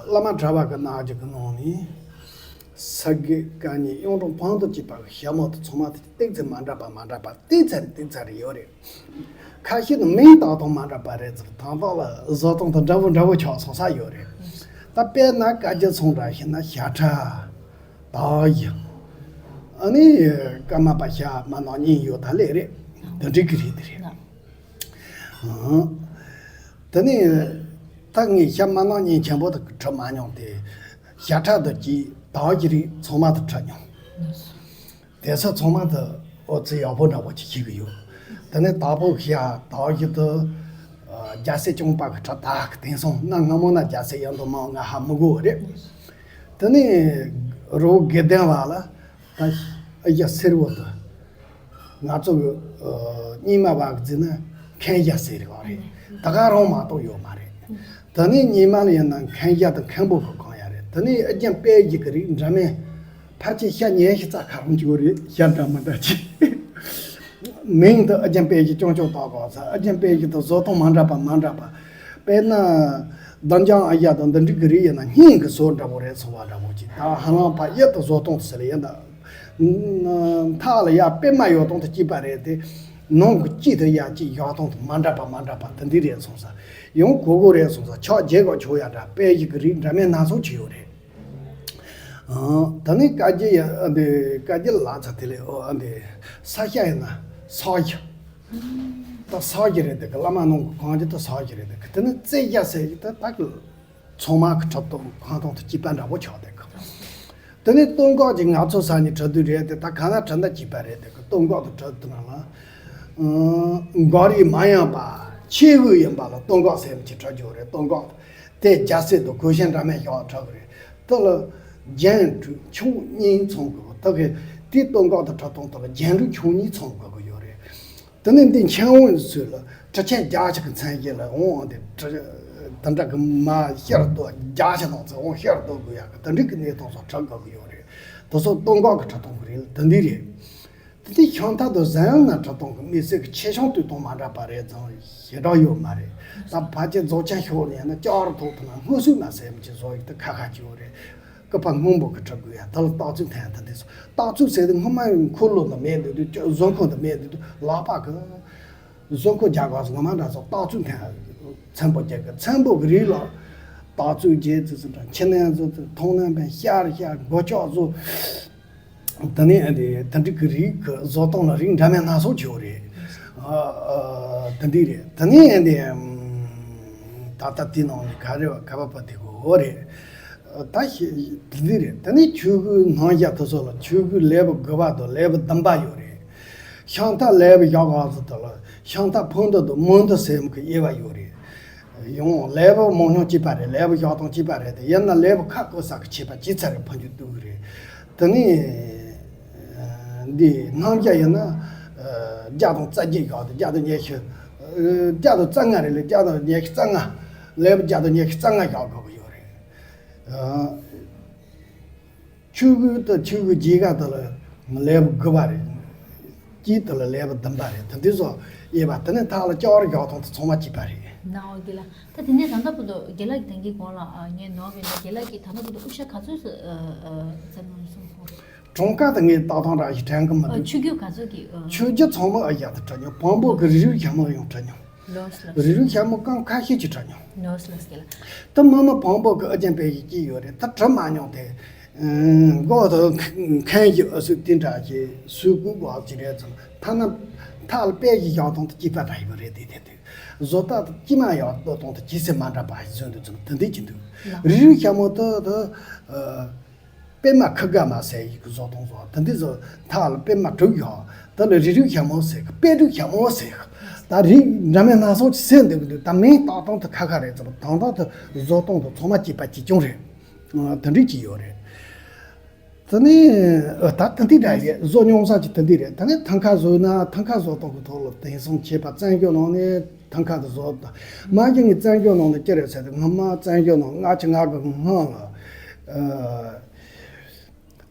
བླ་མ་གྲྭ་པ་གི་ནང་གི་གི་ནང་ནས་ས་དགེ་བཀའ་རྙིང་གཡུང་དྲུང་བོན་དུ་བཅས་པ་གི་ཞྭ་མོ་དེ་ཚང་མ་དེ་ཏིག་ཙམ་མ་འདྲ་པ་མ་འདྲ་པ་ཏིག་ཙམ་ཏིག་ཙམ་རེ་ཡོད་རེད། ཁ་ཤས་ནི་མིང་བཏགས་སྟངས་མ་འདྲ་པ་རེད་ཙམ་དང་ཐོག་ལ་བཟོ་སྟངས་དང་འདྲ་པོ་འདྲ་པོ་ཆགས་སོང་ས་ཡོད་རེད། ད་དཔེར་ན་བཀའ་བརྒྱུད་ཚོང་འདྲ་ཞིག་ན་ཞྭ་ཁྲ། དག་ཡིན། ཨ་ནི་ཀརྨ་པ་ཞྭ་དམར་ནག་གཉིས་ཡོད་ད་ལེ་རེད། དེ་འགྲིག་གི་རེད་དེ་རེད། དེ་ནས་ད་ངས་ཤ་མ་ནག་ཉིན་ཆེན་པོ་དེ་གི་ཁྲིད་མ་མྱོང་སྟེ། ཞྭ་ཁྲ་དང་གཅིག་དྭགས་ཀྱི་རིགས་ཚང་མ་དེ་ཁྲིད་མྱོང་། དེ་ཚོ་ཚང་མ་དེ་ཨོ་ཙི་ཡག་པོ་འདྲ་པོ་ཅིག་ཤེས་གི་ཡོད། དེ་ནས་དྭགས་པོ་ཤ་དྭགས་ཀྱི་དེ་རྒྱལ་སྲས་སྐྱོང་པ་གི་ཁྲིད་དྭགས་ཀྱི་དེང་སང་གནའ་སྔ་མོ་ན་རྒྱལ་སྲས་ཡིན་དུ་མ་ང་ཧ་མི་གོ་བ་རེད། དེ་ནས་རི་བོ་དགེ་ལྡན་བ་ལ་ད་ཨ་ཡ་སེར་བོ་དེ། ང་ཚོ་གི་རྙིང་མ་བ་གི་ཟེར་ན་མཁན་ཞྭ་ཟེར་བ་རེད། ད་ག་རང་མ་གཏོགས་ཡོད་མ་རེད། དེ་ནས་རྙིང་མ་ལ་ཡིན་ན་མཁན་ཞྭ་དང་མཁན་པོ་གི་གང་ཡ་རེད། དེ་ནས་ཨ་རྒྱན་དཔལ་གྱི་གི་རིགས་འདྲ་མིན་ཕལ་ཆེར་ཤ་ཉི་ཤུ་རྩ་ཁ་རང་གཅིག་རེད། ཤ་འདྲ་མི་འདྲ་ཅིག་མིང་དུ་ཨ་རྒྱན་དཔལ་གྱི་སྐྱོང་སྐྱོང་བཏགས་གོ་ས། ཨ་རྒྱན་དཔལ་གྱི་དུ་བཟོ་སྟངས་མ་འདྲ་པ་མ་འདྲ་པ། དཔེར་ན་བདག་འཇང་ཨ་ཡ་དང་འདི་འགྲིག་གི་རིགས་ཡིན་ན་སྙིང་གི་བཟོ་འདྲ་པོ་རེད་སོང་བ་འདྲ་པོ་ཅིག་ད་ཧ་ལམ་ཕ་ཡུལ་དུ་བཟོ་སྟངས་དུ་ཟེར་ཡིན་ད། མཐའ་ལ་ཡ་པད་མ་ཡོད་སྟངས་དུ་སྐྱིད་པ་རེད་དེ། ནང་གི་དཀྱིལ་དུ་ཡ་གཅིག་ཡོད་སྟངས་དུ་མ་འདྲ་པ་མ་འདྲ་པ་དེ་འདི་རེད་སོང་ས། ཡང་གོ་གོ་རེད་སོང་ས། ཆགས་བརྒྱད་གོ་ཆོག་ཡ་འདྲ་དཔལ་གྱི་གི་རིགས་འདྲ་མིན་སྣ་ཚོགས་ཅིག་ཡོད་རེད། ཨང་། ད་ནི་བཀའ་བརྒྱུད་ཡ་ཨ་འདི་བཀའ་བརྒྱུད་ལ་ཚ་དེ་ལས་ཨོ་ཨ་འདི་ས་སྐྱ་ཡིན་ན་ས་སྐྱ། ད་ས་སྐྱ་རེད་དེ་གི་བླ་མ་ནང་གི་གང་ཅི་ད་ས་སྐྱ་རེད་དེ་གི་དེ་ནི་རྩེ་སྐྱ་ཟེར་གི་ད་ད་གི་ཚང་མ་གི་ཁྲིད་སྟངས་ཁང་སྟོང་དུ་སྐྱིད་པ་འདྲ་པོ་ཆགས་དེ་གི་དེ་ནི་སྟོད་འགག་ཅིག་ང་ཚོ་ས་ནི་ཁྲིད་དུས་རེད་དེ་ད་ག་ན་ཁྲིད་ན་སྐྱིད་པ་རེད་དེ་གི་སྟོད་འགག་ཏུ་ཁྲིད་དུ་ན་ལ། འགོ་རིགས་མ་ཡིན་པ་ཆེ་བོ་ཡིན་པ་ལ་སྟོད་འགག་ཟེར་མི་ཅིག་ཁྲིད་རྒྱུ་རེད། སྟོད་འགག་དེ་རྒྱལ་སྲས་དང་གོས་ཆེན་འདྲ་མིན་བཞག་ཁྲིད་གི་རེད། དེ་ལ་རྒྱན་དྲུག་ཁྱུང་གཉིས་ཚང་དགོས། དེ་གི་དེའི་སྟོད་འགག་ཏུ་ཁྲིད་སྟངས་དེ་ལ་རྒྱན་དྲུག་ཁྱུང་གཉིས་ཚང་དགོས་ཀྱི་ཡོད་རེད། དེ་ནས་འདི་མཆན་འོང་ཚུལ་ལ་ཁྲི་ཆེན་བརྒྱ་ཞིག་གི་མཚན་བརྒྱད་ལ་འོང་འདི་ཁྲི་དེ་འདྲ་གི་མ་ཤར་དུ་བརྒྱ་ཞིག་ནང་ཚུལ་འོང་ཤར་དུ་དགོས་ཡག་གི་དེ་འདྲ་གི་གནས་སྟངས་སོགས་ཁྲིད་དགོས་ཀྱི་ཡོད་རེད། དེ་ཚོ་སྟོད་འགག་གི་ཁྲིད་སྟངས་གི་རེད། དེ་འདི་རེད། དེ་དེ་ཤིང་རྟ་དང་གཟན་ན་ཁྲིད་སྟངས་ཀྱི་མི་སེར་གྱི་ཆེ་ཆུང་དུས་སྟོན་མ་འདྲ་པ་རེད་ཙང་ཞེ་དྲག་ཡོད་མ་རེད། ད་ཕལ་ཆེར་རྫོགས་ཆེན་ཤོག་ལ་ཡིན་ན་ལྕགས་རི་ཐོག་ཏུ་ན་སྔོ་སུག་མ་ཟེར་མི་ཅིག་བཟོ་ཡིག་ཏུ་ཁ་ཁ་ཅིག་ཡོད་རེད། སྐུད་པ་སྔོན་པོ་གི་ཁྲིད་དགོས་ཡ་ད་ལ་རྟགས་ཚུལ་འཐེན་ཡ་ད་འདི་སོ་རྟགས་ཚུལ་ཟེར་དུས་སྔོན་མ་འཁོར་ལོ་འདི་མེད་འདུག་དུས་བཟོ་འཁོར་འདི་མེད་འདུག་དུས་ལག་པ་གི་བཟོ་འཁོར་རྒྱག་ག་སོ་ངོ་མ་འདྲ་སོ་རྟགས་ཚུལ་འཐེན་ཡ་ཚན་པོ་རྒྱག་གི་ཚན་པོ་གི་རིགས་ལ་རྟགས་ཚུལ་རྒྱལ་ཚུལ་ཚུལ་འདྲ་ཁྱི་ནན་བཟོ་ཚུལ་མཐོང་ནན་པའི་ཤར་ཤར་མགོ་ལྕོག་བཟོ། དེ་ནས་ཨ་ནི་དེ་འདྲ་གི་རིགས་ཀྱི་བཟོ་སྟངས་ལ་རིགས་འདྲ་མིན་སྣ་ཚོགས་ཅིག་ཡོད་རེད། ཨ་ཨ་དེ་འདྲ་རེད། དེ་ནས་ཨ་ནི་ད་ལྟ་དེ་ནང་ནས་ག་རེ་བ་ག་བ་པ་དེ་གོ་འོ་རེད། ད་ཤི་དེ་འདྲ་རེད། དེ་ནས་ཆོས་གོས་སྣང་བཞག་དེ་ཚོ་ལ་ཆོས་གོས་ལེགས་པ་དགུ་པ་དང་ལེགས་པ་བདུན་པ་ཡོད་རེད། ཤིང་རྟ་ལེགས་པ་བཞག་ག་ཚོ་དེ་ལ་ཤིང་རྟ་ཕུང་འདི་དང་མུན་འདི་ཟེར་མཁན་གྱི་དབྱེ་བ་ཡོད་རེད། ཡང་ལེགས་པ་མང་ཉུང་གཅིག་པ་རེད། ལེགས་པ་བཞག་སྟངས་གཅིག་པ་རེད་དེ། ཡིན་ན་ལེགས་པ་ཁ་བསྐོ་ས་གི་ཆད་པ་ཅི་ཚར་རེ་ཕན་རྒྱུ་འདུག་གི་རེད། དེ་ནས་འདི་སྣང་བཞག་ཡིན་ན་བརྒྱ་དང་རྩ་བརྒྱད་བཞག་དེ་བརྒྱ་དང་ཉི་ཤུ། བརྒྱ་དང་རྩ་ལྔ་རེད་ལ་བརྒྱ་དང་ཉི་ཤུ་རྩ་ལྔ། ལེགས་པ་བརྒྱ་དང་ཉི་ཤུ་རྩ་ལྔ་བཞག་དགོས་ཀྱི་ཡོད་རེད། ཆོས་གོས་དང་ཆོས་གོས་རྒྱལ་ཁ་དེ་ལ་ལེགས་པ་དགུ་པ་རེད། དཀྱིལ་དེ་ལ་ལེགས་པ་བདུན་པ་རེད། དེ་འདི་ཚོ་དབྱེ་བ་དེ་ནས་ཐག་ལ་ལྕགས་རི་བཞག་སྟངས་དེ་ཚང་མ་གཅིག་པ་རེད། ནའོ་དགེ་ལགས། ད་དེ་ནས་ད་ལྟ་བར་དུ་དགེ་ལགས་ཀྱི་ད་གིན་གོང་ལ་ཨ་ངས་ནོར་བ་ཡིན་ན་དགེ་ལགས་ཀྱིས་ད་ལྟ་བར་དུ་དབུ་ཞྭ་ག་ཚོད་ཨ་ཨ་འཛེམ་གནང་སོང་གོ་གྲངས་ཀ་དེ་ངས་ཏག་ཏག་རང་ཞིག་དྲན་གི་མི་ཨ་འདུག་ཆོས་བརྒྱུད་ག་ཚོད་ཀྱི་ཨ། ཆོས་བརྒྱུད་ཚང་མ་ཨ་ཡག་ཏུ་གྲུབ་མྱོང་། བོན་པོ་གི་རིགས་རུས་ཞྭ་མོ་ཡང་གྲུབ་མྱོང་། ལོས་ལོས། རིགས་རུས་ཞྭ་མོ་རྐང་ཁ་ཤས་ཀྱིས་གྲུབ་མྱོང་། ལོས་ལོས་དགེ་ལགས། ད་མི་མི་བོན་པོ་གི་ཨ་རྒྱན་དཔེ་ཞིག་སྐྱེས་ཡོད་རེད། ད་གྲུབ་མ་མྱོང་དེ། མགོ་དང་མཁན་གྱི་ཨ་སུ་དེ་འདྲ་ཞིག་སུས་བཀུག་དགོས་ཀྱི་རེད་ཙང་ཐ་ན་མཐའ་ལ་དཔེ་ཞིག་བཞག་སྟངས་དེ་སྐྱིད་པ་འདྲ་ཡོད་རེད། དེ་དེ་དེ་བཟོ་ལྟ་དེ་སྐྱིད་མ་ཡག་བཟོ་སྟངས་དེ་ཇི་སྲིད་མ་འདྲ་པ་ཞིག་བཟོས་འདུག་ཙང་དེ་འདྲ་ཅིག་འདུག་ལགས། རིགས་རུས་ཞྭ་མོ་དེ་དེ། པད་མ་ཁུ་དགའ་མ་ཟེར་ཡི་གི་བཟོ་སྟངས་བཟོ་དེ་འདི་བཟོ་མཐའ་ལ་པད་མ་དྲུག་ཡོད། དེ་ལ་རིགས་རུས་ཞྭ་མོ་ཟེར་གི་པད་དྲུག་ཞྭ་མོ་ཟེར་གི་ད་རིགས་འདྲ་མིན་སྣ་ཚོགས་ཅིག་ཟེར་འདུག་གི་འདུག་ད་མིང་བཏགས་སྟངས་དེ་ཁ་ཁ་རེད་ཙང་དང་ཐོག་ཏུ་བཟོ་སྟངས་དེ་ཚང་མ་གཅིག་པ་གཅིག་རྐྱང་རེད། དེ་འདྲ་ཅིག་ཡོད་རེད། དེ་ནས་ད་དེ་འདི་འདྲ་རེད། བཟོ་མྱོང་ས་ཅིག་དེ་འདི་རེད། དེ་ནས་ཐང་ཁ་བཟོས་ན་ཐང་ཁ་བཟོ་སྟངས་གི་ཐོག་ལ་དེང་སང་བྱས་པ་བཙན་བྱོལ་ནང་ནས་ཐང་ཁ་དེ་བཟོ་ད་མ་གཞི་ངས་བཙན་བྱོལ་ནང་ནས་ཅི་རེད་ཟེར་ཏེ་སྔོན་མ་བཙན་བྱོལ་ནང་ལྔ་བཅུ་ང་དགུ་གི་སྔོན་ལ།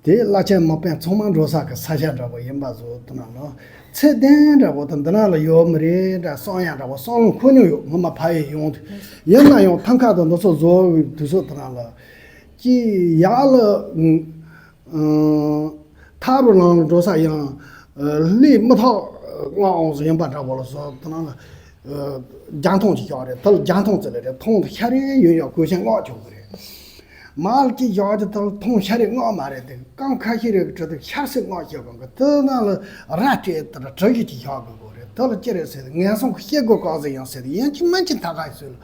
དེ་བླ་ཆེན་མི་དཔོན་ཚང་མ་འགྲོ་ས་གི་ས་ཆ་འདྲ་པོ་ཡིན་པ་བཟོ་དུ་ན་ལོ། ཚད་ལྡན་འདྲ་པོ་དང་འདི་ན་ལ་ཡོད་མི་རེད་འདྲ་བསམ་ཡ་འདྲ་པོ་བསམ་བློ་འཁོར་མྱོང་ཡོད། སྔོན་མ་ཕ་ཡུལ་ཡོང་དུས་ཡིན་ན་ཡང་ཐང་ཁ་དང་འདི་ཚོ་བཟོ་དུས་ཚོད་དུ་ན་ལ་ཅི་ཡག་ལ་ཐབ་རུ་ལང་ལ་འགྲོ་ས་ཡང་ལས་མི་ཐག་ང་འོང་ཟིན་ཡིན་པ་འདྲ་པོ་ལ་བཟོ་དུ་ན་ལ། རྒྱང་མཐོང་ཅིག་ཤོག་རེད། ཐལ་རྒྱང་མཐོང་ཙི་ལ་རེད། མཐོང་དུ་ཤ་རེ་ཡོད་ཡོད་གོས་ཆེན་སྔོག་ཆོག་གི་རེད། མར་ཅིག་ཤོག་ཅིག་ཐལ་མཐོང་ཤ་རེ་སྔོག་མ་རེད་དེ་རྐང་ཁ་ཤས་རེ་གི་ཁྲོད་དུ་ཤར་སེ་སྔོག་ཤོག་གི་དེ་ན་ལ་ར་སྤྲད་དེ་གྲུ་ཞིག་ཅིག་ཤོག་གི་གོ་རེད། དེ་ལ་ཅི་རེད་ཟེར་ན་ངན་སོང་གི་སྐྱེ་སྒོ་བཀག་ཟིན་ཡང་ཟེར་ཡིན་གཅིག་མིན་གཅིག་ཐད་ཀར་ཡིན་ཟེར་ལ།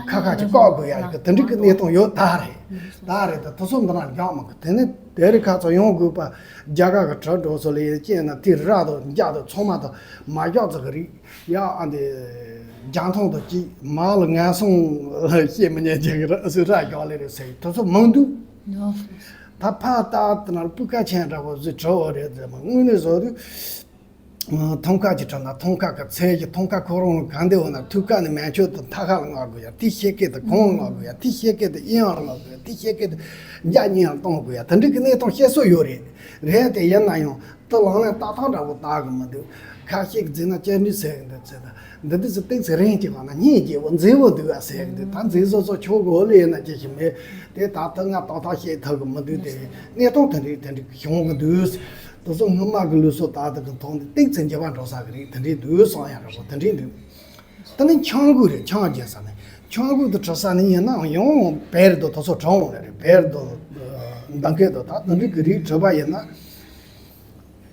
ཁ་ཁ་ཅིག་བཀག་དགོས་ཡ་རེད་གི་དེ་འདྲ་གི་གནས་སྟངས་ཡོད་ད་རེད། ད་རེད་ད་དེ་ཚོ་འདི་ན་འཇགས་མི་དགོས་དེ་ནས་དེ་རིང་ཁ་ཚོ་ཡོང་དགོས་པ་རྒྱ་གར་གི་དྲིལ་བསྒྲགས་ཚོ་ལ་ཡིན་སྐྱེས་ན་དེ་ར་དང་རྒྱ་དང་ཚང་མ་དང་མ་རྒྱག་ཚོ་གི་རིགས་ཡ་ཨ་འདི་རྒྱ་མཐོང་དང་གཅིག་མ་ལ་ངན་སོང་ལ་བཤད་མི་ཉན་ཅིག་གི་ར་སུ་ར་རྒྱག་ལེ་རེད་ཟེར་དེ་ཚོ་མང་འདུག་ད་ཕ་ཏག་ཏག་ན་སྤུས་ཀ་ཆེན་འདྲ་བོ་ཟིག་བྲི་བ་རེད་ཟེར་མ་དངོས་གནས་བཟོ་དུས། ཐང་ཀ་ཅིག་བྲིས་ན་ཐང་ཀ་གི་ཚད་ཀྱི་ཐང་ཀ་ཁོ་རང་ལ་གང་འདོད་འོ་ན་ཐུག་ཀ་ནས་མན་ཆོད་དུ་ཐ་ཁ་ལ་མངགས་དགོས་ཡ་དེ་ཤེས་སྐད་དུ་གོང་ལ་མངགས་དགོས་ཡ་དེ་ཤེས་སྐད་དུ་ཨི་ཡང་ལ་མངགས་དགོས་ཡ་དེ་ཤེས་སྐད་དུ་འཇག་ཉིན་ཡང་གཏོང་དགོས་ཡ་དེ་འདྲའི་གི་གནས་སྟངས་བཤད་སྲོལ་ཡོད་རེད། རེད་དེ་ཡིན་ན་ཡང་དུ་ལང་ལན་ཏག་ཏག་འདྲ་བོ་ལྟ་གི་མི་འདུག་ཁ་ཤས་ཀྱི་རྫུན་ན་བཅར་འདྲི་ཟེར་གི་འདུག་ཚེ་ད་འདི་འདི་ཚོ་ཏིག་ཚེ་རིང་གི་བ་ན་སྙིང་རྗེ་བོ་མཛེས་བོ་འདུག་ཨ་ཟེར་གི་འདུག་ད་མཛེས་བཟོ་བཟོ་ཆོག་གི་འོ་ལེ་ཡིན་ན་ཅི་ཞིག་མེད་དེ་ད་ལྟ་ང་ཏག་ཏག་བཤད་ཐུབ་གི་མི་འདུག་དེ་གནས་སྟངས་དེ་འདྲའི་དེ་འདྲའི་བྱུང་གི་འདུག་དེ་ཚོ་སྔོན་མ་གི་ལུགས་སྲོལ་དག་དེ་གི་ཐོག་ནས་ཏིག་ཙམ་འགྱུར་བ་འགྲོ་ས་གི་རེད་དེ་འདྲའི་འདུག་བསམ་ཡ་ར་བོ་དེ་འདྲའི་འདུག་ད་ནི་ཆང་གོས་རེད་ཆང་རྒྱག་ས་ནས་ཆང་གོས་དེ་བྲི་ས་ནས་ཡིན་ནའང་ཡང་བེར་དུ་དེ་ཚོ་གྲང་བ་རེད་བེར་དུ་འདང་སྐད་དུ་ད་དེ་འདྲའི་གི་རིགས་བྲི་བ་ཡིན་ན་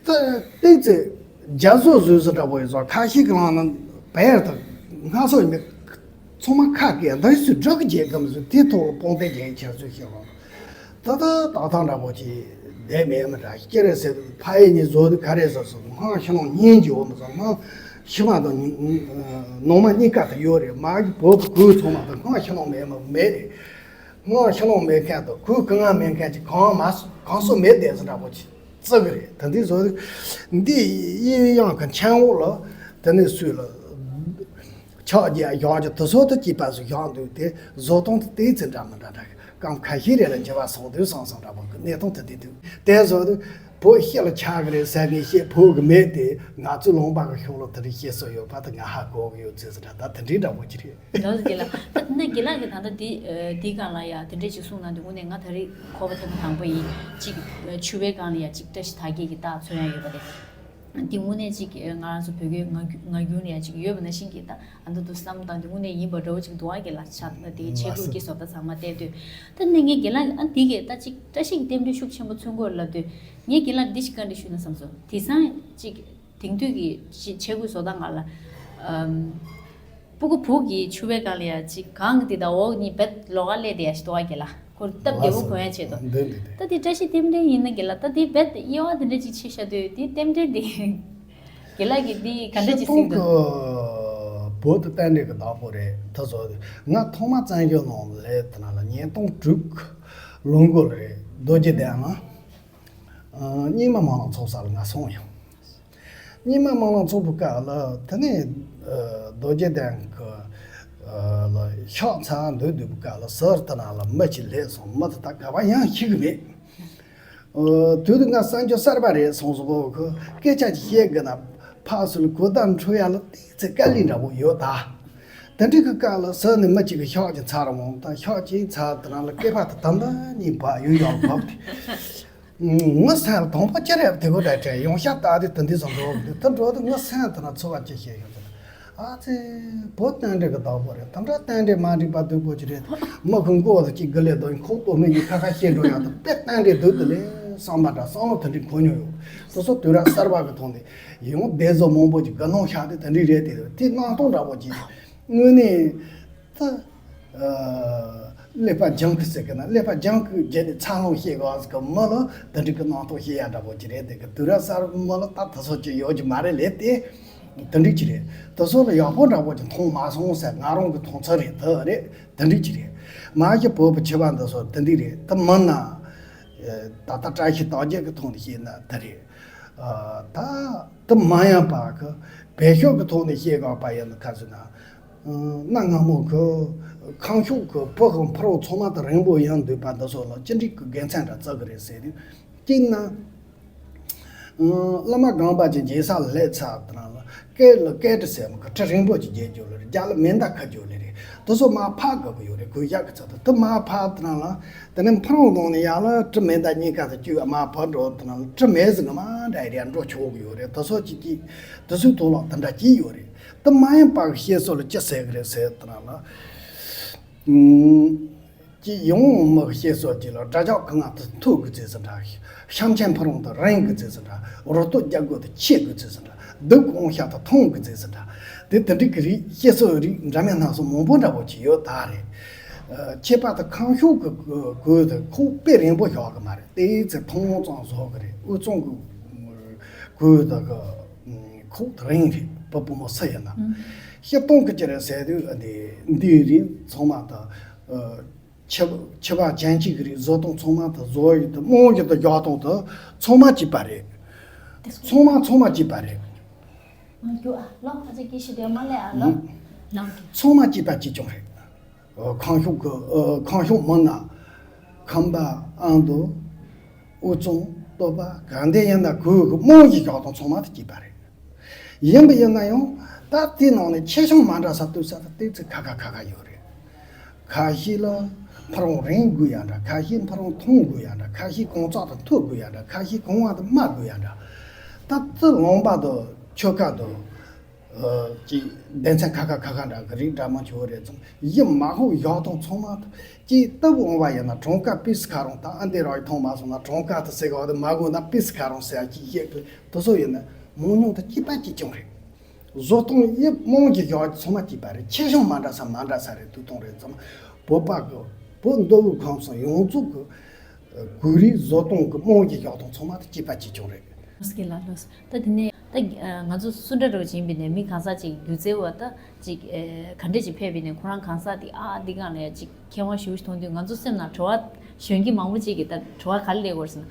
ད་ཏིག་ཙམ་རྒྱ་བཟོ་བཟོས་ས་འདྲ་བོ་ཡིན་ཙང་ཁ་ཤས་ཀྱི་ནང་ན་བེར་དང་སྔ་སོ་ཡིན་པའི་ཚང་མ་ཁ་སྐད་འདི་སུས་སྒྲུབ་ཀྱི་རྒྱལ་ཁམས་སུ་དེ་ཐོག་དཔུང་སྡེ་རྒྱལ་ཁྱེར་ཚུལ་ཤེས་རོགས། ད་ལྟ་ཏག་ཏག་འདྲ་པོ་ཅིག་བསྡད་མེད་མི་འདྲ་སྐྱེ་རེ་ཟེར་དུས་ཕ་ཡི་ནི་བཟོ་དུས་ག་རེ་ཟེར་སོང་སྔགས་ཤི་ལོང་སྙིང་རྗེ་བོ་མི་ཟ་སྔགས་ཤི་མ་དང་ནོ་མ་གཉིས་ཀ་དུ་ཡོད་རེད་མ་གི་བོད་ཀྱི་གོས་ཚང་མ་དང་སྔགས་ཤི་ལོང་མེད་མ་མེད་རེད། སྔགས་ཤི་ལོང་མེད་མཁན་དང་གོས་གང་ང་མེད་མཁན་ཅིག་གང་མ་གང་སུ་མེད་བསྡད་ཟེར་འདྲ་པོ་ཅིག་བརྩི་གི་རེད་ད་འདི་བཟོ་དུས་འདི་གཡས་གཡོན་གྱི་མཆན་འོག་ལ་དེ་ནས་སུས་ལ། ཕྱག་རྒྱ་བཞག་རྒྱུ་དུ་སོ་དུ་སྐྱིད་པ་སུ་བཞག་འདུག་དེ་བཟོ་སྟངས་དེ་ཏོག་ཙམ་འདྲ་མི་འདྲ་འདྲ་སྐམ་ཁ་ཤས་རེ་ལ་འགྱུར་བ་སོང་དུས་སང་སང་འདྲ་པོ་གི་གནས་སྟངས་དེ་དེ་འདུག་དེ་བཟོ་དུས་བོད་ཤི་ལ་ཆགས་གི་རེད་ཟེར་ངེས་ཤེས་བོད་གི་མེད་དེ་ང་ཚོའི་ལུང་པ་གི་ཤོག་ལོ་དེ་རིགས་ཤེས་སོ་ཡོད་པ་དེ་ང་ཧ་གོ་གི་ཡོད་ཚོད་ཟེར་འདྲ་ད་དེ་འདྲའི་འདྲ་པོ་ཅི་རེད། ལགས་སོ་དགེ་ལགས། ད་དེ་ནས་དགེ་ལགས་ཀྱིས་ད་ལྟ་འདི་འདིའི་སྒང་ལ་ཡ་དེ་འདྲས་ཅིག་གསུངས་གནང་དུས་དངོས་གནས་ང་ད་རེས་ཁོ་པ་ཐེངས་དང་པོ་ཡིན་ཅིག་ཕྱུ་པའི་སྒང་ལ་ཡ་ཅིག་བཀྲ་ཤིས་དར་རྒྱས་ཀྱི་རྟགས་མཚོན་ཡ་ཡོད་པ་རེད། འདི་དངོས་གནས་ཅིག་ང་རང་ཚོ་བོད་སྐད་ངག་རྒྱུན་ངག་རྒྱུན་ལ་ཡ་ཅིག་ཡོད་པ་ནང་བཞིན་གྱི་ད་ཨ་འདི་འདུག་བསམ་དང་འདི་དངོས་གནས་ཡིན་པ་འདྲ་བོ་ཅིག་འདུག་ཨ་དགེ་ལགས་ཆ་ད་དེའི་ཆེད་དུ་ཀྱི་བཟོ་ལྟ་ཚང་མ་བལྟས་དུས་ད་ནི་ངས་དགེ་ལགས་ཨ་འདི་གས་ད་ཅིག་བཀྲ་ཤིས་ཀྱི་རྟེན་འབྲེལ་ཤུགས་ཆེན་པོ་མཚོན་གོ་ལབ་དུས་ངས་དགེ་ལགས་འདི་ཞིག་བཀའ་འདྲི་ཞུས་ན་བསམ་སོང་དེང་སང་ཅིག་དེང་དུས་ཀྱི་ཆེ་ཆེ་དགུའི་བཟོ་ལྟ་ང་ལ་ཨམ། སྤུ་གུ་བུ་གི་ཕྱུ་པའི་སྒང་ལ་ཡ་ཅིག་གང་གི་དེ་དང་འོག་གཉིས་བེད་ལོག་ག་སླེབས་དེ་ཡ་ཞིག་འདུག་ཨ་དགེ་ལགས་ཁོ་སྟབས་བདེ་པོ་གོན་ཡ་ཆེད་དུ། འདི་འདི་འདི། ད་དེ་བཀྲ་ཤིས་རྟེན་འབྲེལ་ཡིན་ན་དགེ་ལགས་ད་དེ་བེད་དབྱེ་བ་དེ་འདྲ་ཅིག་ཕྱེ་བཞག་དུས་དེ་རྟེན་འབྲེལ་དེ་དགེ་ལགས་ཀྱི་དེ་ག་འདྲ་ཅིག་གཟིགས་འདུག་སྤྱིར་བཏང་གི་བོད་དུ་རྟེན་འབྲེལ་གྱི་བདག་པོ་རེད་ད་བཟོ་ང་ཐོག་མ་བཙན་བྱོལ་ནང་སླེབས་དེ་ན་ལ་ཉིས་སྟོང་དྲུག་ལོ་འགོ་རེད་རྡོ་རྗེ་གདན་ལ་རྙིང་མ་སྨོན་ལམ་ཚོགས་ས་ལ་ང་སོང་ཡང་། རྙིང་མ་སྨོན་ལམ་ཚོགས་པའི་སྐབས་ལ་དེ་ནས་རྡོ་རྗེ་གདན་གྱི་ལ་ཕྱག་འཚལ་འདུག་འདུག་པའི་སྐབས་ལ་ཟུར་དེ་ན་ལ་མི་ཅིག་སླེབས་སོང་མི་དེ་ད་ག་པར་ཡང་ཤི་གི་མེད། དུས་དུ་ང་གསར་འབྱོར་གསར་པ་རེད་སོང་སོང་བོ་ཁོ་སྐད་ཆ་ཅིག་བཤད་དགོས་ན་ཕག་སུ་ལ་གོ་བརྡ་འཕྲོད་ཡ་ལ་ཏིག་ཙེ་དཀའ་ལས་འདྲ་པོ་ཡོད་ད། དེ་འདྲའི་གི་སྐབས་ལ་ཟུར་ནས་མི་གཅིག་གི་ཕྱག་ཅིག་འཚལ་རུང་ད་ཕྱག་ཅིག་འཚལ་དེ་ན་ལ་སྐེད་པ་དེ་དམ་དམ་གཉིས་བབས་ཡུ་ཡོག་བབས་ཏེ། ངའི་སེམས་ལ་དང་པོ་ཅི་རེད་དེ་གོ་འདྲ་དྲན་ཡོང་ཤ་སྟག་དེ་དེ་འདི་བཟོ་འགྲོ་གི་འདུག་ད་འགྲོ་དུས་ངའི་སེམས་དེ་ན་ཚོར་བ་ཅི་ཞིག་ཡོང་ཟེར་ན། ཨ་ཙི། བོད་རྟེན་འབྲེལ་གི་བདག་པོ་རེད་དམ་དྲག་རྟེན་འབྲེལ་མ་འགྲིག་པ་སྡུག་པོ་ཅི་རེད། མི་ཁོ་མགོ་བོ་ཅིག་གི་ལེ་དོ་ཁོག་ཏོ་མི་གཉིས་ཁ་ཁ་བཤད་འགྲོ་ཡག་དང་དཔེ་རྟེན་འབྲེལ་སྡུག་དེ་ལས་བསམ་པ་འདྲ་བསམ་བློ་དེ་འདྲ་འཁོར་མྱོང་ཡོད། སོ་སོ་དུས་རབས་གསར་པ་གི་ཐོག་ནས་ཡོང་བསྡད་བཟོ་མང་པོ་ཅིག་དགའ་སྣང་ཤར་དེ་དེ་འདྲ་རེད་དེ་དེ་སྣང་སྟོང་འདྲ་པོ་ཅིག་དངོས་གནས་ད། ཀླད་པ་སྦྱང་གི་ཟེར་གི་ན་ཀླད་པ་སྦྱང་གི་རྗེས་ནས་འཚར་ལོངས་བཤད་དགོས་ཟེར་གི་མི་ལ་དེ་འདྲ་གི་སྣང་སྟོང་བཤད་ཡ་འདྲ་པོ་ཅིག་རེད་དེ་གི་དུས་རབས་གསར་མི་ལ་ད་དེ་ཚོ་ཅི་ཡོད་ཀྱི་མ་རེད་ལས་དེ་དེ་འདྲ་ཅིག་རེད། དེ་ཚོ་ལ་ཡག་པོ་འདྲ་པོ་ཅིག་མཐོང་མ་སོང་ཟེར་ང་རང་གི་མཐོང་ཚུལ་རེད་དེ་རེད་དེ་འདྲ་ཅིག་རེད། མ་གཞི་བོད་པ་ཆེ་བ་འདི་ཚོ་དེ་འདྲ་རེད་དེ་མིན་ན། ད་ལྟ་བཀྲ་ཤིས་རྟགས་བརྒྱད་ཀྱི་ཐོག་ནས་བཤད་ན་དེ་རེད། ད་དེ་མ་ཡིན་པ་གི་བོད་ཤོག་གི་ཐོག་ནས་བཤད་དགོས་པ་ཡིན་ན་ག་ཟེར་ན། གནའ་སྔ་མོ་གི་ཁམས་ཕྱོགས་ཀྱི་བུ་གི་ཕུ་རོ་ཚང་མ་དང་རིང་པོ་ཡང་འདུས་པ་འདི་ཚོ་ལ་ཅི་འདྲའི་གི་དགེ་མཚན་འདྲ་བརྩི་གི་རེད་ཟེར་དུས། གཅིག་ན། བླ་མ་སྒང་པ་ཅིག་མཇལ་ས་ལ་སླེབས་ཚར་དེ་ན་ལ་སྐད་ལ་སྐད་དྲི་ཟེར་མ་གི་དྲི་རིང་པོ་ཅིག་རྒྱག་རྒྱུ་ལ་རྒྱ་ལ་མེ་མདའ་ཁ་རྒྱུ་ལ་རེད་དེ་ཚོ་མར་ཕབ་དགོས་གི་ཡོད་རེད་གོས་ཞག་གི་ཚོད་དུ་དེ་མར་ཕབ་དེ་ན་ལ་དེ་ནས་ཕུ་རོ་ནང་ནས་ཡར་ལ་དྲི་མེ་མདའ་གཉིས་ཀ་དུ་བཅུག་མར་ཕབ་འགྲོ་དེ་ན་ལ་དྲི་མེད་ཟིག་མ་འདྲ་ཡ་འགྲོ་ཆོག་གི་ཡོད་རེད་དེ་ཚོ་ཅིག་གིས་དེ་ཚོའི་ཐོག་ལ་དེ་འདྲ་གྱིས་ཡོད་རེད། དེ་མ་ཡིན་པ་གི་བཤད་སྲོལ་ལ་ཅི་ཟེར་གི་རེད་ཟེར་དེ་ན་ལ། ཅི་ཡོང་མི་གི་བཤད་སྲོལ་ཅིག་ལ་དགྲ་ཇག་གི་ངག་ཏུ་ཐུག་དགོས་ཚེ་ཟིན་འདྲ། ཤམ་ཆེན་ཕུ་རུང་དུ་རིང་དགོས་ཚེ་ཟིན་འདྲ། རུ་སྟོད་རྒྱབ་སྒོ་དུ་ཆད་དགོས་ཚེ་ཟིན་འདྲ། སྡུག་གང་ཤ་དང་ཐང་གི་རྫས་སུ་འདྲ། དེ་དེ་འདྲའི་གི་རིགས་བཤད་སྲོལ་རིགས་འདྲ་མིན་སྣ་ཚོགས་མང་པོ་འདྲ་པོ་ཅིག་ཡོད་ད་རེད། ཁྱད་པར་དུ་ཁམས་ཕྱོགས་ཀྱི་གོས་དེ་ཁོག་དཔེ་རིང་པོ་ཞོག་གི་མ་རེད། དེའི་ཚེ་ཐང་ཙམ་བཟོ་གི་རེད། དབུས་གཙང་གི་གོས་དེ་གི་ཁོག་དེ་རིང་རེད། བུ་བུ་མོ་སུ་ཡིན་ན་ཤི་སྟོང་གི་ཅི་རེད་ཟེར་དུས་འདི་འདི་རིགས་ཚང་མ་དང་། ཆུ་ཆུ་བ་ཅན་གཅིག་གི་རིགས་བཟོ་སྟངས་ཚང་མ་དང་བཟོ་ཡི་དང་རྨང་གཞི་དང་རྒྱག་སྟངས་དང་ཚང་མ་གཅིག་པ་རེད། ཚང་མ་ཚང་མ་གཅིག་པ་རེད། ང་རྒྱུ་ཨ་ལོ་ཁ་ཅིག་སྐད་ཤེས་དོན་མ་ལས་ཨ་ལོ། ནང་གི་ཚང་མ་གཅིག་པ་གཅིག་རྐྱང་རེད། ཁམས་ཕྱོགས་ཀྱི་ཁམས་ཕྱོགས་མི་སྣ། ཁམས་པ། ཨ་མདོ། དབུས་གཙང་། སྟོད་པ། ག་འདྲ་ཡིན་ན་གོས་ཀྱི་རྨང་གཞི་རྒྱག་སྟངས་ཚང་མ་དང་གཅིག་པ་རེད། ཡིན་པ་ཡིན་ན་ཡང་ད་དེའི་ནང་ནས་ཆེ་ཆུང་མ་འདྲ་ས་ལྟོས་ས་ལ་ལྟོས་ཚེ་ཁ་ཁ་ཁ་ཁ་ཡོད་རེད། ཁ་ཤས་ལ་ཕ་རོང་རིང་དགོས་ཡ་འདྲ། ཁ་ཤས་ཕ་རོང་ཐུང་དགོས་ཡ་འདྲ། ཁ་ཤས་གང་ཙག་དང་མཐོ་དགོས་ཡ་འདྲ། ཁ་ཤས་གང་བ་དང་དམའ་དགོས་ཡ་འདྲ། ད་ཙི་ལུང་པ་དང་ཆོལ་ཁ་དང་ཅིག་སྡེ་ཚན་ཁ་ཁ་ཁ་ཁ་འདྲ་གི་རིགས་འདྲ་མ་ཆོ་རེད་ཙང་ཡིན་མ་ཧོ་ཡག་དང་ཚང་མ་ཅིག་སྟབས་འོང་བ་ཡིན་ན་གྲངས་ཀ་པིས་ཁ་རོང་ད་ཨ་འདི་རོགས་ཐོང་མ་སོང་ན་གྲངས་ཀ་དུ་ཟེར་ག་བ་དུ་མ་དགོས་ན་པིས་ཁ་རོང་ཟེར་ཅིག་བཤད་དུ་དུ་སོ་ཡིན་ན་མང་ཉུང་དུ་སྐྱིད་པ་སྐྱིད་ཀྱང་རེད། བཟོ་སྟངས་དབྱིབས་རྨང་གི་ཡག་ཚང་མ་གཅིག་པ་རེད། ཆེ་ཆུང་མ་འདྲ་ས་མ་འདྲ་ས་རེད། དུས་ཐུང་རེད་ཙམ། བོད་པ་གི་བོད་མདོ་དབུས་ཁམས་གསུམ་ཡོངས་རྫོགས་ཀྱི་གོས་རིགས་བཟོ་སྟངས་ཀྱི་རྨང་གི་ཡག་དང་ཚང་མ་དེ་གཅིག་པ་གཅིག་རྐྱང་རེད། ལོས་ཀྱི་ལ་ལོས། ད་དེ་ནས་ད་ང་ཚོ་སུ་འདྲ་རོགས་བྱིན་པའི་ནས་མི་གང་ཟག་ཅིག་སྒྱུ་རྩལ་བ་ད་ཅིག་ག་འདྲས་ཅིག་ཕེབས་པའི་ནས་ཁོ་རང་གང་ཟག་དེ་ཨ་འདི་གང་ལ་ཡ་ཅིག་མཁས་དབང་ཞུ་ཞུ་མཐོང་དུས་ང་ཚོ་སེམས་ནང་དྲི་བ་ཞོན་གྱི་མང་པོ་ཅིག་གི་ད་དྲི་བ་ག་རེ་སླེབས་ཡོད་རེད་ཟེར་ན།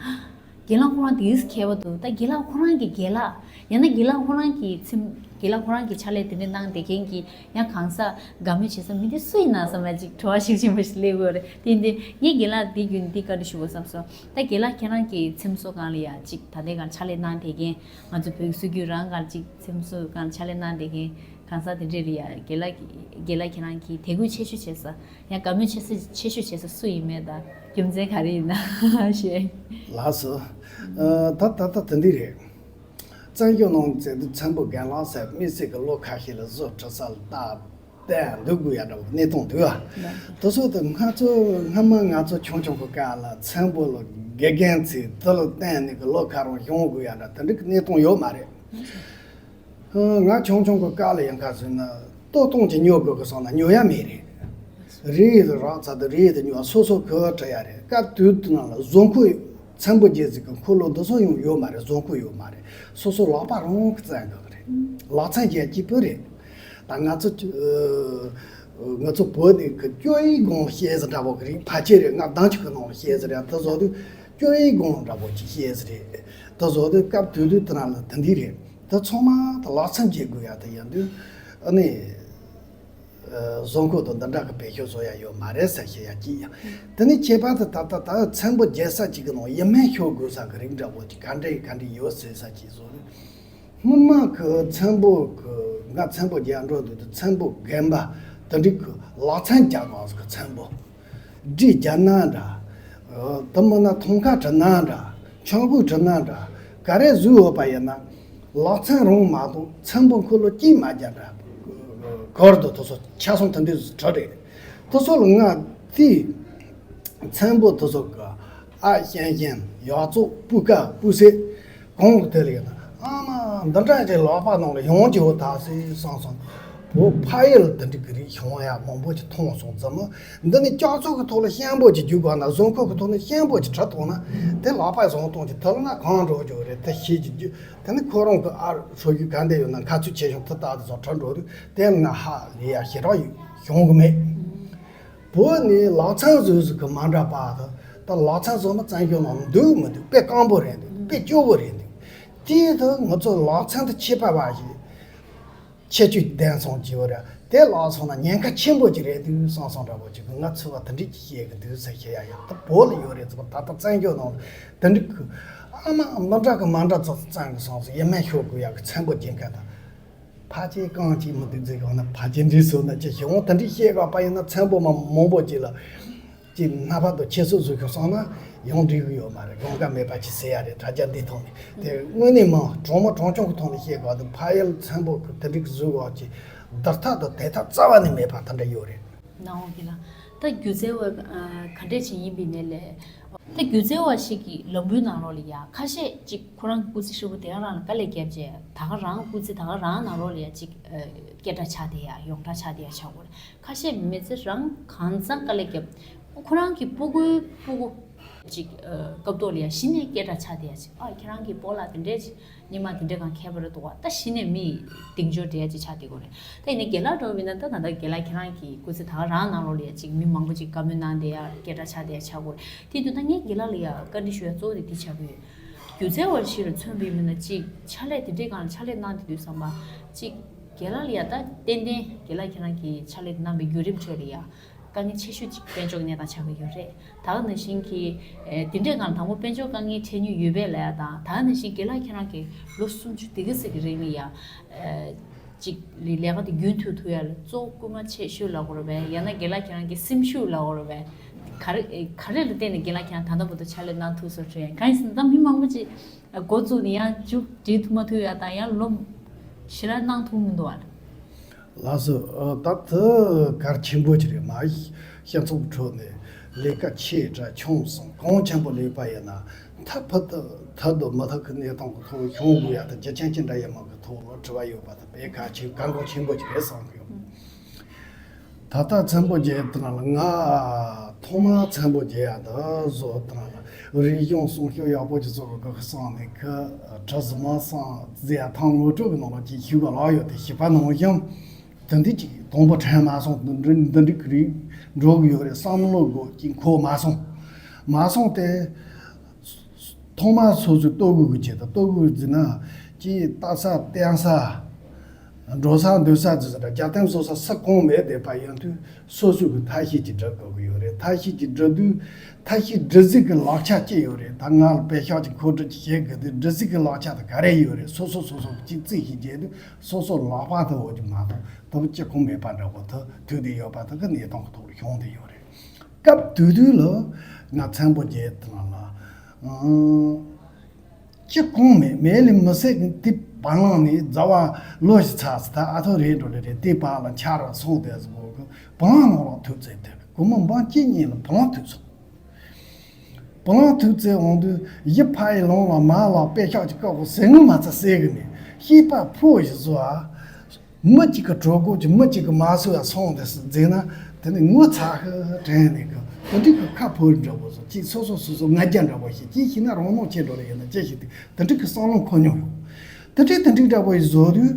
རྒན་ལགས་ཁོ་རང་དེས་མཁས་པ་འདུག་ད་རྒན་ལགས་ཁོ་རང་གི་རྒན་ལགས་ཡང་ན་རྒན་ལགས་ཁོ་རང་གི་ཚེམས་རྒན་ལགས་ཁོ་རང་གི་ཕྱག་ལས་དེ་འདྲ་གནང་བསྡད་མཁན་གྱི་ཡང་གང་ཟག་དགའ་མོས་བྱེད་ས་མི་དེ་སུ་ཡིན་ན་བསམ་ཡ་ཅིག་དྲི་བ་ཤུགས་ཆེན་པོ་ཞིག་སླེབས་ཡོད་རེད། དེ་འདི་ངས་རྒན་ལགས་འདི་རྒྱུན་འདི་བཀའ་འདྲི་ཞུ་དགོས་བསམ་སོང་། ད་རྒན་ལགས་ཁྱེད་རང་གི་ཚེམས་གསོ་སྒང་ལ་ཡ་ཅིག་ད་ལྟའི་སྒང་ཕྱག་ལས་གནང་བསྡད་མཁན་ང་ཚོ་བོད་ཀྱི་སྲོལ་རྒྱུན་རང་སྒང་ཅིག་ཚེམས་གསོ་སྒང་ཕྱག་ལས་གནང་བསྡད་མཁན་གང་ཟག་དེ་འདྲས་ལ་ཡ་རྒན་ལགས་ཀྱི་རྒན་ལགས་ཁྱེད་རང་གི་དད་གུས་ཆེ་ཤོས་བྱེད་ས། ཡང་དགའ་མོས་ཆེ་ས་ཆེ་ཤོས་བྱེད་ས་སུ་ཡིན་མེད་དང་རྒྱུ་མཚན་ག་རེ་ཡིན་ན་ཞེས། ལགས་སོ། ཨ། ད་ད་ད་དེ་འདི་རེད། བཙན་བྱོལ་ནང་བཙན་དུ་ཚན་པོ་རྒན་ལགས་ཟེར་དམིགས་བསལ་གྱི་ལོ་ཁ་ཤས་ལ་བཟོ་ཁྲི་ས་ལ་བལྟ་བལྟ་འདུག་དགོས་ཡ་འདྲ་བོ་གནས་སྟངས་འདུག་ཨ། དེ་སོགས་དུ་ང་ཚོ་སྔ་མ་ང་ཚོ་ཆུང་ཆུང་གི་སྐབས་ལ་ཚན་པོ་ལ་དགེ་རྒན་ཚོས་དེ་ལ་བརྟེན་ནས་གི་ལོ་ཁ་རང་གཞུང་དགོས་ཡ་འདྲ་དེ་འདྲ་གི་གནས་སྟངས་ཡོད་མ་རེད། ང་ཆུང་ཆུང་གི་སྐབས་ལ་ཡང་ཁ་ཟུན་ན་ལྟོ་སྟོང་ཅིག་ཉོ་དགོས་གི་སོང་ན་ཉོ་ཡ་མེད་རེད། རིགས་དེ་རག་ཚར་དུས་རིགས་དེ་ཉོ་སོ་སོ་གི་བྲི་ཡ་རེད། སྐབས་དུས་དེ་ནང་ལ་བཟོ་འཁོར་ཚན་པོ་རྒྱག་ཟིག་གི་འཁོར་ལོ་འདི་ཚོ་ཡང་ཡོད་མ་རེད། བཟོ་འཁོར་ཡོད་མ་རེད། སོ་སོ་ལག་པ་རང་གི་བཙན་དགོས་གི་རེད། ལག་ཚན་རྒྱག་སྐྱིད་པོ་རེད། ད་ང་ཚོ་ང་ཚོ་བོད་ནས་གི་སྐྱོ་ཡི་སྒང་བཤད་ཟིག་འདྲ་བོ་གི་རེད། ཕལ་ཆེར་རེད། ང་ཟླ་མཆོག་གི་ནང་ལ་བཤད་ཟིག་རེད། དེ་བཟོ་དུས་སྐྱོ་ཡི་སྒང་འདྲ་བོ་ཅིག་བཤད་ཟིག་རེད། དེ་བཟོ་དུས་སྐབས་དུས་དུས་དེ་ནང་ལ་དེ་འདི་རེད། དེ་ཚང་མ་དེ་ལག་ཚན་རྒྱག་དགོས་ཡ་དེ་ཡིན་དུས་ཨ་ནི་བཟོ་འཁོར་དང་འདི་འདྲ་གི་བེད་སྤྱོད་བཟོ་ཡ་ཡོད་མ་རེད་ཟེར་བཤད་ཡ་གཅིག་ཡིན། དེ་ནས་ཁྱད་པར་དུ་ད་ལྟ་ད་ཚན་པོ་རྒྱག་ས་གཅིག་གི་ནང་ཡིན་མིན་ཤོད་དགོས་ས་གི་རིགས་འདྲ་བོ་ཅིག་ག་འདྲ་ཡིན་ག་འདྲ་ཡོད་ཟེར་ས་གཅིག་བཟོ་ནས། སྔོན་མ་གི་ཚན་པོ་གི་ང་ཚན་པོ་རྒྱག་འགྲོ་དུས་དུ་ཚན་པོ་རྒན་པ་དེ་འདྲའི་གི་ལག་ཚན་རྒྱག་ག་གི་ཚན་པོ་སྒྲིག་རྒྱག་ན་འདྲ། དེ་མིན་ན་ཐང་ཀ་བྲི་ན་འདྲ། ཆང་ཕུད་བྲི་ན་འདྲ། ག་རེ་བཟོས་ཡོད་པ་ཡིན་ན་ལག་ཚན་རང་མ་གཏོགས་ཚན་པོ་འཁོར་ལོ་གཅིག་མ་རྒྱག་འདྲ། གར་དུ་དེ་ཚོ་ཆ་ཚང་དེ་འདྲའི་བྲི་རེད། དེ་ཚོ་ལ་ང་དེ་ཚན་པོ་དེ་ཚོ་གི་ཨ་ཞན་ཞན་ཡག་བཙོག་སྤུས་ཀ་སྤུས་ཚད། གང་གི་དེ་ལ་ཡིན་ན་ཨ་མ་འདི་འདྲ་ཅིག་ལག་པ་ནང་ལ་ཡོང་གི་ཡོད་ད་ཟེར་བསམ་སོང་། བོད་ཕ་ཡུལ་འདི་འདྲ་གི་རིགས་བྱུང་ཡ་མང་པོ་ཅིག་མཐོང་སོང་ཙང་། འདི་ནི་ལྕགས་ཚོགས་ཀྱི་ཐོག་ལ་ཤན་པོ་ཅིག་རྒྱུག་དགོས་ན་བཟོ་འཁོར་གྱི་ཐོག་ནས་ཤན་པོ་ཅིག་བྲི་ཐུབ་ན་དེ་ལག་པ་བཟང་གཏོང་ཅིག་དེ་ལ་ན་གང་འགྲོ་རྒྱུ་རེད། དེ་ཤེས་ཀྱི་རྒྱུ་དེ་ནི་ཁོ་རང་གི་ཨ་ཧྲོ་རྒྱུ་ག་འདྲ་ཡོད་ན་ཁ་ཚུད་ཆེ་ཆུང་དེ་ལྟ་དེ་ཚོ་བྲི་འགྲོ་དུས་དེ་ལ་ང་ཧ་ལས་ཡ་ཞེ་དྲག་ཡོད་བྱུང་གི་མེད། བོད་ནས་ལག་ཚན་བཟོས་བཟོས་གི་མ་འདྲ་པ་དང་ད་ལག་ཚན་བཟོ་མི་བཙན་བྱོལ་ནང་འདུག་མི་འདུག་དཔེ་སྐམ་པོ་རེད་འདུག་དཔེ་སྐྱོ་བོ་རེད་འདུག་དེ་དུ་ང་ཚོ་ལག་ཚན་དུ་ཁྱད་པར་བ་ཞིག་ཁྱད་ཆོས་ལྡན་སོང་གི་ཡོད་རེད། དེ་ལག་སོང་ན་ཉེན་ཁ་ཆེན་པོ་ཅིག་རེད་འདུག་བསམ་བསམ་འདྲ་པོ་ཅིག་ང་ཚོ་བ་དེ་འདྲས་ཀྱི་བཤད་གི་འདུག་ཟེར་བཤད་ཡ་ཡོད། ད་བོད་ལ་ཡོད་རེད་ཚོ་ད་ལྟ་བཙན་བྱོལ་ནང་ལ་དེ་འདྲས་གི་ཨ་མ་མི་འདྲ་གི་མ་འདྲ་ཚོ་བཙན་གི་སོང་ཟེར་ཡེ་མེད་ཤོར་དགོས་ཡ་གི་ཚན་པོ་རྒྱག་མཁན་དང་། ཕལ་ཆེར་གང་ཅིག་མི་འདུག་ཟེར་གང་ན་ཕལ་ཆེར་འདྲིས་སོང་ན་ཅི་ཞིག་འོང་དེ་འདྲའི་བཤད་དགོས་པ་ཡིན་ན་ཚན་པོ་མ་མང་པོ་ཅིག་ལ་ཅིག་སྣ་བར་དུ་ཁྱེད་ཚོ་བཟོ་ཤོག་བསམ་ན་ཡང་འགྲིག་གི་ཡོད་མ་རེད། དགོངས་ཀ་མེད་པ་ཅིག་ཟེར་ཡ་རེད། དྲ་རྒྱ་འདི་ཐོག་ནས་དེ་དངོས་གནས་མང་གྲོང་མི་གྲོང་ཆུང་གི་ཐོག་ནས་བཤད་དགོས་འདུག་ཕ་ཡུལ་ཚན་པོ་གི་དེ་འདྲའི་བཟོ་དགོས་ཀྱི་བསྡུར་ཐབས་དང་དེ་ཐབས་རྩ་བ་ནས་མེད་པ་དེ་འདྲ་ཡོད་རེད། ནང་འོག་གི་ལ། ད་སྒྱུ་རྩལ་བ་ག་འདྲས་ཅིག་ཡིན་པའི་ནས་ལས། ད་སྒྱུ་རྩལ་བ་ཞིག་གི་ལམ་བུའི་ནང་ལོགས་ལ་ཡ་ཁ་ཤས་ཅིག་ཁོ་རང་གི་སྐུ་ཚེ་ཧྲིལ་པོ་དེ་ག་རང་ལ་དཀའ་ལས་བརྒྱབ་རྗེས་ད་ག་རང་སྐུ་ཚེ་ད་ག་རང་ནང་ལོགས་ལ་ཡ་ཅིག་སྐད་གྲགས་ཆགས་བསྡད་ཡ་ཡོངས་གྲགས་ཆགས་བསྡད་ཡ་ཆགས་དགོས་རེད། ཁ་ཤས་མི་ཚེ་རང་གང་ཚང་དཀའ་ལས་བརྒྱབ། ཁོ་རང་གི་སྤུ་གུའི་སྤུ་གུ་ཅིག་སྐབས་ཐོག་ལ་ཡ་གཞི་ནས་སྐད་གྲགས་ཆགས་བསྡད་ཡ་ཅིག་ཨ་ཁྱེད་རང་གི་སྤོ་ལགས་དེ་འདྲས་ཅིག་ཉི་མ་དེ་འདྲ་གང་ཁྱད་པར་འདུག་བ། ད་གཞི་ནས་མི་གདེང་འཇོག་འདྲ་ཅིག་ཆགས་བསྡད་ཀྱི་རེད། ད་ཡིན་ནའི་རྒན་ལགས་འདྲ་བོ་ཡིན་ན་ད་ད་ལྟ་རྒན་ལགས་ཁྱེད་རང་གི་སྐུ་ཚེ་ད་ག་རང་ནང་ལོགས་ལ་ཡ་ཅིག་མི་མང་པོ་ཅིག་བཀའ་མོལ་གནང་བསྡད་ཡ་སྐད་གྲགས་ཆགས་བསྡད་ཡ་ཆགས་ཀྱི་རེད། དེ་དུས་ད་ངས་རྒན་ལགས་ལ་ཡ་བཀའ་འདྲི་ཞུ་ཡ་གཙོ་བོ་དེ་འདི་ཆགས་ཀྱི་ཡོད། སྒྱུ་རྩལ་བ་ཞིག་ལ་མཚོན་པ་ཡིན་ན་ཅིག་ཕྱག་ལས་དེ་འདྲའི་སྒང་ལ་ཕྱག་ལས་གནང་བསྡད་དུས་ཙམ་པ་ཅིག་རྒན་ལགས་ལ་ཡ་ད་ཏན་ཏན་རྒན་ལགས་ཁྱེད་རང་གི་ཕྱག་ལས་གནང་བའི་བརྒྱུད་རིམ་ཁྲོད་ལ་ཡ། དཀའ་ངལ་ཆེ་ཤོས་ཅིག་དཔལ་འབྱོར་གྱི་གནས་སྟངས་ཆགས་ཀྱི་ཡོད་རེད། ད་ག་ནང་བཞིན་གྱི་ཨེ་དེ་འདྲའི་སྒང་དང་པོ་དཔལ་འབྱོར་དཀའ་ངལ་འཕྲད་མྱོང་ཡོད་པས་ལབ་ཡ་དང་ད་ག་ནང་བཞིན་རྒན་ལགས་ཁྱེད་རང་གིས་ལོ་སུམ་ཅུ་དེ་ག་ཟིག་གི་རིང་ལ་ཡ་ཨེ་ཅིག་ལས་ཀ་དེ་རྒྱུན་མཐུད་ཐུབ་ཡ་ལ་གཙོ་བོ་སྐུལ་མ་ཆེ་ཤོས་ལབ་དགོས་རེད་པས། ཡང་ན་རྒན་ལགས་ཁྱེད་རང་གི་སེམས་ཤུགས་ལབ་དགོས་རེད་པས། ག་རེ་ཨེ་ག་རེ་ལ་བརྟེན་ནས་རྒན་ལགས་ཁྱེད་རང་ད་ལྟ་བར་དུ་ཕྱག་ལས་གནང་ཐུབ་སོང་དྲན། གང་ཡིན་ཟེར་ན་ད་མི་མང་པོ་ཅིག་འགོ་བཙུགས་ནས་ཡང་མཇུག་སྒྲིལ་ཐུབ་མ་ཐུབ་ཡ་དང་ཡང་ལོ་ཞེ་དྲག་གནང་ཐུབ་མི་འདུག་བ། ལགས་སོ། ཨ་ད་དེ་གལ་ཆེན་པོ་ཅིག་རེད་མ། སྤྱི་ཚོགས་ཁྲོད་ནས་ལས་ཀ་ཆེ་དྲགས་ཆུང་སོང་གང་ཆེན་པོ་ལས་པ་ཡིན་ན་ཐབས་ཕུད་དུ་ཐབས་དུ་མི་ཐབས་ཀྱི་གནས་སྟངས་ཀྱི་ཐོག་ཤོང་དགོས་ཡ་དང་རྒྱུ་རྐྱེན་ཅི་འདྲ་ཡིན་མིན་གྱི་ཐོག་ལ་དྲི་བ་ཡོད་པ་དང་དཔེ་གལ་ཆེ་གལ་འགངས་ཆེན་པོ་ཅིག་རེད་བསམ་གི་ཡོད། ད་ལྟ་ཚན་པོ་བརྒྱད་དེ་ནང་ལ་ང་ཐོག་མར་ཚན་པོ་བརྒྱད་ཡ་འདི་བཟོ་དང་རིག་གཞུང་སྲུང་སྐྱོབ་ཡག་པོ་ཅིག་བཟོ་དགོས་གི་བསམ་ནས་གི་གྲི་གཟིགས་མ་སང་ཟེར་ཡ་ཐང་ངོ་སྤྲོད་ཀྱི་ནང་ལ་ཅིག་ཞུ་གི་ལ་ཡོད་དེ་བྱིས་པ་ནང་བཞིན་དེ་འདྲ་ཅིག་དང་པོ་དྲན་མ་སོང་། འདི་འདྲ་འདི་འདྲ་གི་རིགས་འགྲོ་གི་ཡོད་རེད་བསམ་བློ་དགོས་ཀྱི་འཁོར་མ་སོང་། མ་སོང་སྟེ། ཐོག་མར་སོ་སོའི་ལྟོ་གོས་ཀྱི་ཆེད་དུ་ལྟོ་གོས་ཟེར་ན་ཅིག་ལྟ་ས་བསྟན་ས་འགྲོ་ས་འདུག་ས་ཟེར་ས་རྒྱབ་རྟེན་བཟོ་ས་ས་གང་མེད་བསྡད་པ་ཡིན་དུས་སོ་སོ་གི་ཐབས་ཤེས་ཅིག་སྒྲུབ་དགོས་ཀྱི་ཡོད་རེད། ཐབས་ཤེས་ཅིག་སྒྲུབ་དུས་ཐབས་ཤེས་སྒྲུབ་རྩིས་ཀྱི་ལག་ཆ་ཅི་ཡོད་རེད། ད་ང་ལ་དཔེ་ཤག་ཅིག་མཁོ་སྤྲོད་ཅིག་བྱེད་དགོས་དུས་སྒྲུབ་རྩིས་ཀྱི་ལག་ཆ་དེ་ག་རེ་ཡོད་རེད། སོ་སོ་སོ་སོ་ཅིག་རྩིས་ཤིག་བྱས་དུས་སོ་སོ་ལག་པ་དེ་འོག་ཅིག་མ་གཏོགས་དེ་ཅི་གང་མེད་པ་འདྲ་པོ་དེ་དུས་དེ་ཡོད་པ་དེ་གི་གནས་སྟངས་ཀྱི་ཐོག་ལ་བྱུང་བསྡད་ཡོད་རེད། སྐབས་དེ་དུས་ལ་ང་ཚན་པོ་བརྒྱད་དེ་ནང་ལ་ཨང་། ཅི་གང་མེད་མེད་ལས་མི་སྲིད་ཀྱི་དེ་བར་ལངས་ནས་རྫ་བ་ལོ་ཞིག་ཚར་སི་ད་ཨ་ཐོ་རེད་འགྲོ་ལེ་རེད། དེ་བར་ལ་འཆར་བ་སོང་དེ་ཟིག་གོ་གི་བང་ནང་ལ་ཐུག་ཚེ་དེ་གོ་མོ་འབངས་གཅིག་གཉིས་ལ་བང་ཐུག་སོང་། བང་ཐུག་ཚེ་འོང་དུས་ཡི་ཕ་ཡི་ལོང་ལ་མ་ལ་དཔེ་ཤག་ཅིག་བཀག་གོ་ཟེར་ངོ་མ་ཚ་ཟེར་གི་མེད། ཤེས་པ་ཕོ་ཞིག་བཟོ་ཨ། མི་གཅིག་གི་གྲོད་ཁོག་གི་མི་གཅིག་གི་མ་སོ་ཡ་སོང་དེ་ཟེར་ན་དེ་ནི་ངོ་ཚ་ཧི་དྲན་ནས་གི་དེ་འདྲའི་གི་ཁ་ཕོ་འདྲ་པོ་བཟོ་ཅིག་སོ་སོ་སོ་སོ་ང་རྒྱལ་འདྲ་པོ་ཞིག་ཅིག་ཤི་ན་རང་ནོར་ཆེ་འགྲོ་ལེ་ཡིན་ན་ཅི་ཞིག་དེ་དེ་འདྲའི་གི་བསམ་བློ་འཁོར་མྱོང་ཡོད། དེ་འདྲའི་དེ་འདྲའི་འདྲ་པོ་ཞིག་བཟོ་དུས་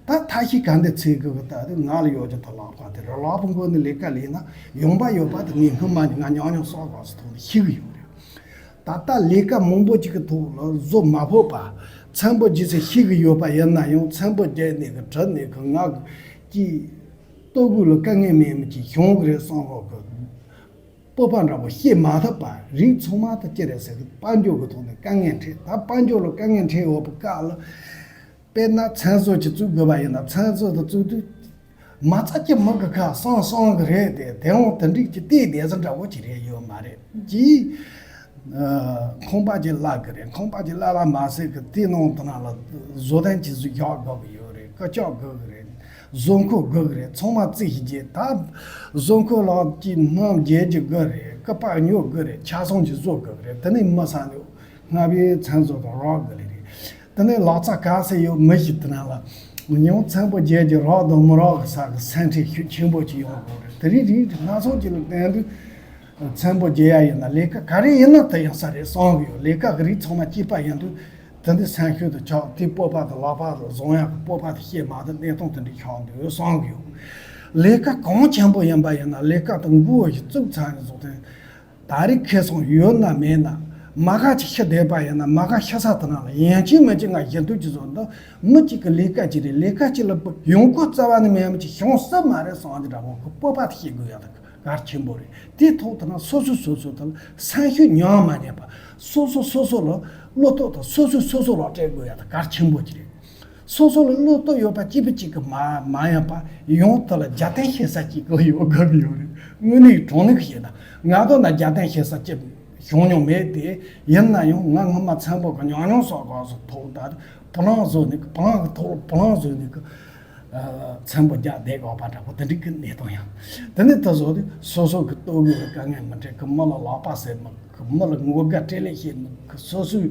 ད་ཐ་ཤི་ག་འདི་ཚེ་གི་གི་ད་དེ་ང་ལ་ཡོད་ཀྱི་ད་ལག་པ་དེ་ར་ལག་པ་མགོ་ནི་ལས་ཀ་ལས་ན་ཡོང་པ་ཡོད་པ་དེ་ངས་སྔོན་མ་ནས་ང་ཉང་ཉང་སོགས་ག་སོ་ཐོག་ནས་ཤི་གི་ཡོད་རེད། ད་ལྟ་ལས་ཀ་མང་པོ་ཅིག་གི་ཐོག་ལ་བཟོ་མ་ཕོད་པ། ཚན་པོ་བརྒྱད་ཚེ་ཤི་གི་ཡོད་པ་ཡིན་ན་ཡང་ཚན་པོ་བརྒྱད་ནས་གི་བྲི་ནས་གི་ང་གི་ལྟོ་གོས་ལ་དཀའ་ངལ་མེད་མི་ཅིག་བྱུང་གི་རེད་བསམ་བློ་གི་སྤོབས་པ་འདྲ་པོ་བཤད་མ་ཐུབ་པ། རིགས་ཚང་མ་ད་ཅི་རེད་ཟེར་གི་དཔལ་འབྱོར་གི་ཐོག་ནས་དཀའ་ངལ་འཕྲད། ད་དཔལ་འབྱོར་ལ་དཀའ་ངལ་འཕྲད་ཡོད་པའི་སྐབས་ལ། དཔེར་ན་ཚན་བཟོ་ཅིག་བཙུགས་དགོས་པ་ཡིན་ན་ཚན་བཟོ་དེ་བཙུགས་དུས། མ་རྩ་ཅི་མི་གི་ཁ་སང་སང་གི་རེད་དེ་དེ་འོང་དེ་འགྲིག་ཅི་བལྟས་བསྡད་ས་འདྲ་བོ་ཅི་རེད་ཡོད་མ་རེད་ཅི། ཁང་པ་ཅིག་གླ་གི་རེད། ཁང་པ་ཅིག་གླ་ལ་མ་ཟད་གི་དེ་ནང་དུ་ན་ལ་བཟོ་ལྡན་ཅིག་བཟོ་རྒྱག་དགོས་གི་ཡོད་རེད། ཀི་ལྕགས་དགོས་གི་རེད། བཟོ་འཁོར་དགོས་གི་རེད། ཚང་མ་རྩིས་ཞིག་བརྗེས་ད་བཟོ་འཁོར་ལག་ཅིག་སྣམ་བརྒྱད་ཅིག་དགོས་རེད། ཀི་པར་ཉོ་དགོས་རེད། ཆ་ཚང་ཅིག་བཟོ་དགོས་གི་རེད། དེ་ནས་མི་ས་ནས་སྔ་བའི་ཚན་བཟོ་དང་རག་གི་ལེ་རེད། དེ་ནས་ལག་རྩལ་ག་ཚད་ཡོད་མི་ཞིག་དེ་ན་ལ་ཡང་ཚན་པོ་བརྒྱད་ཀྱི་རག་དང་མི་རག་གི་ས་གི་སེམས་ཁྲལ་ཤུགས་ཆེན་པོ་ཅིག་ཡོང་དགོས་རེད། དེ་རིང་རིང་སྣ་ཚོགས་ཀྱི་ལ་བསྟན་དུས་ཚན་པོ་བརྒྱད་ཡ་ཡིན་ན་ལས་ཀ་ག་རེ་ཡིན་ན་དེ་ཡང་ས་རེད་བསམ་གི་ཡོད། ལས་ཀ་གི་རིགས་ཚང་མ་སྐྱིད་པ་ཡིན་དུས་དེ་འདི་སེམས་ཤུགས་དུ་ཆགས་དེ་སྤོབས་པ་དང་ལག་པ་དང་བཟང་ཡག་གི་སྤོབས་པ་དང་བཤད་མ་དང་གནས་སྟངས་དེ་འདྲ་ཆགས་འདུག་བསམ་གི་ཡོད། ལས་ཀ་གང་ཆེན་པོ་ཡིན་པ་ཡིན་ན་ལས་ཀ་དང་མགོ་ཞིག་བཙུགས་ཚར་ནས་བཟུང་སྟེ། ད་རེས་ཁེ་བཟང་ཡོད་ན་མེད་ན་མ་ག་ཅིག་ཤི་བསྡད་པ་ཡིན་ན་མ་ག་ཤི་ས་དེ་ནང་ལ་ཡན་ཆད་མི་གཅིག་ང་ཞི་འདུག་ཅི་བཟོ་འདུག་མི་གཅིག་གི་ལས་ཀ་ཅིག་རེད། ལས་ཀ་ཅིག་ལ་ཡོང་སྒོ་རྩ་བ་ནས་མེད་མི་ཅིག་བྱུང་སྲིད་མ་རེད་བསམ་གྱི་འདྲ་པོ་གི་སྤོབས་པ་དེ་བཤད་དགོས་ཡ་དེ་གལ་ཆེན་པོ་རེད། དེ་ཐོག་དེ་ན་སོ་སོ་སོ་སོ་དང་སེམས་ཤུགས་ཉམས་མ་ཉམས་པ་སོ་སོ་སོ་སོ་ལ་བློ་སྟོབས་དང་སོ་སོ་སོ་སོ་ལ་སྤྲད་དགོས་ཡ་དེ་གལ་ཆེན་པོ་ཅིག་རེད། སོ་སོ་ལ་བློ་སྟོབས་ཡོད་པ་གཅིག་པུ་གཅིག་གི་མ་མ་ཡིན་པ་ཡང་དེ་ལ་རྒྱབ་རྟེན་བྱེད་ས་གཅིག་གི་ཡོད་དགོས་ཀྱི་ཡོད་རེད། དངོས་གནས་དྲང་གནས་ཀྱི་བཤད་ན་ང་དོན་ན་རྒྱབ་རྟེན་བྱེད་ས་གཅིག་བྱུང་མྱོང་མེད་དེ། ཡིན་ན་ཡང་ང་སྔོན་མ་ཚན་པོ་གི་ཉམས་མྱོང་སོགས་སྐབས་སུ་ཐོག་ད་བུ་ལོན་བཟོ་ནས་གི་བུ་ལོན་གི་ཐོག་བུ་ལོན་བཟོ་ནས་གི་ ཚན་པོ་རྒྱག་བསྡད་དགོས་པ་འདྲ་པོ་དེ་འདྲའི་གི་གནས་སྟངས་ཡང་། དེ་ནས་དེ་བཟོ་དུས་སོ་སོ་གི་ལྟོ་གོས་ལ་དཀའ་ངལ་མི་འཕྲད་གི། མི་ལ་ལག་པ་བཟེད་མི་གི། མི་ལ་ངོ་དགའ་སྤྲེལ་ལད་བྱེད་མི་གི། སོ་སོའི་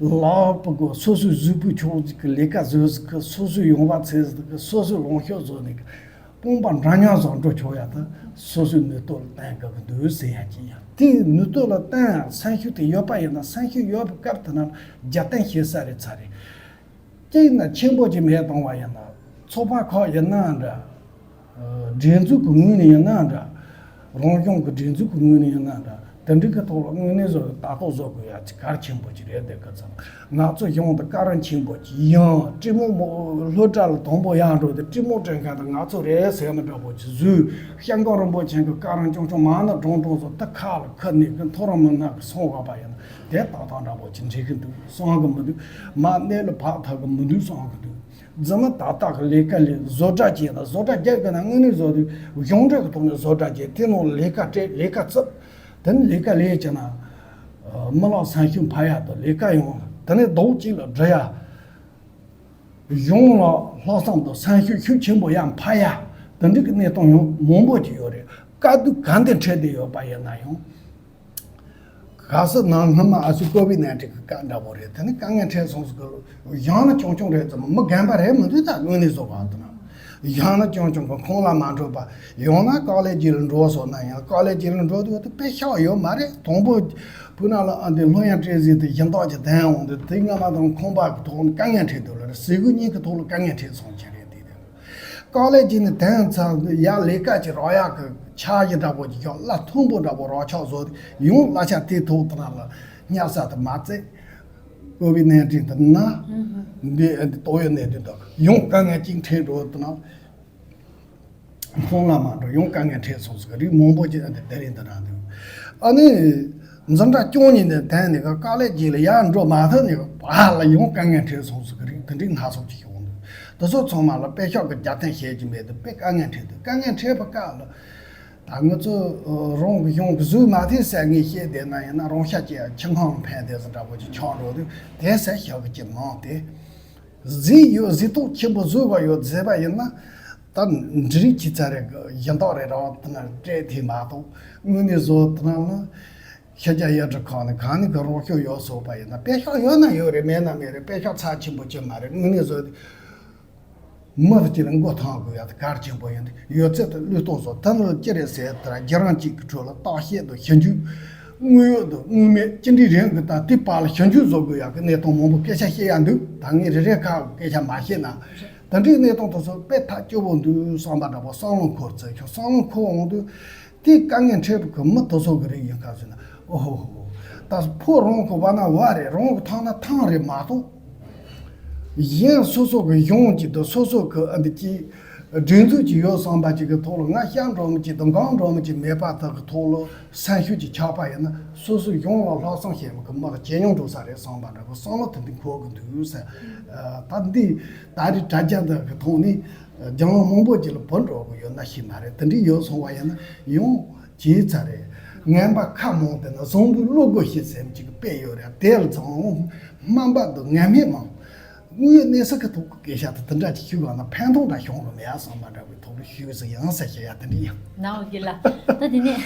ལག་པ་གི། སོ་སོའི་གཟུགས་པོའི་ཕྱོགས་ཀྱི་ལས་ཀ་བཟོས་ཟིག་གི། སོ་སོའི་ཡོང་བ་ཚེ་ཟིག་གི། སོ་སོའི་ལོངས་སྤྱོད་བཟོ་ནས་གི། དཔུང་པ་འདྲ་མཉམ་བཟོ་འགྲོ་ཆོག་ཡ་དེ་སོ་སོའི་ནུས་སྟོབས་ལ་བརྟེན་དགོས་ཀྱི་འདུག་ཟེར་ཡ་གཅིག་ཡ། དེའི་ནུས་སྟོབས་ལ་བརྟེན་ཡ་སེམས་ཤུགས་དེ་ཡོད་པ་ཡིན་ན། སེམས་ཤུགས་ཡོད་པའི་སྐབས་དེ་ན་རྒྱབ་རྟེན་བྱེད་ས་རེད་ཚར་རེད། གཅིག་ན་ཆེན་པོ་ཅིག་མེད་གཏོང་བ་ཡིན་ན། ཚོགས་པ་ཁག་ཡིན་ན་འདྲ། སྒྲིག་འཛུགས་ཀྱི་ངོས་ནས་ཡིན་ན་འདྲ། རང་གཞུང་གི་སྒྲིག་འཛུགས་ཀྱི་ངོས་ནས་ཡིན་ན་འདྲ། དེ་འདྲའི་གི་ཐོག་ལ་དངོས་གནས་བཟོ་ལྟ་རྟོག་བཟོ་དགོས་ཡ་ཅིག་གལ་ཆེན་པོ་ཅིག་རེད། དེ་ག་ཚོད་ང་ཚོ་གཞུང་དུ་བཀའ་དྲིན་ཆེན་པོ་ཅིག་ཡིན། སྤྲི་མོ་མོ་སློབ་གྲྭ་ལ་དང་པོ་ཡར་འགྲོ་དུས་སྤྲི་མོ་སྤྲད་མཁན་དེ་ང་ཚོ་རེད་ཟེར་ནི་འདྲ་པོ་ཅིག་བཟོས། སྐྱབས་མགོན་རིན་པོ་ཆེ་གི་བཀའ་དྲིན་ཆུང་ཆུང་མ་ནི་གྲོང་གྲོང་སོ་དེ་ཁ་ལ་ཁུར་ནས་གི་མཐོ་རིམ་མི་སྣ་གི་སོང་བ་པ་ཡིན་ན། དེ་ཏག་ཏག་འདྲ་པོ་ཅིག་འགྲིག་གི་འདུག་བསམ་གི་མི་འདུག་མ་གནས་ལ་བག་ཐག་གི་མི་འདུག་བསམ་གི་འདུག་རྫུན་མ་ཏག་ཏག་གི་ལས་ཀ་ལས། བཟོ་གྲྭ་བྱས་ན་བཟོ་གྲྭ་རྒྱག་དགོས་ན་དངོས་གནས་བཟོ་དུས་གཞུང་འབྲེལ་གི་ཐོག་ནས་བཟོ་གྲྭ་བྱས། དེ་ནང་ལས་ཀ་སྤྲད། ལས་ཀ་བཙུགས། དེ་ནས་ལས་ཀ་ལས་བྱས་ན། མི་ལ་སེམས་ཤུགས་འཕར་ཡ་དང་། ལས་ཀ་ཡོང་། དེ་ནས་རྡོག་གཅིག་ལ་སྒྲིལ་ཡ། གཞུང་ལ་ལྷག་བསམ་དང་སེམས་ཤུགས་ཤུགས་ཆེན་པོ་ཡར་འཕར་ཡ། དེ་འདྲ་གི་གནས་སྟངས་ཡང་མང་པོ་ཅིག་ཡོད་རེད། དཀའ་སྡུག་ག་འདྲ་འཕྲད་བསྡད་ཡོད་པ་ཡིན་ན་ཡང་། གལ་སྲིད་ནང་སྔོན་མ་ཨ་སུ་ཀོ་བིད་ནའིན་ཊིན་གི་སྐབས་འདྲ་པོ་རེད། དེ་ནི་དཀའ་ངལ་འཕྲད་སོང་ཟིག་གི། གཞུང་ནི་ཆུང་ཆུང་རེད་ཙམ། མི་རྒན་པ་རེད་མི་འདུག་ད་དངོས་གནས་བཟོ་བ་དེ་ན། གཞུང་ནི་ཆུང་ཆུང་གི་ཁོང་ལ་མ་འགྲོ་བ། ཡང་ན་ཀོ་ལེ་ཇི་ལ་འགྲོ་སོང་ན་ཡང་། ཀོ་ལེ་ཇི་ལ་འགྲོ་དུས་དེ་དཔེ་ཤག་ཡོད་མ་རེད། དང་པོ་བུ་ན་ལ་ཨ་འདི་ལྷོད་ཡངས་སྤྲད་ཟིག་དེ་སྦྱིན་བདག་ཅིག་དན་འོང་དུས། དེ་སྔ་མ་དང་ཁང་པ་གི་ཐོག་ནས་དཀའ་ངལ་འཕྲད་འདུག་ལ། ཟས་གོས་གཉིས་ཀྱི་ཐོག་ལ་དཀའ་ངལ་འཕྲད་སོང་ཅི་རེད་དེ། དེ་ཀོ་ལེ་ཇི་ནས་དན་ཚར་ཡ། ལས་ཀ་ཅིག་རག་ཡག་གི་འཆར་གཞི་འདྲ་པོ་ཅིག་ཡོད་ལ། མཐོན་པོ་འདྲ་པོ་རག་ཆོག་བཟོ་དེ་ཡང་གླ་ཆ་དེ་ཐོག་དེ་ན་ལ་བསྙབས་ས་དེ་མ་ཚད། ཀོ་བིད་ནའིན་ཊིན་དེ་ན་འདི་འདི་ཏོག་དབྱིབས་ནད་དུག་དང་ཡང་དཀའ་ངལ་ཅིག་འཕྲད་འགྲོ་དེ་ན། ཁོང་ལ་མ་འགྲོ་ཡང་དཀའ་ངལ་འཕྲད་སོང་ཟིག་རིགས་མང་པོ་ཅིག་ཨ་འདི་དེ་རིང་འདི་རང་འདུག་ཨ་ནི་འཛིན་གྲྭ་བཅུ་གཉིས་ནས་དན་ནས་ག་ཀོ་ལེ་ཇི་ལ་ཡར་འགྲོ་མ་ཐུབ་ནས་ག་བར་ལ་ཡང་དཀའ་ངལ་འཕྲད་སོང་ཟིག་རིགས་དེ་འདྲའི་སྣ་ཚོགས་ཅིག་བྱུང་འདུག་དེ་ཚོ་ཚང་མ་ལ་དཔེ་ཤོག་གི་རྒྱབ་རྟེན་བྱེད་ཀྱི་མེད་དུས་དཔེ་དཀའ་ངལ་འཕྲད་འདུག་དཀའ་ངལ་འཕྲད་པ་སྐབས་ལ་ད་ང་ཚོ་རང་གི་གཞུང་གི་བཟོས་མ་ཐུབ་ཟེར་ངས་བཤད་བསྡད་ན། ཡིན་ན་རང་ཤ་ཅེ་ཁྱི་ཁང་ཕན་བསྡད་ཟིག་འདྲ་པོ་ཅིག་ཆགས་འགྲོ་དུས། དེ་ཟེར་ཤོག་གི་ཅི་མང་དེ། ཟས་ཡོད། ཟས་ཏོག་ཆེན་པོ་བཟོས་པ་ཡོད་ཟེར་བ་ཡིན་ན། ད་འབྲུ་རིགས་ཀྱི་ཚ་རེ་གཞན་དག་རེ་རང་དེ་ན་སྤྲད་དེ་མ་གཏོགས། དངོས་གནས་བཟོ་དེ་ན་ལ་ཤ་རྒྱགས་ཡ་གྲུ་ཁང་ནས་གང་ནས་ག་རོགས་སྐྱོར་ཡོད་སོགས་པ་ཡིན་ན། དཔེ་ཤག་ཡོད་ན་ཡོད་རེད། མེད་ན་མེད་རེད། དཔེ་ཤག་ཚབས་ཆེན་པོ་ཅིག་མ་རེད། དངོས་གནས་བཟོ་དེ་མི་དེ་ཅིག་ལ་མགོ་ཐང་དགོས་ཡ་དེ་གལ་ཆེན་པོ་ཡིན། ཡོད་ཚད་དེ་བློས་གཏོང་བཟོ་དེ་ནི་ཅི་རེད་ཟེར་དེ་ར་རྒྱུ་རང་གཅིག་གི་ཁྲོད་ལ་བརྟག་དཔྱད་དང་ཞིབ་འཇུག་དངོས་ཡོད་དང་དངོས་མེད་ཅི་འདྲའི་རིང་གི་ད་དེ་བར་ལ་ཞིབ་འཇུག་བཟོ་དགོས་ཡག་གི་གནས་སྟངས་མང་པོ་སྐད་ཆ་བཤད་ཡག་འདུག་ད་ངས་རེ་རེ་ཁག་གི་སྐད་ཆ་མ་བཤད་ན། ད་འདྲའི་གནས་སྟངས་དེ་ཚོ་དཔེ་ཐག་སྐྱོ་པོ་འདུག་བསམ་པ་འདྲ་པོ་བསམ་བློ་འཁོར་ཚེ་ཁྱོད་བསམ་བློ་འཁོར་འོང་དུས། དེ་དཀའ་ངལ་འཕྲད་པའི་གི་མི་དེ་ཚོ་གི་རིགས་ཡིན་ག་ཟེར་ན། ཨོ་ཧོ་ཧོ། ད་ཕོ་རང་གི་བ་ན་བ་རེད། རང་གི་ཐང་ན་ཐང་རེད་མ་གཏོགས། གཞན་སོ་སོ་གི་གཞུང་གཅིག་དང་སོ་སོ་གི་ཨ་འདི་གཅིག་སྒྲིག་འཛུགས་ཅིག་ཡོད་བསམ་པ་ཅིག་གི་ཐོག་ལ་ང་ཤ་འགྲོ་མི་ཅིག་དང་སྒང་འགྲོ་མི་ཅིག་མེད་པ་དག་གི་ཐོག་ལ་སེམས་ཤུགས་ཅིག་ཆག་པ་ཡིན་ན། སོ་སོའི་གཞུང་ལ་ལྷག་བསམ་བྱེད་མི་གི་མི་ལ་ཇེ་ཉུང་འགྲོ་ས་རེད་བསམ་པ་འདྲ་པོ་བསམ་བློ་དེ་འདི་འཁོར་གི་འདུག་ཟེར། ད་འདི་ད་རེས་དྲ་རྒྱ་འདི་གི་ཐོག་ནས་རྒྱང་ལམ་མང་པོ་ཅིག་ལ་བུད་འགྲོ་གི་ཡོད་ན་ཤེས་མ་རེད། དེ་འདྲ་ཡོད་སོང་བ་ཡིན་ན་ཡང་། བྱས་ཚར་རེད། ངན་པ་ཁ་མང་དེ་ན་བཟང་པོའི་བློ་སྒོ་ཕྱེ་ཟེར་ཅིག་དཔེ་ཡོད་རེད། དེ་ལ་ཚང་དམན་པ་དང་ངན་སྨྲས་མང་། དངོས་ཡོད་གནས་ཚུལ་གྱི་ཐོག་གི་སྐད་ཆ་དེ་དེ་འདྲ་ཅིག་ཞུས་པ་ན་ཕན་ཐོགས་འདྲ་བྱུང་རུང་མེད་ཡ་བསམ་པ་འདྲ་བའི་ཐོག་ལ་ཞུས་ཟིག་ཡང་ཟེར་བཤད་ཡ་དེ་འདྲ་ཡིན། ནའོ་རྒན་ལགས། ད་དེ་ནས་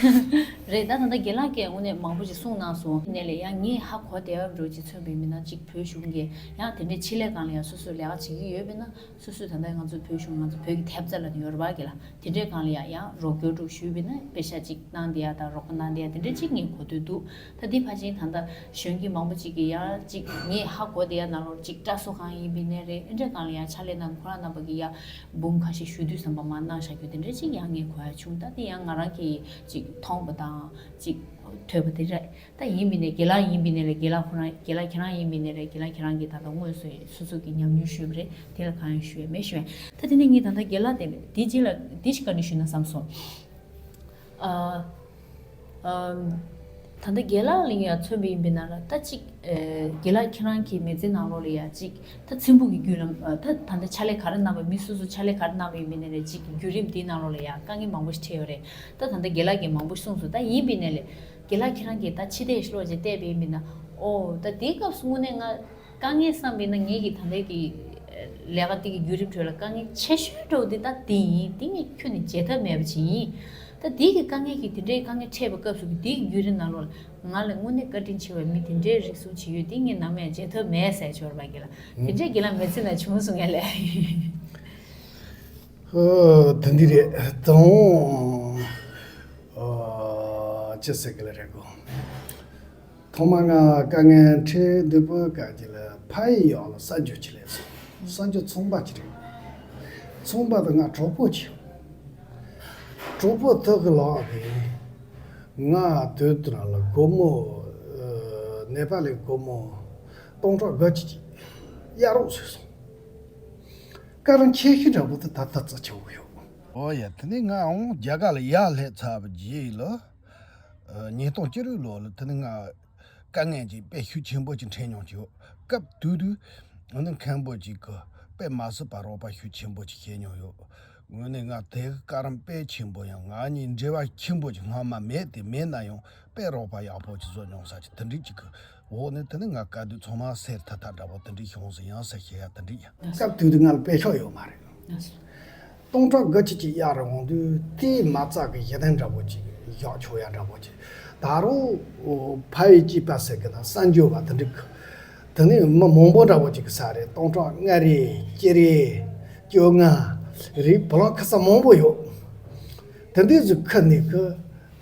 རེད། ད་ད་ལྟ་རྒན་ལགས་ཀྱིས་དངོས་གནས་མང་པོ་ཅིག་གསུངས་གནང་སོང་། དེ་ནས་ལས་ཡང་ངས་ཧ་གོ་བདེ་བ་འགྲོ་ཅིག་མཚོན་པའི་མི་སྣ་ཅིག་བོད་གཞུང་གི་ཡང་དེ་འདྲའི་ཆེད་ལས་སྒང་ལ་ཡང་སོ་སོས་ལས་ཀ་བྱེད་ཀྱི་ཡོད་པས་ན། སོ་སོས་ད་ལྟ་ང་ཚོ་བོད་གཞུང་ང་ཚོ་བོད་ཀྱི་ཐེབས་རྩ་ལ་ཡོད་རེད་པ་རྒན་ལགས། དེ་འདྲའི་སྒང་ལ་ཡང་ཡང་རོགས་སྐྱོར་དྲུག་ཞུས་པས་ན་དཔེ་ཤ་ཅིག་གནང་བསྡད་ཡ་དང་རོགས་པ་གནང་བསྡད་ཡ་དེ་འདྲ་ཅིག་ངས་གོ་ཐོས་འདུག་ད་འདི་ཕལ་ཆེར་ད་ལྟ་གཞོན་སྐྱེས་མང་པོ་ཅིག་གིས་ཡང་ཅིག་ངས་ཧ་གོ་བསྡད་ཡ་ནང་ལོགས་ཅིག་བཀྲ་གསོ་ཁང་ཡིན་པའི་ནས་རེད། ཨེ་འདྲའི་སྒང་ལ་ཡང་ཕྱག་ལས་གནང་ཁོ་རང་རྣམ་པ་གིས་ཡང་འབུམ་ཁ་ཤས་ཞུ་དུས་ཙམ་པ་མར་གནང་བཞག་རྒྱུ་དེ་འདྲ་ཅིག་ཡང་ངས་གོ་ཡ་བྱུང་། ད་དེ་ཡང་ང་རང་གིས་ཅིག་མཐོང་བ་དང་ཅིག་ཐོས་པ་དེ་རེད། ད་ཡིན་པའི་ནས་རྒན་ལགས་ཡིན་པའི་ནས་རེད། རྒན་ལགས་ཁོ་རང་རྒན་ལགས་ཁྱེད་རང་ཡིན་པའི་ནས་རེད། རྒན་ལགས་ཁྱེད་རང་གིས་ད་ལྟ་དངོས་སུ་སོ་སོ་གི་ཉམས་མྱོང་ཞུས་པ་རེད། དེ་ལ་གང་ཡང་ཞུ་ཡ་མེད་ཞུ་ཡ། ད་དེ་ནས་ངས་ད་ལྟ་རྒན་ལགས་དེ་དེ་རྗེས་ལ་དེ་ཞིག་བཀའ་འདྲི་ཞུས་ན་བསམ་སོང་། ཨ། ཨམ། ད་ལྟ་རྒན་ལགས་ལ་ཡང་མཚོན་པ་ཡིན་པའི་ན་ལ་ད་ཅིག་ཨེ། རྒན་ལགས་ཁྱེད་རང་གི་མི་ཚེ་ནང་ལོགས་ལ་ཡ་ཅིག་ད་ཚེ་འབུམ་གྱི་བརྒྱུད་ལམ་ཨ། ད་ད་ལྟ་ཕྱག་ལས་ག་རེ་གནང་བ་མི་སོ་སོ་ཕྱག་ལས་ག་རེ་གནང་བ་ཡིན་པའི་ན་ལ་ཅིག་བརྒྱུད་རིམ་དེའི་ནང་ལོགས་ལ་ཡ་དཀའ་ངལ་མང་པོ་ཞིག་འཕྲད་ཡོད་རེད། ད་ད་ལྟ་རྒན་ལགས་ཀྱིས་མང་པོ་གསུངས་སོང་། ད་ཡིན་པའི་ན་ལ་རྒན་ལགས་ཁྱེད་རང་གིས་ད་ཕྱི་བལྟས་ཤིག་ལོག་ཅིག་བལྟས་པ་ཡིན་པའི་ན། ཨོ་ད་དེའི་སྐབས་སུ་དངོས་གནས་ང་དཀའ་ངལ་བསམ་པའི་ན་ངེད་ཀྱི་ད་ལྟའི་གི་ ལས་ཀ་འདི་གི་བརྒྱུད་རིམ་ཁྲོད་ལ་དཀའ་ངལ་ཆེ་ཤོས་འདྲ་བོ་འདི་ད་འདི་ཡིན། འདི་ངས་ཁྱོན་ནས་བརྗེད་ཐབས་མེད་པ་ཅིག་ཡིན། ད་འདི་གི་དཀའ་ངལ་གྱིས་དེ་འདྲའི་དཀའ་ངལ་འཕྲད་པའི་སྐབས་སུ་གི་འདི་གི་བརྒྱུད་རིམ་ནང་ལོགས་ལ་ང་ལ་དངོས་གནས་བཀའ་དྲིན་ཆེ་བའི་མི་དེ་འདྲའི་རིགས་གསུམ་ཅིག་ཡོད། འདི་ངས་ནམ་ཡང་བརྗེད་ཐབས་མེད་ཟེར་ཆོག་རེད་པ། རྒན་ལགས་དེ་འདྲའི་རྒན་ལགས་མི་ཚེ་ནང་བྱུང་སོང་ངས་ལས། ཨོ། དེ་འདི་རེད། དང་། ཨོ། ཅི་ཟེར་གི་ལ་རེད་གོ། ཐོག་མར་ང་དཀའ་ངལ་འཕྲད་དུས་པོ་སྐབས་ཀྱི་ལ་ཕ་ཡི་ཡག་ལ་གསར་འགྱུར་ཅི་ལས་སོང་། གསར་འགྱུར་ཚོང་པ་ཅི་རེད། ཚོང་པ་དང་ང་གྲོགས་པོ་ཆེ། གྲོགས་པོ་ཐོག་གི་ལག་གི། ང་དུས་དུ་ར་ལ་སྒོར་མོ། ཨ། ནེ་པ་ལི་སྒོར་མོ་སྟོང་ཕྲག་བརྒྱད་ཅུ་ཅིག་གཡར་རོགས་ཟེར་སོང་། ཀ་རང་ཁྱད་ཤོས་འདྲ་པོ་དེ་ད་ལྟ་རྩ་ཆེ་བོ་ཡོད། ཨོ་ཡ། དེ་ནས་ང་འོང་རྒྱ་གར་ལ་ཡར་སླེབས་ཚར་བའི་རྗེས་ལ། ཨ། ཉིས་སྟོང་བཅུ་དྲུག་ལོ་ལ་དེ་ནས་ང་དཀའ་ངལ་ཅིག་དཔེ་ཤུགས་ཆེན་པོ་ཅིག་འཕྲད་མྱོང་གི་ཡོད། སྐབས་དུས་དུས་ཨ་ནི་མཁན་པོ་ཅིག་གི་དཔེ་མ་སྲིད་པ་རོགས་པ་ཤུགས་ཆེན་པོ་ཅིག་བྱས་མྱོང་ཡོད། དངོས་གནས་ང་དེ་གི་བཀའ་དྲིན་དཔེ་ཆེན་པོ། ཡང་ང་གཉིས་འབྲེལ་བ་ཆེན་པོ་ཅིག་སྔོན་མ་མེད་དེ། མེད་ན་ཡང་དཔེ་རོགས་པ་ཡག་པོ་ཅིག་བཟོ་མྱོང་ས་ཅིག་དེ་འདྲ་ཅིག་གི་འོག་ནས་དེ་ནས་ང་དཀའ་སྡུག་ཚང་མ་སེལ་ཐབས་ཐབས་འདྲ་པོ་དེ་འདྲ་བྱུང་སོང་ཡང་ཟེར་བཤད་ཡ་དེ་འདྲ་ཡིན། སྐབས་དུས་དུས་ང་ལ་དཔེ་ཤོག་ཡོད་མ་རེད། སྟོང་ཕྲག་བརྒྱད་ཅུ་ཅིག་གཡར་རེ་འོང་དུས་དེའི་མ་རྩ་གི་གཞི་རྟེན་འདྲ་པོ་ཅིག་བཞག་ཆོག་ཡ་འདྲ་པོ་ཅིག་ད་རུང་ཕ་ཡི་སྐྱེས་པ་ཟེར་གི་ན་གསར་འགྱུར་བ་དེ་འདྲ་གི། དེ་ནས་མི་མང་པོ་འདྲ་པོ་ཅིག་གི་ས་རེད། སྟོང་ཕྲག་ལྔ་རེ་བཅུ་རེ་བཅོ་ལྔ་རེ་བ་ལང་ཁ་ས་མང་པོ་ཡོད། དེ་འདྲ་ཟིག་ཁུར་ནས་གི།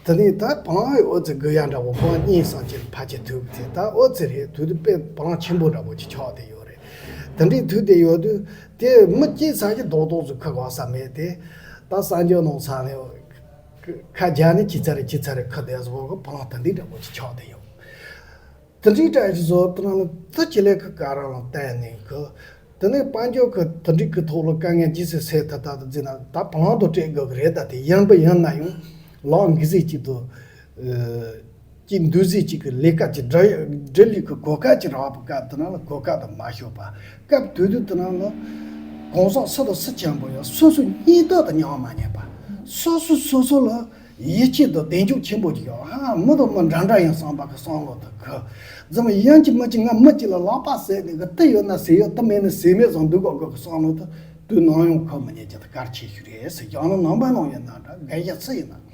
དེ་ནས་ད་བ་ལང་ཡི་ཨོ་ཙི་དགོས་ཡ་འདྲ་པོ་བ་ལང་གཉིས་གསུམ་ཅིག་ཕལ་ཆེར་ཐུག་དེ་ད་ཨོ་ཙི་རེད། དུས་དུས་དཔེ་བ་ལང་ཆེན་པོ་འདྲ་པོ་ཅིག་ཆགས་བསྡད་ཡོད་རེད། དེ་འདྲའི་དུས་དེ་ཡོད་དུས་དེ་མི་སྐྱེས་ས་ཀྱི་རྡོག་རྡོག་ཟིག་ཁུར་དགོས་ས་མེད་དེ། ད་གསར་འགྱུར་ནང་ས་ནས་ཁ་རྒྱ་ནས་ཅི་ཚ་རེ་ཅི་ཚ་རེ་ཁུར་བསྡད་སོང་གི། བ་ལང་དེ་འདྲའི་འདྲ་པོ་ཅིག་ཆགས་བསྡད་ཡོད། དེ་འདྲའི་གྲས་ཀྱི་བཟོ་དེ་ནང་ལ་དེ་ཅི་ལས་ཁུ་ག་རང་ལ་བརྟེན་ནས་ཁུ། དེ་ནས་དཔལ་འབྱོར་གྱི་དེ་འདྲའི་གི་ཐོག་ལ་དཀའ་ངལ་ཇི་སྲིད་སེལ་ཐུབ་ཐབས་དུ་འཛིན་ན་ད་བ་ལང་དུ་སྤྲད་དགོས་ཀྱི་རེད། ད་དེ་ཡིན་པ་ཡིན་ན་ཡང་ལག་འགི་ཟིག་ཅིག་ཏུ། ཨ། ཅིག་འདུག་ཟིག་ཅིག་གི་ལས་ཀ་ཅིག་སྒྲུབ་སྒྲུབ་ལས་ཀྱི་གོ་སྐབས་ཅིག་རག་པ་སྐབས་དེ་ནང་ལ་གོ་སྐབས་དུ་མ་ཤོར་བ། སྐབས་དུས་དུས་དེ་ནང་ལ་གང་ཟག་སུ་དང་སུ་ཆེན་པོ་ཡང་སོ་སོའི་སྙིང་སྟོབས་དང་ཉམས་མ་ཉམས་པ། སོ་སོས་སོ་སོ་ལ་ཡིད་ཆེས་དང་གདེང་འཇོག་ཆེན་པོ་ཅིག་ཡོད། ཧ། མི་དང་མི་འདྲ་འདྲ་ཡིན་བསམ་པ་གི་བསམ་བློ་དང་གི། རྫུན་མ་ཡིན་གཅིག་མིན་གཅིག་ང་མི་གཅིག་ལ་ལག་པ་ཟེར་ནས་གི་དེ་ཡོད་ན་ཟེར་ཡོད། དེ་མེད་ན་ཟེར་མེད་བཟང་འདུག་གོ་གི་བསམ་བློ་དང་དུས་ནམ་ཡང་འཁོར་མི་ཉན་རྒྱུ་དེ་གལ་ཆེ་ཤོས་རེད་ཟེར། ཡང་ན་ནང་པ་ནང་ཡིན་ན་འདྲ། རྒན་གཞོན་སུ་ཡིན་ན།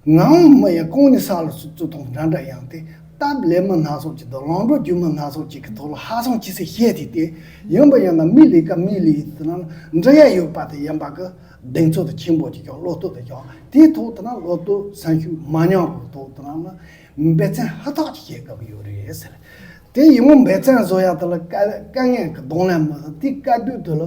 ངའང་མི་ཡང་གང་ནས་ས་ལ་སུ་བཙུགས་དང་འདྲ་འདྲ་ཡང་དེ་སྟབས་ལེགས་མི་སྣ་ཚོགས་ཅིག་དང་ལམ་འགྲོ་རྒྱུ་མི་སྣ་ཚོགས་ཅིག་གི་ཐོག་ལ་ཧ་སང་ཅི་སེ་བཤད་དེ་དེ་ཡིན་པ་ཡིན་ན་མི་ལས་ཀ་མི་ལས་དེ་ན་འདྲ་ཡ་ཡོད་པ་དེ་ཡིན་པ་གི་གདེང་ཚོད་དེ་ཆེན་པོ་ཅིག་ཀྱང་བློ་སྟོབས་དེ་ཀྱང་དེའི་ཐོག་དེ་ན་བློ་སྟོབས་སེམས་ཤུགས་མ་ཉམས་པའི་ཐོག་དེ་ན་འབད་བརྩོན་ཧུར་ཐག་ཅིག་བྱེད་དགོས་ཀྱི་ཡོད་རེད་ཟེར། དེ་ཡིན་མོ་འབད་བརྩོན་བཟོ་ཡ་དེ་ལ་དཀའ་དཀའ་ངལ་གི་གདོང་ལེན་མ་ཟིན་དེ་དཀའ་སྡུག་དེ་ལ།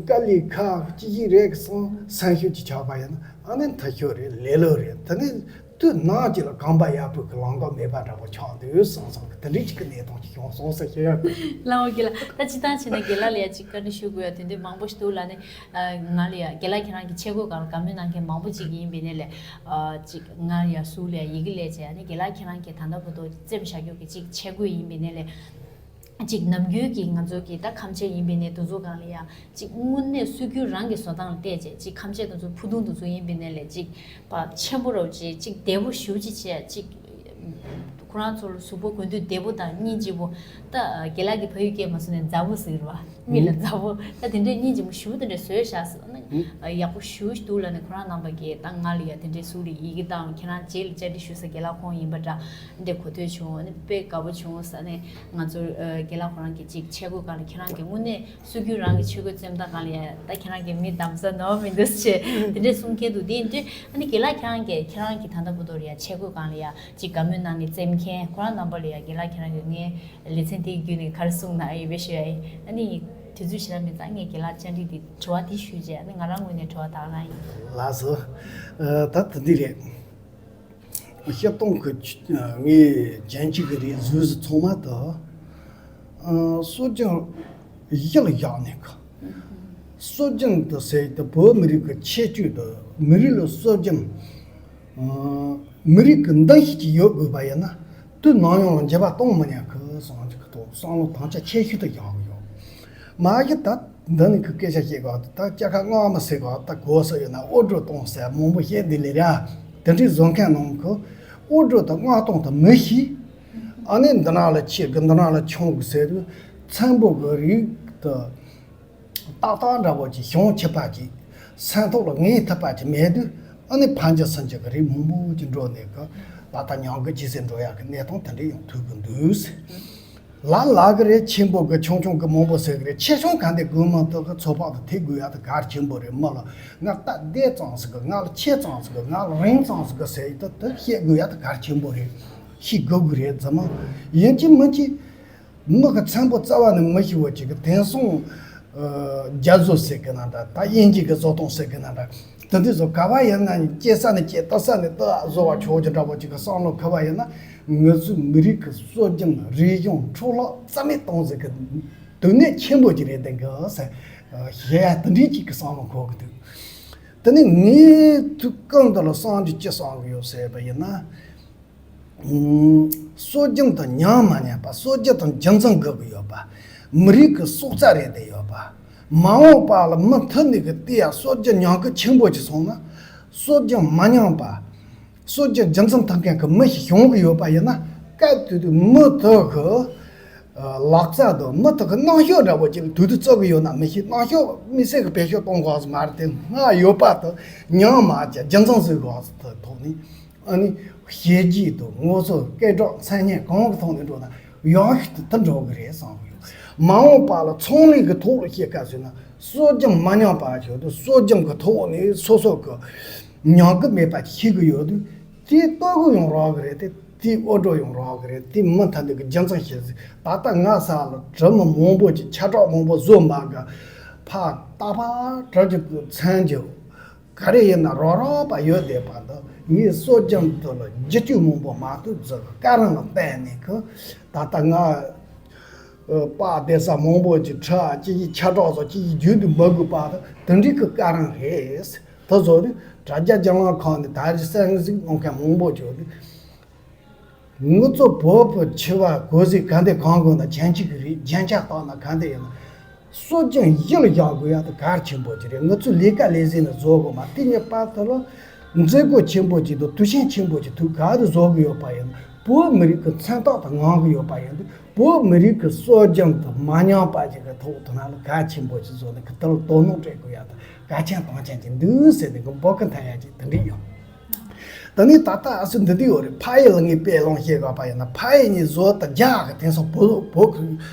དཀའ་ལས་ཁག་ཅི་ཞིག་རེད་གསུངས་སེམས་ཤུགས་ཀྱི་ཆགས་པ་ཡིན་ན་ཨ་ནི་མཐའ་ཤོར་རེད། ལེ་ལོ་རེད། དེ་ནི་དུས་ནམ་ཅིག་ལ་གོམ་པ་ཡར་སྤོས་ཀྱི་ལམ་ཁ་མེད་པ་འདྲ་པོ་ཆགས་འདུག་བསམ་བསམ་གི་དེ་འདྲའི་ཅིག་གི་གནས་སྟངས་ཅིག་བྱུང་སོང་ཟེར་ཞུ་ཡ། ལགས་འོ་རྒན་ལགས། ད་སྤྱིར་བཏང་བྱས་ན་རྒན་ལགས་ལ་ཡ་ཅིག་བཀའ་འདྲི་ཞུ་དགོས་ཡ་དེ་འདྲ་མང་པོ་ཞིག་འདུག་ལ་ནི། ང་ལ་ཡ་རྒན་ལགས་ཁྱེད་རང་གི་ཆས་གོས་སྒང་ལ་བཀའ་མོལ་གནང་མཁན་མང་པོ་ཅིག་ཡིན་པའི་ནས་ལས། ཅིག་ང་ལ་ཡ་ཟུར་ལ་ཡ་ཡི་གེ་ལས་བྱས་ནི་རྒན་ལགས་ཁྱེད་རང་གི་ད་ལྟ་བར་དུ་བཙེམས་བཞག་རྒྱུ་གི་ཅིག་ཆས་གོས་ཡིན་པའི་ནས་ལས། ཅིག་ནམ་རྒྱུན་གྱི་ང་ཚོ་གི་ད་ཁམས་ཆས་ཡིན་པའི་ནས་དེ་ཚོ་སྒང་ལ་ཡ་ཅིག་དངོས་གནས་སྲོལ་རྒྱུན་རང་གི་བཟོ་སྟངས་ལ་བལྟས་བྱས་ཅིག་ཁམས་ཆས་དེ་ཚོ་ཕུ་ཐུང་དེ་ཚོ་ཡིན་པའི་ནས་ལས་ཅིག་པ་ཆེན་པོ་རོ་ཅིག་ཅིག་བདེ་པོ་ཞུ་ཅིག་བྱས་ཅིག་ཁོ་རང་ཚོ་ལ་གཟུགས་པོ་གོན་དུས་བདེ་པོ་དང་སྙིང་རྗེ་པོ། ད་རྒན་ལགས་ཀྱི་ཕ་ཡུལ་སྐད་མ་སོང་ནས་མཛའ་པོ་ཟེར་བ་མི་ལ་མཛའ་པོ་ད་དེ་འདྲའི་སྙིང་རྗེ་མོ་ཞུ་དེ་འདྲ་བཟོས་བཞག་ཟེར་ན་ཡག་པོ་ཞུ་འདུག་ལ་ནས་ཁོ་རང་རྣམ་པ་གིས་ད་ང་ལ་ཡ་དེ་འདྲའི་ཟུར་ལ་ཡི་གེ་བཏང་། ཁྱེད་རང་རྗེས་ལ་བཅར་འདྲི་ཞུ་ས་རྒན་ལགས་ཁོང་ཡིན་པ་འདྲ། འདི་གོ་ཐོས་བྱུང་། ཨ་ནི་དཔེ་དགའ་པོ་བྱུང་ཟེར་ནས་ང་ཚོ་ཨ་རྒན་ལགས་ཁོ་རང་གི་ཅིག་ཆས་གོས་སྒང་ལ་ཁྱེད་རང་གི་དངོས་གནས་སྲོལ་རྒྱུན་རང་གི་ཆས་གོས་བཙེམས་སྟངས་སྒང་ལ་ཡ་ད་ཁྱེད་རང་གི་མི་གདམ་ས་ནོར་མི་འདུག་ཟེར་དེ་འདྲས་གསུང་མཁན་འདུག་དེ་ཡིན་དུས་ཨ་ནི་རྒན་ལགས་ཁྱེད་རང་གི་ཁྱེད་རང་གི་ད་ལྟ་བར་དུ་ལ་ཡ་ཆས་གོས་སྒང་ལ་ཡ་ཅིག་དགའ་མོས་གནང་ནས་བཙེམས་མཁན་ཁོ་རང་རྣམ་པ་ལ་ཡ་རྒན་ལགས་ཁྱེད་རང་གི་ངའི་ལེ་ཚན་དེ་གི་བརྒྱུད་ནས་ག་རེ་གསུང་གནང་ཡོད་པའི་ཞུ་ཡ་ཡིན། ཨ་ནི་དུས་ཚོད་ཞེ་དྲག་མེད་ཙང་ངས་རྒན་ལགས་བཅར་འདྲི་དེ་དྲི་བ་དེ་ཞུས་རྗེས་ཨ་ནི་ང་རང་ངོས་ནས་དྲི་བ་དག་གནང་ཡིན། ལགས་སོ། ཨ། ད་དེ་འདི་རེད། སྤྱིར་བཏང་གི་ངའི་བྱན་ཆུབ་ཀྱི་རིགས་བཟོས་ཚང་མ་དུ་སྲོལ་རྒྱུན་གཞི་ལ་བཞག་ནས་གི། སྲོལ་རྒྱུན་དུ་ཟེར་དུ་བོད་མི་རིགས་ཀྱི་ཁྱད་ཆོས་དུ་མི་རིགས་ལ་སྲོལ་རྒྱུན། མི་རིགས་ཀྱི་འདུ་ཤེས་ཅིག་ཡོད་དགོས་པ་ཡིན་ན་དུས་ནམ་ཡང་ལ་འགྱུར་བ་གཏོང་མི་ཉན་གི་བསམ་གྱི་ཐོག་བསམ་བློ་དང་ཆ་ཆེ་ཤོས་དུ་བཞག་གི་ཡོད། མ་གཞི་ད་འདི་ནས་ཁོས་སྐད་ཆ་བཤད་གོ། ད་སྐྱ་ཁ་སྔ་མ་ཟེར་གོ། ད་གོ་ས་ཡོད་ན་དབུལ་སྒྲོལ་གཏོང་ཟེར་མང་པོ་བཤད་འདི་ལས་ར། དེ་འདྲའི་བཟོ་མཁན་ནང་གི་དབུལ་སྒྲོལ་དང་མངགས་གཏོང་དང་མི་ཤེས། ཨ་ནི་འདི་ན་ལ་ཆེ་གི་འདི་ན་ལ་ཆུང་གི་ཟེར་དུས་ཚན་པོ་གི་རིགས་ད་ ཏག་ཏག་འདྲ་བོ་ཅིག་གཞུང་ཆད་པ་ཅིག་སེམས་ཐོག་ལ་ངེས་ཐུབ་པ་ཅིག་མེད་དུས། ཨ་ནི་ཕན་ཆད་སུན་ཆད་ཀྱི་རིགས་མང་པོ་ཅིག་འགྲོ་ནས་གི་ད་ལྟ་ཉམས་རྒུད་ཅི་ཟེར་འགྲོ་ཡག་གི་གནས་སྟངས་དེ་འདྲ་ཡང་ཐུག་གི་འདུག་ཟེར། ལ་ལ་གི་རེད། ཆེན་པོ་གི་ཆུང་ཆུང་གི་མང་པོ་ཟེར་གི་རེད། ཆེ་ཆུང་གང་དེ་དགོས་མ་ཐུབ་གི་ཚོད་དཔག་ཏུ་ཐེག་དགོས་ཡག་དེ་གལ་ཆེན་པོ་རེད། མི་ལ་ང་སྟབས་བདེ་ཙམ་ཟིག་གི། ང་ལ་ཆེ་ཙམ་ཟིག་གི། ང་ལ་རིང་ཙམ་ཟིག་གི་ཟེར་ཡག་དེ་དེ་ཤེས་དགོས་ཡག་དེ་གལ་ཆེན་པོ་རེད། ཤེས་དགོས་གི་རེད། རྫུན་མ་ཡིན་གཅིག་མིན་གཅིག་མི་གི་ཚན་པོ་རྩ་བ་ནས་མི་ཤེས་པ་ཅིག་གི་དེང་སང་རྒྱ་བཟོ་ཟེར་གི་ན་འདྲ། ད་དབྱིན་ཇི་གི་བཟོ་སྟངས་ཟེར་གི་ན་འདྲ། དེ་འདྲ་བཟོ་ག་བ་ཡིན་ན་ནི་སྐྱེ་ས་ནས་སྐྱེ། ལྟ་ས་ནས་ལྟ་བཟོ་བ་ཆོག་གི་འདྲ་པོ་ཅིག་གི་བསམ་བློ་ག་བ་ཡིན་ན། ང་ཚོའི་མི་རིགས་ཀྱི་སྲོལ་རྒྱུན་རིག་གཞུང་འཕྲོ་བརླག་རྩ་མེད་གཏོང་ཟེར་གི་དོན་གནད་ཆེན་པོ་ཅིག་རེད་དེ་གི་ཟེར། གཞན་དེ་འདྲའི་ཅིག་གི་བསམ་བློ་འཁོར་གི་འདུག་དེ་ནས་ངས་དུས་གང་དུ་ལ་བསམ་རྒྱུ་ཅི་བསམ་གི་ཡོད་ཟེར་བ་ཡིན་ན། སྲོལ་རྒྱུན་དང་ཉམས་མ་ཉམས་པ། སྲོལ་རྒྱུན་དང་རྒྱུན་འཛིན་དགོས་ཀྱི་ཡོད་པ། མི་རིགས་ཀྱི་སྲོག་རྩ་རེད་དེ་ཡོད་པ། མ་འོངས་པ་ལ་མུ་མཐུད་ནས་ཀྱི་དེ་ཡང་སྲོལ་རྒྱུན་ཉམས་རྒུད་ཆེན་པོ་ཅིག་སོང་ན། སྲོལ་རྒྱུན་མ་ཉམས་པ། སྲོལ་རྒྱུན་རྒྱུན་འཛིན་ཐུབ་མཁན་གྱི་མི་ཞིག་བྱུང་གི་ཡོད་པ་ཡིན་ན། སྐབས་དེ་དུས་མུ་མཐུད་ཀྱི་ལག་རྩལ་དང་མུ་མཐུད་ཀྱི་རྣམ་དཔྱོད་འདྲ་པོ་ཅིག་ལ་དུས་དུས་བརྩི་གི་ཡོད་ན་མི་ཤེས། རྣམ་དཔྱོད་དམིགས་བསལ་གྱི་བེད་སྤྱོད་གཏོང་དགོས་ས་མ་རེད་དེ། སྔར་ཡོད་པ་དང་ཉམས་མ་བཅུག་རྒྱུན་འཛིན་བཟོ་དགོས་ས་ཐོག་ནས། ཨ་ནི་གཞས་རྒྱུགས་དང་ངོ་སོ་སྐད་གྲགས་མཚན་སྙན་གང་གི་ཐོག་ནས་འགྲོ་ན་ཡག་ཤོས་དེ་དེ་འགྲོ་གི་རེད་བསམ་གི་ཡོད། མ་འོངས་པ་ལ་ཚོང་ལས་ཀྱི་ཐོག་ལ་བཤད་སྐབས་ཟེར་ན། སྲོལ་རྒྱུན་མ་ཉམས་པ་བྱས་ཏེ་སྲོལ་རྒྱུན་གྱི་ཐོག་ནས་སོ་སོ་གི་ཉམས་རྒུད་མེད་པ་བྱེད་གི་ཡོད་དུས། དེའི་ལྟོ་གོས་ཡང་རག་གི་རེད་དེ། དེའི་འོ་སྤྲོ་ཡང་རག་གི་རེད། དེ་མུ་མཐུད་ནས་ཀྱི་རྒྱུན་འཛིན་བྱེད་ཟིག་ད་ལྟ་ང་ས་ལ་གྲི་མི་མང་པོ་ཅིག་ཆ་གྲགས་མང་པོ་བཟོ་མ་དགོས། ཕར་རྟ་ཕར་གྲི་གི་མཚན་གྱི་ག་རེ་ཡིན་ན་རོགས་རོགས་པ་ཡོད་བསྡད་པ་འདི། ངས་སྲོལ་རྒྱུན་དུ་ལ་བསྒྱུར་བཅོས་མང་པོ་མ་ཐུབ་ཟིག་གི་བཀའ་རང་ལ་བརྟེན་ནས་གི། ད་ལྟ་ང་པར་བསྡད་ས་མང་པོ་ཅིག་ཁྲ་ཅིག་གི་ཆ་གྲགས་སོགས་ཅིག་གི་བརྒྱུད་དུ་མ་དགོས་པ་དང་དེ་འདྲའི་གི་བཀའ་རང་རེད། དེ་བཟོ་དུས་དྲ་རྒྱ་རྒྱང་ལམ་ཁག་ནས་ད་རེས་གསན་གཟིགས་གནང་མཁན་མང་པོ་བྱུང་དུས། ང་ཚོ་བོད་པའི་འཆི་བ་གོ་ཟིག་ག་འདི་གང་དགོས་ན། རྒྱན་ཆ་གི་རིགས་རྒྱན་ཆ་བཏགས་ན་ག་འདི་ཡིན་ན། སྲོལ་རྒྱུན་གཞི་ལ་བཞག་དགོས་ཡག་དེ་གལ་ཆེན་པོ་ཅིག་རེད། ང་ཚོས་ལས་ཀ་ལས་ཟིན་ནས་བཟོ་དགོས་མ། དེ་ཉིད་པར་དུ་ལ་མཛད་སྒོ་ཆེན་པོ་ཅིག་དང་དུས་ཆེན་ཆེན་པོ་ཅིག་ཐུག་ག་དུ་བཟོ་གི་ཡོད་པ་ཡིན་ན། བོད་མི་རིགས་ཀྱི་མཚན་རྟགས་དེ་ངང་གི་ཡོད་པ་ཡིན་དུས། བོད་མི་རིགས་ཀྱི་སྲོལ་རྒྱུན་དེ་མ་ཉམས་པ་ཅིག་གི་ཐོག་དེ་ན་ལ་གལ་ཆེན་པོ་ཅིག་བཟོ་ནས་གི་དེ་ལ་དོ་སྣང་སྤྲད་དགོས་ཡག་དེ་གལ་ཆེན་དོན་ཆེན་ཅིག་འདུག་ཟེར་ནས་གི་འབོད་སྐུལ་འཐེན་ཡག་ཅིག་དེ་འདྲ་ཡོད། ད་ནི་ད་ལྟ་ཨ་སི་འདི་འདི་ཡོད་རེད། ཕ་ཡུལ་ལ་ངས་དཔེ་ལོངས་བཤད་དགོས་པ་ཡིན་ན། ཕ་ཡུལ་ནས་བཟོ་ད་རྒྱ་གི་དེང་སང་བོད་བོད་གི་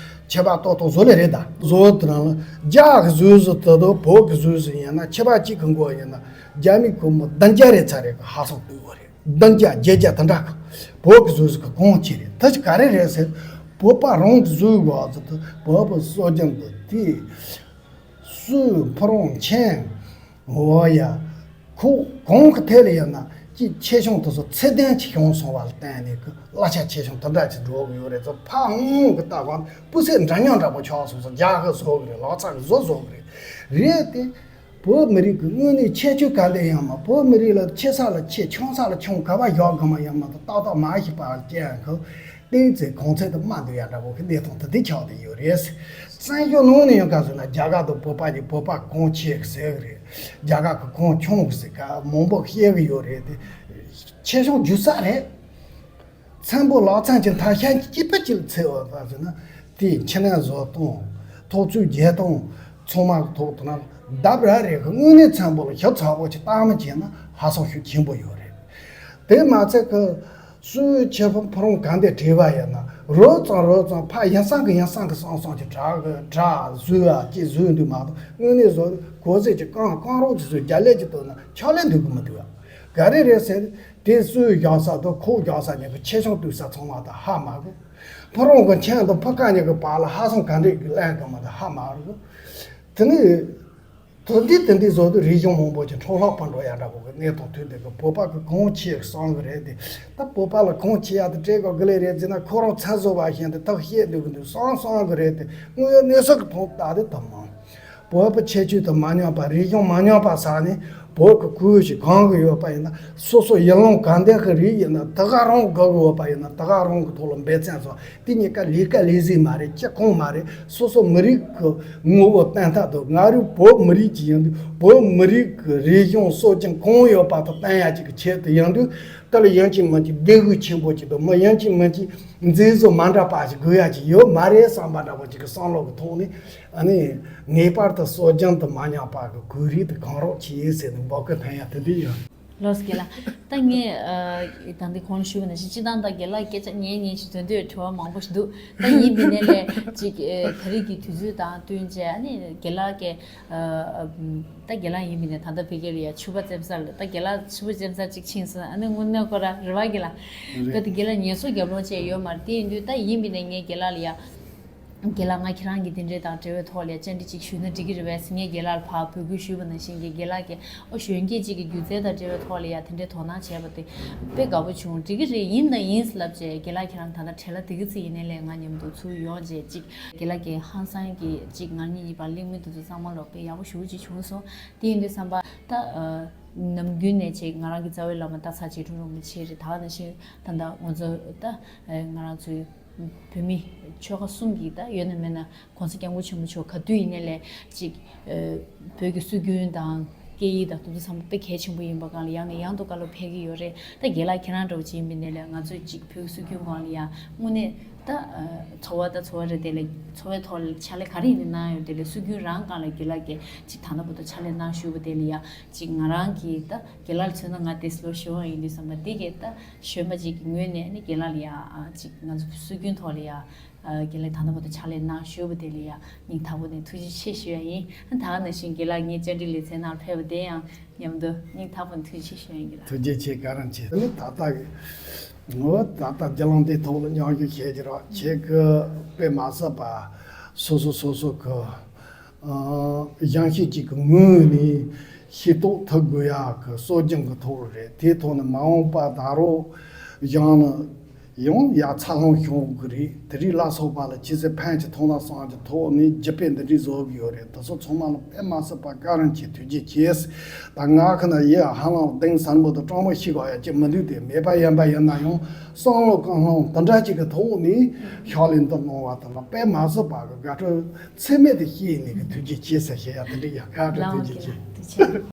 ཁྱད་པར་ཏོག་ཏོག་བཟོ་ལེ་རེད། ད་བཟོ་དེ་རང་ལ་རྒྱ་གི་བཟོས་བཟོ་དེ་དང་བོད་གི་བཟོས་བཟོ་ཡིན་ན། ཁྱད་པར་གཅིག་གི་མགོ་ཡིན་ན། རྒྱ་མི་ཁོ་མོ་བདུན་བརྒྱ་རེ་ཚ་རེ་གི་ཧ་སང་བཏུས་བ་རེད། བདུན་བརྒྱ་བརྒྱད་བརྒྱ་དེ་འདྲ་གི་བོད་གི་བཟོས་བཟོ་གི་གོང་ཆེ་རེད། ད་ཅི་ག་རེ་རེད་ཟེར། བོད་པ་རང་གི་བཟོས་གོ་ཨ་ཙི་ད་བོད་པ་སྲོལ་རྒྱུན་དུ་དེ། སུའི་ཕུ་རུང་ཆེན། འོ་ཡ། ཁོ་གོང་གི་ཐད་ལ་ཡིན་ན་ཅིག་ཆེ་ཆུང་དེ་ཚོ་ཚད་ལྡན་ཅིག་བྱུང་སོང་བ་ལ་བརྟེན་ནས་ཀི་གླ་ཆ་ཆེ་ཆུང་དེ་འདྲ་ཅིག་འགྲོ་གི་ཡོད་རེད། ཚོ་ཕ་ཧུང་གི་ལྟ་གོང་སྤུས་ཚད་འདྲ་མཉམ་འདྲ་པོ་ཆགས་སོང་ཙང་རྒྱ་གི་བཟོ་གི་རེད། ལག་ཚ་གི་བཟོ་བཟོ་གི་རེད། རེད་དེ། བོད་མི་རིགས་ཀྱི་དངོས་གནས་ཁྱད་ཆོས་ག་འདྲ་ཡིན་མ། བོད་མི་རིགས་ལ་ཆེ་ས་ལ་ཆེ་ཆུང་ས་ལ་ཆུང་ག་བ་བཞག་གི་མ་ཡིན་མ་ད་ཏག་ཏག་མ་ཤེས་པ་ཅན་གི། གཏན་ཚིགས་གོང་ཚད་དུ་མ་འདུག་ཡ་འདྲ་པོ་གི་གནས་སྟངས་དེ་འདི་ཆགས་བསྡད་ཡོད་རེད། བཙན་བྱོལ་ནང་ནས་ཡང་ག་ཟེར་ན་རྒྱ་གར་དང་བོད་པ་གཉིས། བོད་པ་གོང་ཆེ་གི་ཟེར་གི་རེད། རྒྱ་གར་གི་གོང་ཆུང་གི་ཟེར་ག་མང་པོ་བཤད་གི་ཡོད་རེད་དེ། ཆེ་ཆུང་རྒྱུ་ས་རེད། ཚན་པོ་ལག་ཚན་གྱི་མཐའ་ཤན་གྱི་སྐྱིད་པ་ཅིག་ལ་ཚེ་བ་ག་ཟེར་ན། དེའི་ཕྱི་ནང་བཟོ་སྟངས། ཐོག་བཅུ་བརྒྱད་སྟོང་ཚང་མ་གི་ཐོག་ཏུ་ན་ལྡབ་ར་རེ་གི་དངོས་གནས་བཙན་པོ་ལ་ཞིབ་ཚགས་པོ་ཅིག་བལྟ་མི་བྱས་ན་ཧ་སང་ཤུགས་ཆེན་པོ་ཡོད་རེད། དེ་མ་ཚད་ཀི་སུའི་ཆེ་ཕུ་ཕུ་རུང་ག་འདྲ་བྲིས་པ་ཡིན་ན་རོབ་ཙམ་རོབ་ཙམ་ཕ་ཡིན་སང་གི་ཡིན་སང་གི་སང་སང་ཅིག་དྲ་གི་དྲ་བཟོས་ཨ་ཅིག་བཟོས་འདུག་མ་གཏོགས་དངོས་གནས་བཟོ་གོ་ཟེར་གྱི་རྐང་རྐང་རོགས་ཀྱི་བཟོས་རྒྱ་ལས་ཀྱི་བཏོན་ན་ཆག་ལས་འདུག་གི་མི་འདུག་ཨ། ག་རེ་རེད་ཟེར། དེ་སུའི་བཞག་ས་དང་ཁོ་བཞག་ས་གཉིས་ཀྱི་ཆེ་ཆུང་བལྟས་ས་ཚང་མ་དང་ཧ་མ་གོ། ཕུ་རུང་གི་ཆེན་དང་ཕུ་ཁ་གཉིས་ཀྱི་བར་ལ་ཧ་སང་ག་འདྲས་ཀྱི་ལན་གི་མ་དང་ཧ་མ་རུ། དེ་ནས་དེ་འདི་དེ་འདི་བཟོ་དུས་རིག་གཞུང་མང་པོ་ཅིག་འཕྲོ་བརླག་པར་འགྲོ་ཡ་འདྲ་པོ་གི་གནས་སྟངས་ཐོན་དེ་གི་བོད་པ་གི་གང་ཆེ་བསམ་གི་རེད་དེ། ད་བོད་པ་ལ་གང་ཆེ་ཡ་དེ་སྤྲད་གོ་གི་ལེ་རེད་ཟེར་ན་ཁོ་རང་ཚ་བཟོ་བ་བཞིན་དུ་ཐག་བཤད་འདུག་གི་འདུག་བསམ་བསམ་གི་རེད་དེ། དངོས་ཡོད་གནས་ས་གི་ཐོག་ད་དེ་ད་མང་། བོད་པའི་ཁྱད་ཆོས་དང་མ་ཉམས་པ། རིག་གཞུང་མ་ཉམས་པ་ས་ནས་བོད་ཀྱི་གོས་ཤིག་གང་གི་ཡོད་པ་ཡིན་ན། སོ་སོ་ཡུལ་ལུང་གང་འདྲ་གི་རིགས་ཡིན་ན་དེ་ག་རང་གི་དགའ་གི་ཡོད་པ་ཡིན་ན་དེ་ག་རང་གི་ཐོག་ལ་འབད་བརྩོན་སོགས་དེ་གཉིས་ཀ་ལས་ཀ་ལས་ཟིན་མ་རེད། སྤྱི་ཁོངས་མ་རེད། སོ་སོ་མི་རིགས་ཀྱི་ངོ་བོ་བསྟན་ཐབས་དང་། ང་རང་བོད་མི་རིགས་ཅིག་ཡིན་དུས་བོད་མི་རིགས་ཀྱི་རིག་གཞུང་སྲོལ་རྒྱུན་གང་ཡོད་པ་དེ་བསྟན་ཡ་ཅིག་གི་ཆེད་དུ་ཡིན་དུས། ད་ལ་ཡིན་གཅིག་མིན་གཅིག་བདེ་འགོད་ཆེན་པོ་ཅིག་དང་མི་ཡིན་གཅིག་མིན་གཅིག་མཛེས་བཟོ་མ་འདྲ་པ་ཞིག་དགོས་ཡ་ཅིག་ཡོད་མ་རེད་བསམ་པ་འདྲ་པོ་ཅིག་གི་བསམ་བློ་གི་ཐོག་ནས་ཨ་ནི་ངེས་པར་དུ་སྲོལ་རྒྱུན་དུ་མ་ཉམས་པ་གི་གུས་རེ་དང་གང་རོགས་བྱེད་ཟེར་ནས་འབོད་སྐུལ་ཕན་ཡ་དེ་འདྲ་ཡོད། ལགས་རྒན་ལགས། ད་ངས་ཨ་ད་འདི་གོང་ལ་ཞུས་པ་ནང་བཞིན་སྤྱིར་བཏང་ད་རྒན་ལགས་སྐད་ཆ་ཉན་ཉན་ཞིག་དོན་དུ་དྲི་བ་མང་པོ་ཞིག་འདུག་ད་ཡིན་པའི་ནས་ལས་ཅིག་ཨ་ད་རེས་ཀྱི་དུས་ཚོད་དང་བསྟུན་བྱས་ཨ་ནི་རྒན་ལགས་ཀྱི་ཨ་ཨ་ད་རྒན་ལགས་ཡིན་པའི་ནས་ད་ལྟ་ཕ་གི་ལ་ཡ་ཕྱུ་པ་བཙེམ་ས་ལ་ད་རྒན་ལགས་ཕྱུ་པ་བཙེམ་ས་ཅིག་ཕྱིན་སོང་ཨ་ནི་དངོས་གནས་ཁོ་ར་རེད་པ་རྒན་ལགས། རེད། ད་དེ་རྒན་ལགས་ངལ་གསོ་རྒྱབ་ལོང་བྱས་ཡོད་མ་རེད། དེ་ཡིན་དུས་ད་ཡིན་པའི་ནས་ངས་རྒན་ལགས་ལ་ཡ། རྒན་ལགས་ང་ཁྱེད་རང་གི་དེ་འདྲའི་དང་འབྲེལ་བའི་ཐོག་ལ་ཡ་བཅར་འདྲི་ཅིག་ཞུས་ན་འགྲིག་གི་རེད་པས་ཟེར་ངས་རྒན་ལགས་ལ་ཕར་འབོད་སྐུལ་ཞུས་པ་ནང་བཞིན་གྱི་རྒན་ལགས་ཀྱིས་ཨོ་གཞོན་སྐྱེས་ཅིག་གི་སྒྱུ་རྩལ་དང་འབྲེལ་བའི་ཐོག་ལ་ཡ་དེ་འདྲའི་དོ་སྣང་བྱས་པ་དེ་དཔེ་དགའ་པོ་བྱུང་། འགྲིག་གི་རེད། ཡིན་དང་ཡིན་ལབ་བྱས་རྒན་ལགས་ཁྱེད་རང་ད་ལྟ་བྲེལ་བ་དེ་གི་ཚིག་ཡིན་ནའི་ལས་ང་མཉམ་དུ་ཚུར་ཡོང་བྱས་ཅིག་རྒན་ལགས་ཀྱིས་ཧང་སང་གི་ཅིག་ང་གཉིས་གཉིས་བར་གླེང་མོལ་དེ་ཚོ་ཚང་མ་ལོག་དཔེ་ཡག་པོ་ཞེ་པོ་ཅིག་བྱུང་སོང་། དེ་ཡིན་དུས་བསམ་པ་ད་ནམ་རྒྱུན་ནས་ཅིག་ང་རང་གི་རྩ་བའི་བླ་མ་སྟག་ཚང་རྗེ་དྲུང་རིན་པོ་ཆེ་རེད། ད་ག་ནང་བཞིན་ད་ལྟ་ང་ཚོ་ད་ང་རང་ཚོའི་བོད་མི་ཆོལ་ཁ་གསུམ་གྱི་ད་ཡོད་ན་མེད་ན་༸གོང་ས་༸སྐྱབས་མགོན་ཆེན་པོ་མཆོག་ག་དུས་ཡིན་ནའི་ལས་ཅིག་བོད་ཀྱི་སྲོལ་རྒྱུན་དང་སྐད་ཡིག་དང་དེ་ཚོ་ཚང་མ་དཔེ་གལ་ཆེན་པོ་ཡིན་པ་སྒང་ལ་ཡང་ནས་ཡང་དུ་བཀའ་སློབ་ཕེབས་ཀྱི་ཡོད་རེད། ད་རྒན་ལགས་ཁྱེད་རང་འདྲ་བོ་ཅིག་ཡིན་པ་ཡིན་ནའི་ལས་ང་ཚོས་ཅིག་བོད་ཀྱི་སྲོལ་རྒྱུན་སྒང་ལ་ཡང་དངོས་གནས་ད་འཚོ་བ་ད་འཚོ་བ་རེད། དེ་ལས་འཚོ་བའི་ཐོག་ལ་ཕྱག་ལས་ག་རེ་ཡིན་ནའི་གནང་ཡོད། དེ་ལས་སྲོལ་རྒྱུན་རང་སྒང་ལ་རྒན་ལགས་ཀྱིས་ཅིག་ད་ལྟ་བར་དུ་ཕྱག་ལས་གནང་བཞུགས་པ་དེ་ལ་ཡང་ཅིག་ང་རང་གིས་ད་རྒན་ལགས་ལ་མཚོན་ན་ང་དེ་ལོ་བཞི་བ་ཡིན་དུས་བསམ་པ་འདི་གས་ད་གཞོན་པ་ཅིག་གི་ངོས་ནས་ནི་རྒན་ལགས་ལ་ཡ་ཨ་ཅིག་ང་ཚོ་སྲོལ་རྒྱུན་ཐོག་ལ་ཡ་ཨ་རྒན་ལགས་ད་ལྟ་བར་དུ་ཕྱག་ལས་གནང་བཞུགས་པ་དེ་ལ་ཡ་སྙིང་ཐག་པ་ནས་ཐུགས་རྗེ་ཆེ་ཞུ་ཡ་ཡིན། ད་ག་ནང་བཞིན་རྒན་ལགས་ངའི་བཅར་འདྲི་ལེ་ཚན་ནང་ཕེབས་པ་དེ་ཡང་མཉམ་དུ་སྙིང་ཐག་པ་ནས་ཐུགས་རྗེ་ཆེ་ཞུ་ཡ་ཡིན། རྒན་ལགས། ཐུགས་རྗེ་ཆེ། བཀའ་དྲིན་ཆེ། ནི་ད་ལྟ་གི་ངོ་ད་ལྟ་རྒྱ་ལམ་དེའི་ཐོག་ལ་མཉམ་ཞུགས་བྱས་ཀྱི་རོགས་བྱེད་ཀྱི་དཔེ་མ་ཟད་པ་སོ་སོ་སོ་སོ་གི་ཨ་གཞན་ཤེས་ཅིག་གི་ངོས་ནས་ཤེས་རྟོགས་ཐུབ་དགོས་ཡག་གི་སྲོལ་རྒྱུན་གྱི་ཐོག་རེད། དེའི་ཐོག་ནས་མ་འོངས་པ་ད་རུང་གཞན་ནི་ཡང་ཡར་འཚར་ལོངས་བྱུང་དགོས་རེད། དེ་རིགས་ལ་སོགས་པ་ལ་ཅི་ཟེར་ཕན་གྱི་ཐོག་ན་སོང་གི་ཐོག་ནས་རྒྱུ་དཔེ་འདི་འདྲའི་བཟོ་གི་ཡོད་རེད། དེ་ཚོ་ཚང་མ་ལ་དཔེ་མ་ཟད་པ་བཀའ་དྲིན་ཆེ། ཐུགས་རྗེ་ཆེ། ད་ང་ཁ་ན་ཡེ་ཧ་ལམ་གདེང་ཟབ་མོ་དང་དྲང་མོ་ཞིག་ག་ཡ་ཅི་མི་འདུག་དེ་མེད་པ་ཡིན་པ་ཡིན་ན་ཡང་བསམ་བློ་གང་སྣང་དེ་འདྲ་ཅིག་གི་ཐོག་ནས་ཕྱག་ལས་འདི་གནང་བ་དེ་ལ་དཔེ་མ་ཟད་པ་གི་དགའ་སྤྲོ་ཚད་མེད་དུ་སྐྱེས་ནས་གི་ཐུགས་རྗེ་ཆེ་ཟེར་བཤད་ཡ་དེ་འདྲ་ཡ། བཀའ་དྲིན། ལགས་ཐུགས་རྗེ་ཆེ། ཐུགས་རྗེ་ཆེ།